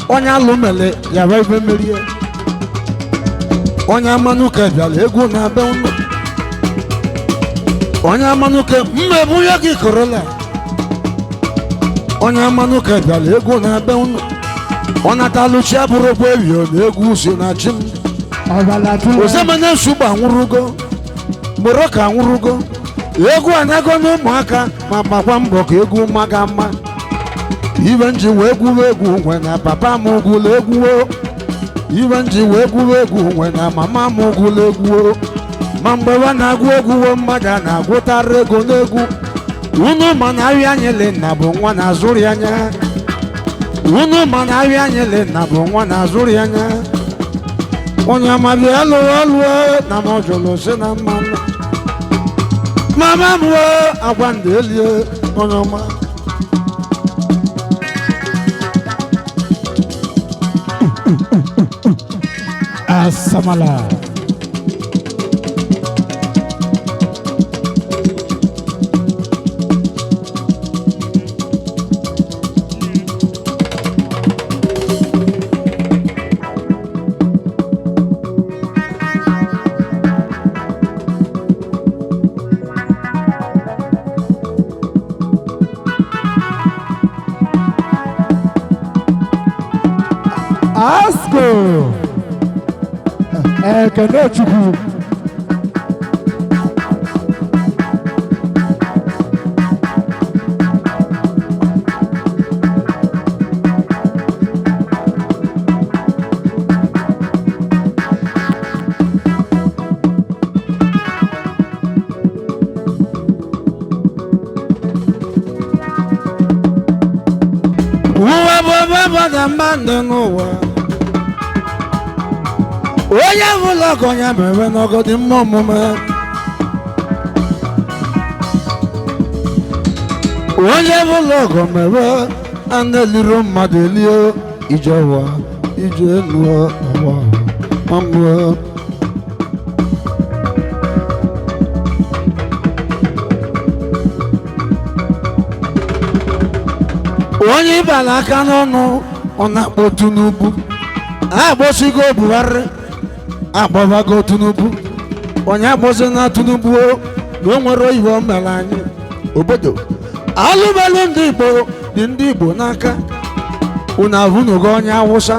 Onye alụ mere yara ebe merie. Onye amanuke bịara egwu na be ụlọ. Onye amanuke mmegbu ya gị korola. Onye amanuke bịara egwu na be ụlọ. Ọ nataluchi abụrụkwa ebio na egwu si na chi m. Ozemene nsugbu anwụrụgo, Morocco anwụrụgo, egwu anago n'ụmụaka ma gbakwa mbọ ka egwu maga mma. Ibe nji wee gwuwe egwu nwe na papa m gwụla egwu o. Ibe nji wee gwuwe egwu nwe na mama m gwụla egwu o. Ma mgbe wa na-agwụ egwu wo mmadụ a na-agwụtara ego n'egwu. Unu ma na ahịa anyị le na bụ nwa na-azụrụ ya anya. Unu ma na ahịa anyị le na bụ nwa na-azụrụ ya anya. Onye ma bịa lụọ lụọ na m jụrụ si na mma nna. Mama m wo agwa ndị elie onye ọma. Asamala. Asko. Ekenechukwu. Ụwa bụ ebe mmadụ mmadụ n'ụwa. Onye ọbụla ka onye mere n'ọgọdị mma omume. Onye ọbụla ọgọ mere a na-eliro mmadụ elie ije ụwa ije elu ụwa mmụọ. Onye ịbala aka n'ọnụ ọ na-akpọ Tinubu. Agbosigo Buhari, akpọbago Tinubu. Onye agbọzi na Tinubu o, na o nwere ihe o mere anyị obodo. Alụmalụ ndị Igbo dị ndị Igbo n'aka. Unu ahụnugo onye Awụsa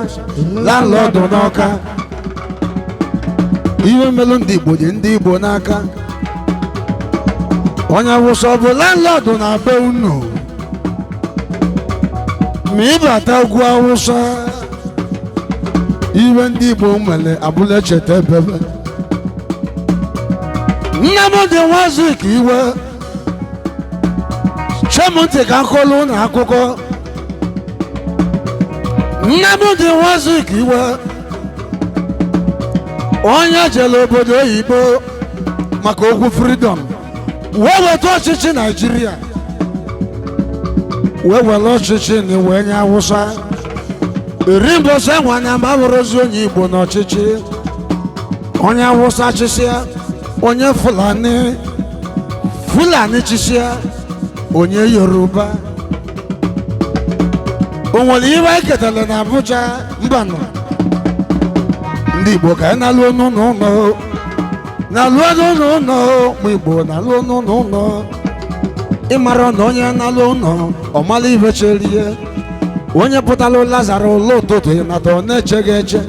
landlọdụ n'Ọka Ihe melụ ndị Igbo dị ndị Igbo n'aka. Onye awụsa ọ bụ landlord na be unu? Ma ịbata ugwu awụsa, ihe ndị Igbo nwere abụla echeta ebebe. Nne m dị nwazi ka iwe chem ntị ka nkọlụ na akụkọ. Nne m dị nwazi ka iwe onye jere obodo oyibo maka okwu freedom wee weta ọchịchị Naijiria, wee were ọchịchị na wee nye awụsa. Eri mbọsị enwe anya ma bụrụzi onye Igbo n'ọchịchị, onye awụsa chịsịa, onye Fulani Fulani chịsịa, onye Yoruba. O nwere ihe anyị ketara na Abuja? Mba nọ. Ndị Igbo ka anyị na-alụ n'ụlọ ụlọ, na-alụ n'ụlọ ụlọ. Ụmụ Igbo na-alụ n'ụlọ ụlọ. Ịmara na onye na-alụ ụlọ ọ mara ibe cherie. Onye pụtara Lazaro ụlọ ụtụtụ ịnata ọ na-eche gị eche.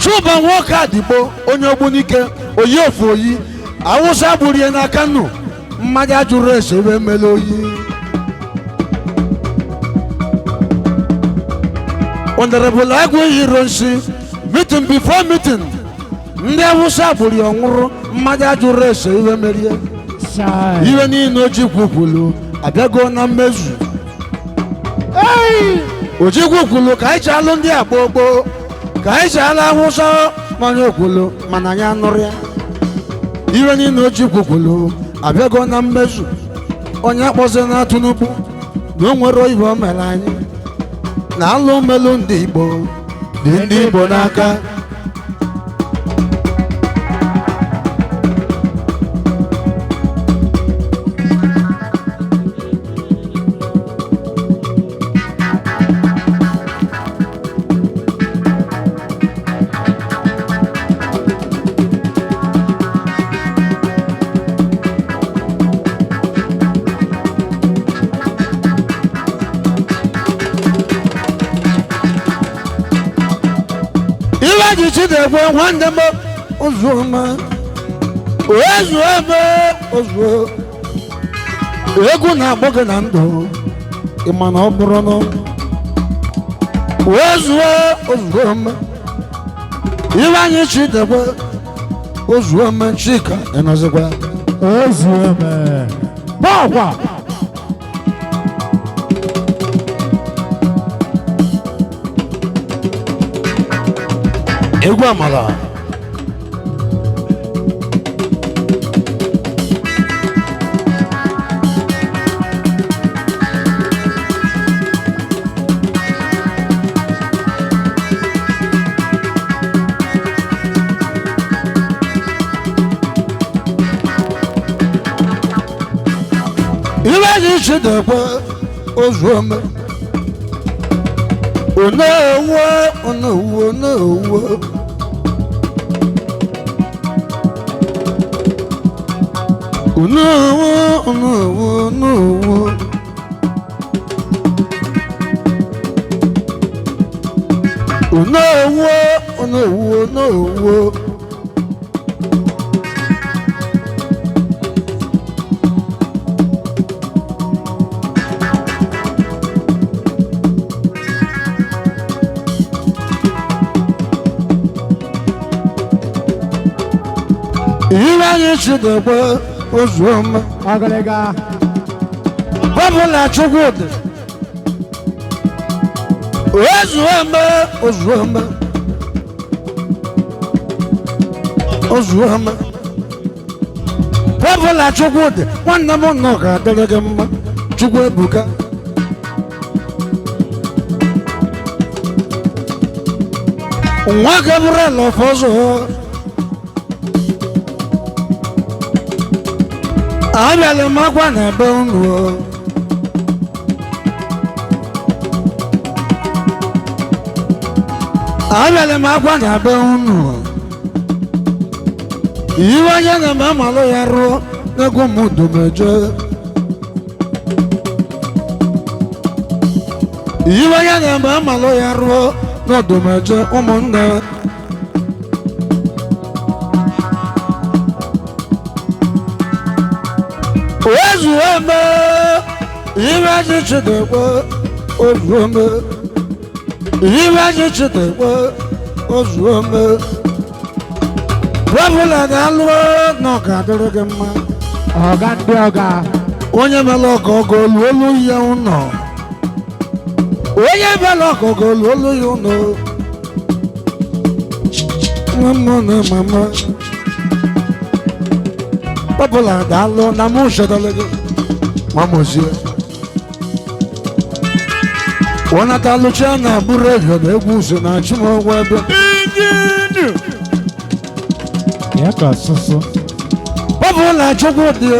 Chụba nwoke adịgbo onye ogbunike oyi ofu oyi awụsa gburie n'aka nnu mmanya jụrụ ese ebe mere oyi. Honorable Agụ Ironsi, meeting before meeting, ndị awụsa gburu ya ọnwụrụ mmanya jụrụ ese iwe merie. Iwe niile Ojukwu kwuru abịago na mmezu. Ojukwu kwuru ka anyị chalụ ndị agbo gboo, ka anyị chalụ awụsa manya okwulu, mana anyị anụrụ ya. Iwe niile Ojukwu kwuru abịago na mmezu. Onye akpọzi na Tinubu na o nwere ibe o mere anyị na alụ melụ ndị Igbo dị ndị Igbo n'aka. Iwe Chidegwe nwanne m ozuoma ozuoma ozuo egwu na-agbọ gị na ndụ ị ma na ọ bụrụ na ozuo ozuoma. Iwe anyị Chidegwe ozuoma Chika ịnọzikwa Ozuome. Bọkwa. Egwu amala. Iwe ji Chidekwe ozuome onowo onowo onowo onowo onowo onowo onowo onowo onowo. Iwe anyị Chidekwe ozuoma. Ọgịrịga. Bọbụla Chukwudị ozuoma ozuoma ozuoma. Bọbụla Chukwudị nwanne m nọ ga-adịrị gị mma. Chukwu ebuka. Nwa Gabriel Ọfọzọ abịala m akwa na be unu o. Abịala m akwa na be unu. Iwe anya na m amalụ ya rụọ n'egwu m dumeje. Iwe anya na m amalụ ya rụọ N'ọdụmeje ụmụnne. Ozuome iwe ji chidekwe ozuome iwe ji chidekwe ozuome webụla ga-alụ na ọ ga-adịrị gị mma. Ọga ndị ọga. Onye mere ọgọ ọgọ olu olu ya ụnọ. Onye mere ọgọ ọgọ olu olu ya ụnọ. Nwa m na mama ọbụla daalụ na mụ chọtara gị nwa m ozie. Wọnatalụcha na bụrụ ego na egwu so na chimọgwụ ebe. Ya ka asụsụ. Bọbụla chukwu dị,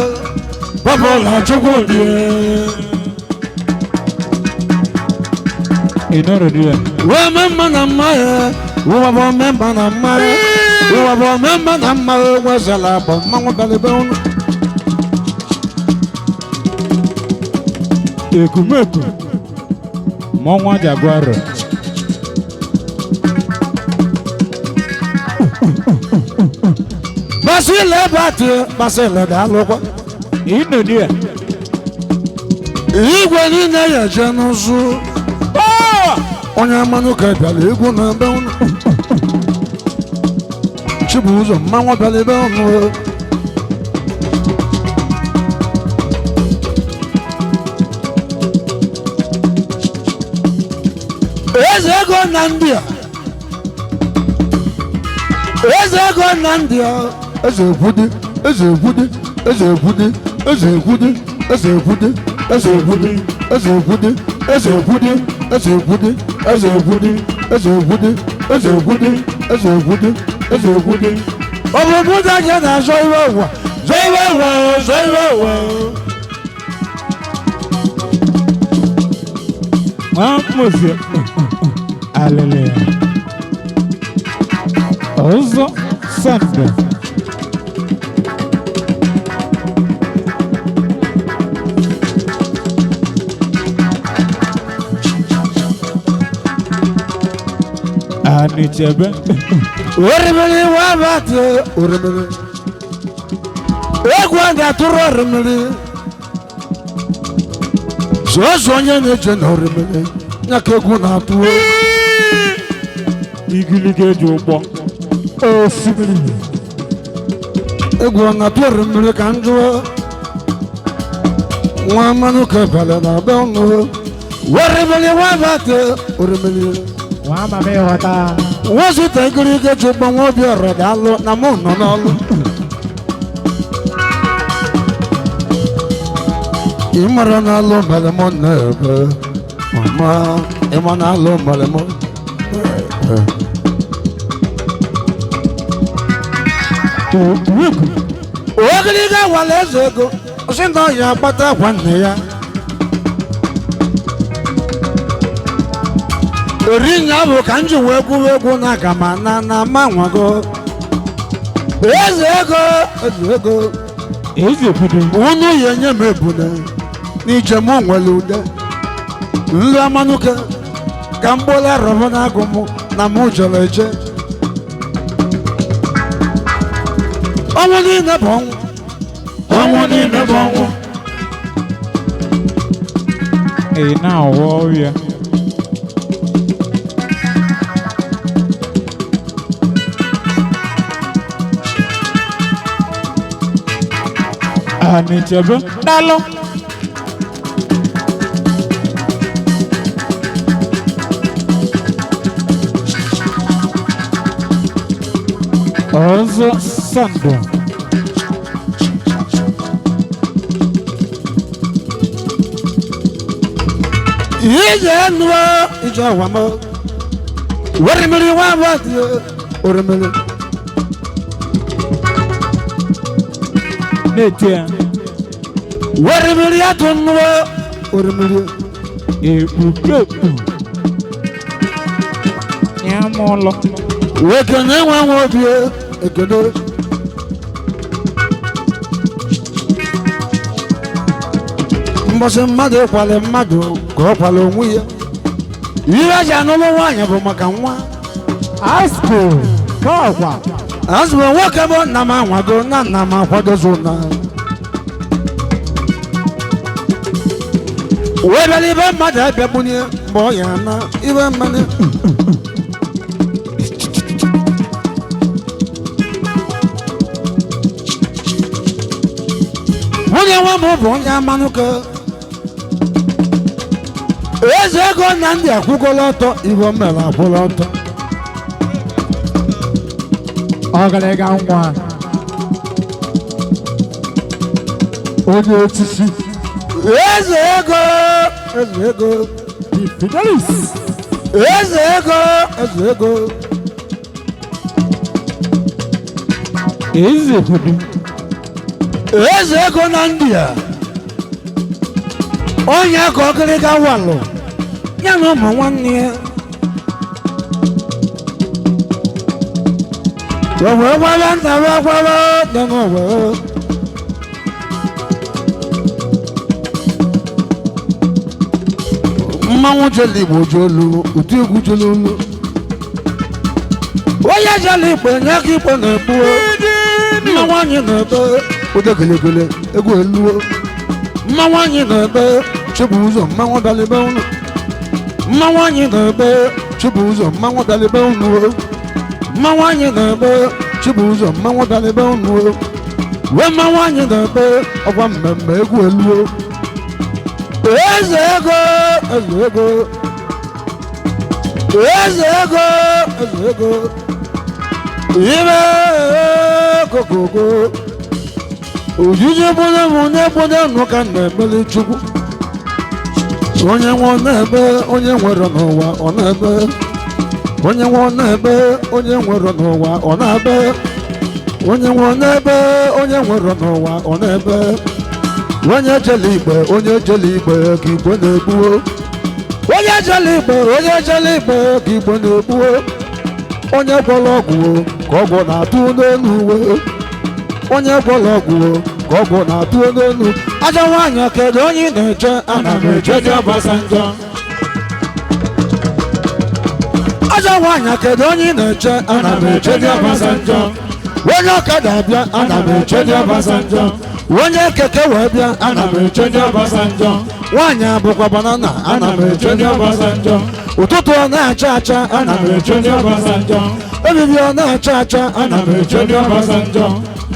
bọbụla chukwu dị. Ị nọrọ di ya. Wee mee mma na mma ya, ụwa bụ ome mma na mma ya. Ụwa bụ ome mma na mma ya, wezela bụ mmanwụ bịara ebe ụnụ. Ekumeku. Mmọnwụ Jaguaro. Basile bati, basile daalụkwa. Ị nọ di ya. Igwe niile ya eje n'ụzụ. Onye mmanụ ka bịara egwu na ebe ụnụ. Chibuzo mmanwụ bịara ebe ụnụ. Eze ego na ndị a. Eze ego na ndị a. Eze ekwudi, eze ekwudi, eze ekwudi, eze ekwudi, eze ekwudi, eze ekwudi, eze ekwudi, eze ekwudi, eze ekwudi, eze ekwudi, eze ekwudi, eze ekwudi, eze ekwudi, eze ekwudi. Ọ bụ Buddha je na-azọ iwe ụwa, zọ iwe ụwa, zọ iwe ụwa. Nwa mmozie. Alele. Ọzọ Sande. Anichebe. Orimiri wa bati orimiri. Egwu a ga-atụrụ orimiri. Sọsọ onye na-eche na orimiri ya ka egwu na-atụ. Igiliga eji ụgbọ. Osimiri. Egwu ọ na-atụ orimiri ka m jụọ. Nwa mmanụ ka bịara na be ụnụ. Orimiri wa bati orimiri. Nwa ama m ịghọta. Nwa zụta igirigi ji ụgbọ nwa obi ọrọ daalụ na mụ nọ n'ọlụ. Ị mara na alụ mere mụ na-ebe mama ị ma na alụ mere mụ na-ebe. Ogiriga wara eze ego sị na ọ ya akpata akwa nne ya. Orinya bụ ka m ji wee gwuwe egwu na aga m ana na ama nwago. Eze ego eze ego Eze ekwudi. unu ya enye m ebune n'ije m nwere ude. Nri amanụke ka m gbola rọrọ n'agụ m na mụ jere eje. Ọnwụ niile bụ ọnwụ. Ọnwụ niile bụ ọnwụ. Ị na-awọ ọrịa. Anichebe. Daalụ. Ọzọ Sando. Ije nụọ ije ọwa m. Orimiri nwa abụọ dị orimiri. Na-eti ya. Orimiri atụ nụọ orimiri. Ekpukekpu. Ya ma ụlọ. Ekene nwa nwa obi ekene. Mbọsị mmadụ ịkwale mmadụ ka ọ kwale onwe ya. Ihe eji anụlụ nwaanyị bụ maka nwa. Asko kọkwa. Azụrụ nwoke bụ nna m anwago na nna m akwadozi na. Wee bịara ibe mmadụ abịagbunye mgbe ọ ya na ibe mmadụ. Nwunye nwa m bụ onye amanụke. Eze ego na ndị akwụgola ọtọ iwe o mere akwụla ọtọ. Ọgịrịga nwa. Onye echichi. Eze ego, eze ego, The Fidelis. eze ego, eze ego. Eze Hudu. Eze ego na ndị a. Onye ka ọgịrịga walụ ya na ụmụ nwanne ya. Wee gwara nna wee gwara nne na wee. Mmanwụ jelu Igbo jelu, ụdị egwu jelu olu. Onye jelu Igbo nye aka Igbo na-egbu. Mmanwụ anyị na-ebe ụdị gelegele egwu eluo. Mmanwụ anyị na-ebe chịbụ ụzọ mmanwụ bịalịbe unu. Mmanwụ anyị na-ebe chịbụ ụzọ mmanwụ bịalịbe unu. Mmanwụ anyị na-ebe chịbụ ụzọ mmanwụ bịalịbe unu. Wee mmanwụ anyị na-ebe ọgwa mmemme egwu eluo. Eze ego, eze ego, eze ego, eze ego, ime kokoko. Ojiji gbọdọ m onye gbọdọ nụ ka m na-emeli Chukwu. Onye nwe ọ na-ebe, onye nwere n'ụwa ọ na-ebe. Onye nwe ọ na-ebe, onye nwere n'ụwa ọ na-ebe. Onye nwe ọ na-ebe, onye nwere n'ụwa ọ na-ebe. Onye jele igbe, onye jele igbe ka igwe na-egbuo. Onye jele igbe, onye jele igbe ka igwe na-egbuo. Onye gwọrọ ọgwụ ka ọgwụ na-atụ n'elu uwe. Onye gwọrọ ọgwụ ka ọgwụ na-atụ n'elu. Ajọ nwaanyị kedu onye ị na-eche? Ana m eche dị Obasanjo. Ajọ nwaanyị kedu onye ị na-eche? Ana m eche dị Obasanjo. Onye ọkada abịa, ana m eche dị Obasanjo. Onye keke wee bịa, ana m eche dị Obasanjo. Nwaanyị abụkwa banana, ana m eche dị Obasanjo. Ụtụtụ ọ na-acha acha, ana m eche dị Obasanjo. Ebibi ọ na-acha acha, ana m eche dị Obasanjo.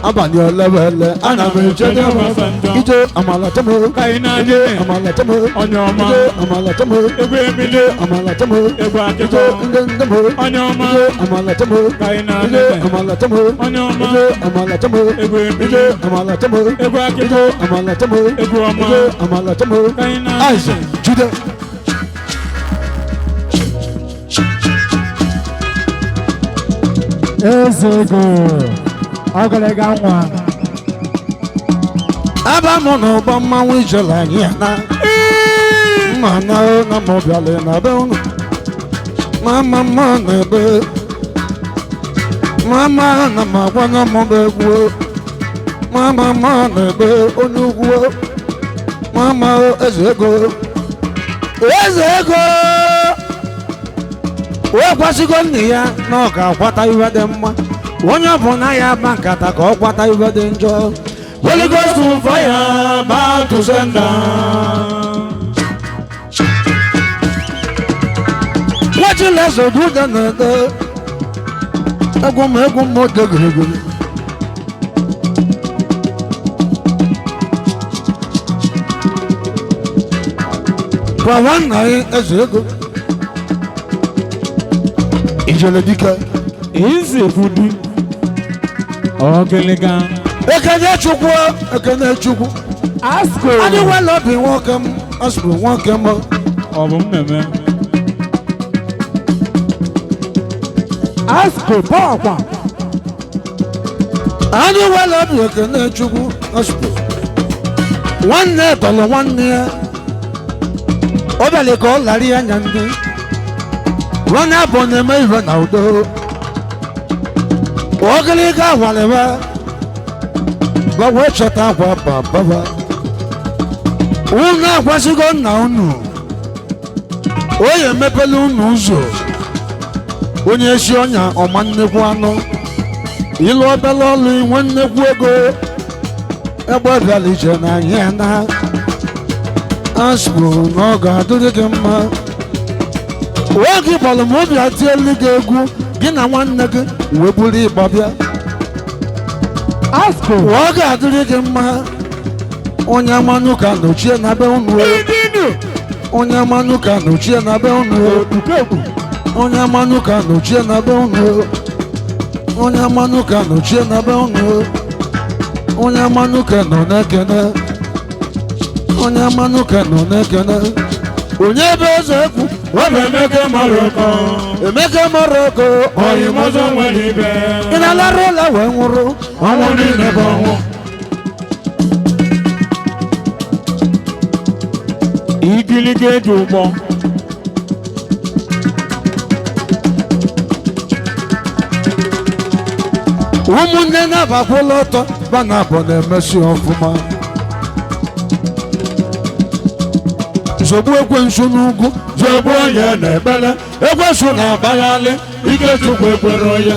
Abalị olewele, ana m eche dị Obasanjo. Ije amala temo, ije amala temo, Onye ọma. ije amala temo, Egwu emile. amala temo, Egwu ije akịkọ. ndị ndị mo, Onye ọma. ije amala temo, Ka anyị ije na-anụ. amala temo, Onye ọma. ije amala temo, Egwu emile. ije amala temo, Egwu akịkọ. ije amala temo, Egwu ọma. ije amala temo. Ka anyị na-anụ. Isaac, Jude. Eze ego. Ọgịrịga nwa. Aba m n'ụgbọ mmanwụ ijele anyị ya na mma na na m bịala na be unu. Mama mma na-ebe mama na m agwa na m bụ egwu. Mama mma na-ebe onye ugwu. Mama eze ego, eze ego wee kwasịgo nne ya na ọ ga-akwata iwe dị mma. Onye ọ bụ na ya agba nkata ka ọ kwata iwe dị njọ. Holy Ghost fire, back to sender. Nwachileze duda na-ede egwu m egwu m ode gịrịgịrị. Gwa nwanna ya eze ego ijele dike. Eze Hudu. Ọgịrịga. Ekene Chukwu, ekene Chukwu. Asko. Anyị nwere obi nwoke m, asụrụ nwoke m. Ọ bụ mmemme. Asko bọọkwa. Anyị nwere obi ekene Chukwu, asụrụ. Nwanne tọrọ nwanne ya. Ọ bịara ka ọ lara ya anya ndị. Nwanne abụọ na-eme ihe na udo. Ogiliga awalewa. Gbanwee chọta akwa baba. Unu akwasịgo nna unu. Onye emepela unu ụzọ. Onye esi ọnya ọma nnekwu anụ. Ịlụ obele ọlụ inwe nnekwu ego. Egbe bịara ije na anyị na. Aspo na ọ ga-adịrị gị mma. Oge gbara m obi atielu gị egwu gị na nwanne gị wee buru ịgba bịa. Asko. Ọ ga-adịrị gị mma. Onye mmanụ ka nọchie na be unu. Onye mmanụ ka nọchie na be unu. Onye mmanụ ka nọchie na be unu. Onye mmanụ ka nọchie na be unu. Onye mmanụ ka nọ na-ekene. Onye mmanụ ka nọ na-ekene. Onye bụ eze ekwu? Ọ bụ Emeka Morocco. Emeka Morocco. Oyi mọzọ nwere ibe. Ị na-alarụ ụlọ wee nwụrụ. Ọnwụ niile bụ ọnwụ. Igiliga eji ụgbọ. Ụmụnne na-abakwụla ọtọ bana abụ na-emesi ọfụma. Zogbu ekwensu n'ugwu. Zogbu onye na-ekpele. Ekwensu na-agbaghalị. Ike Chukwu ekwere ya.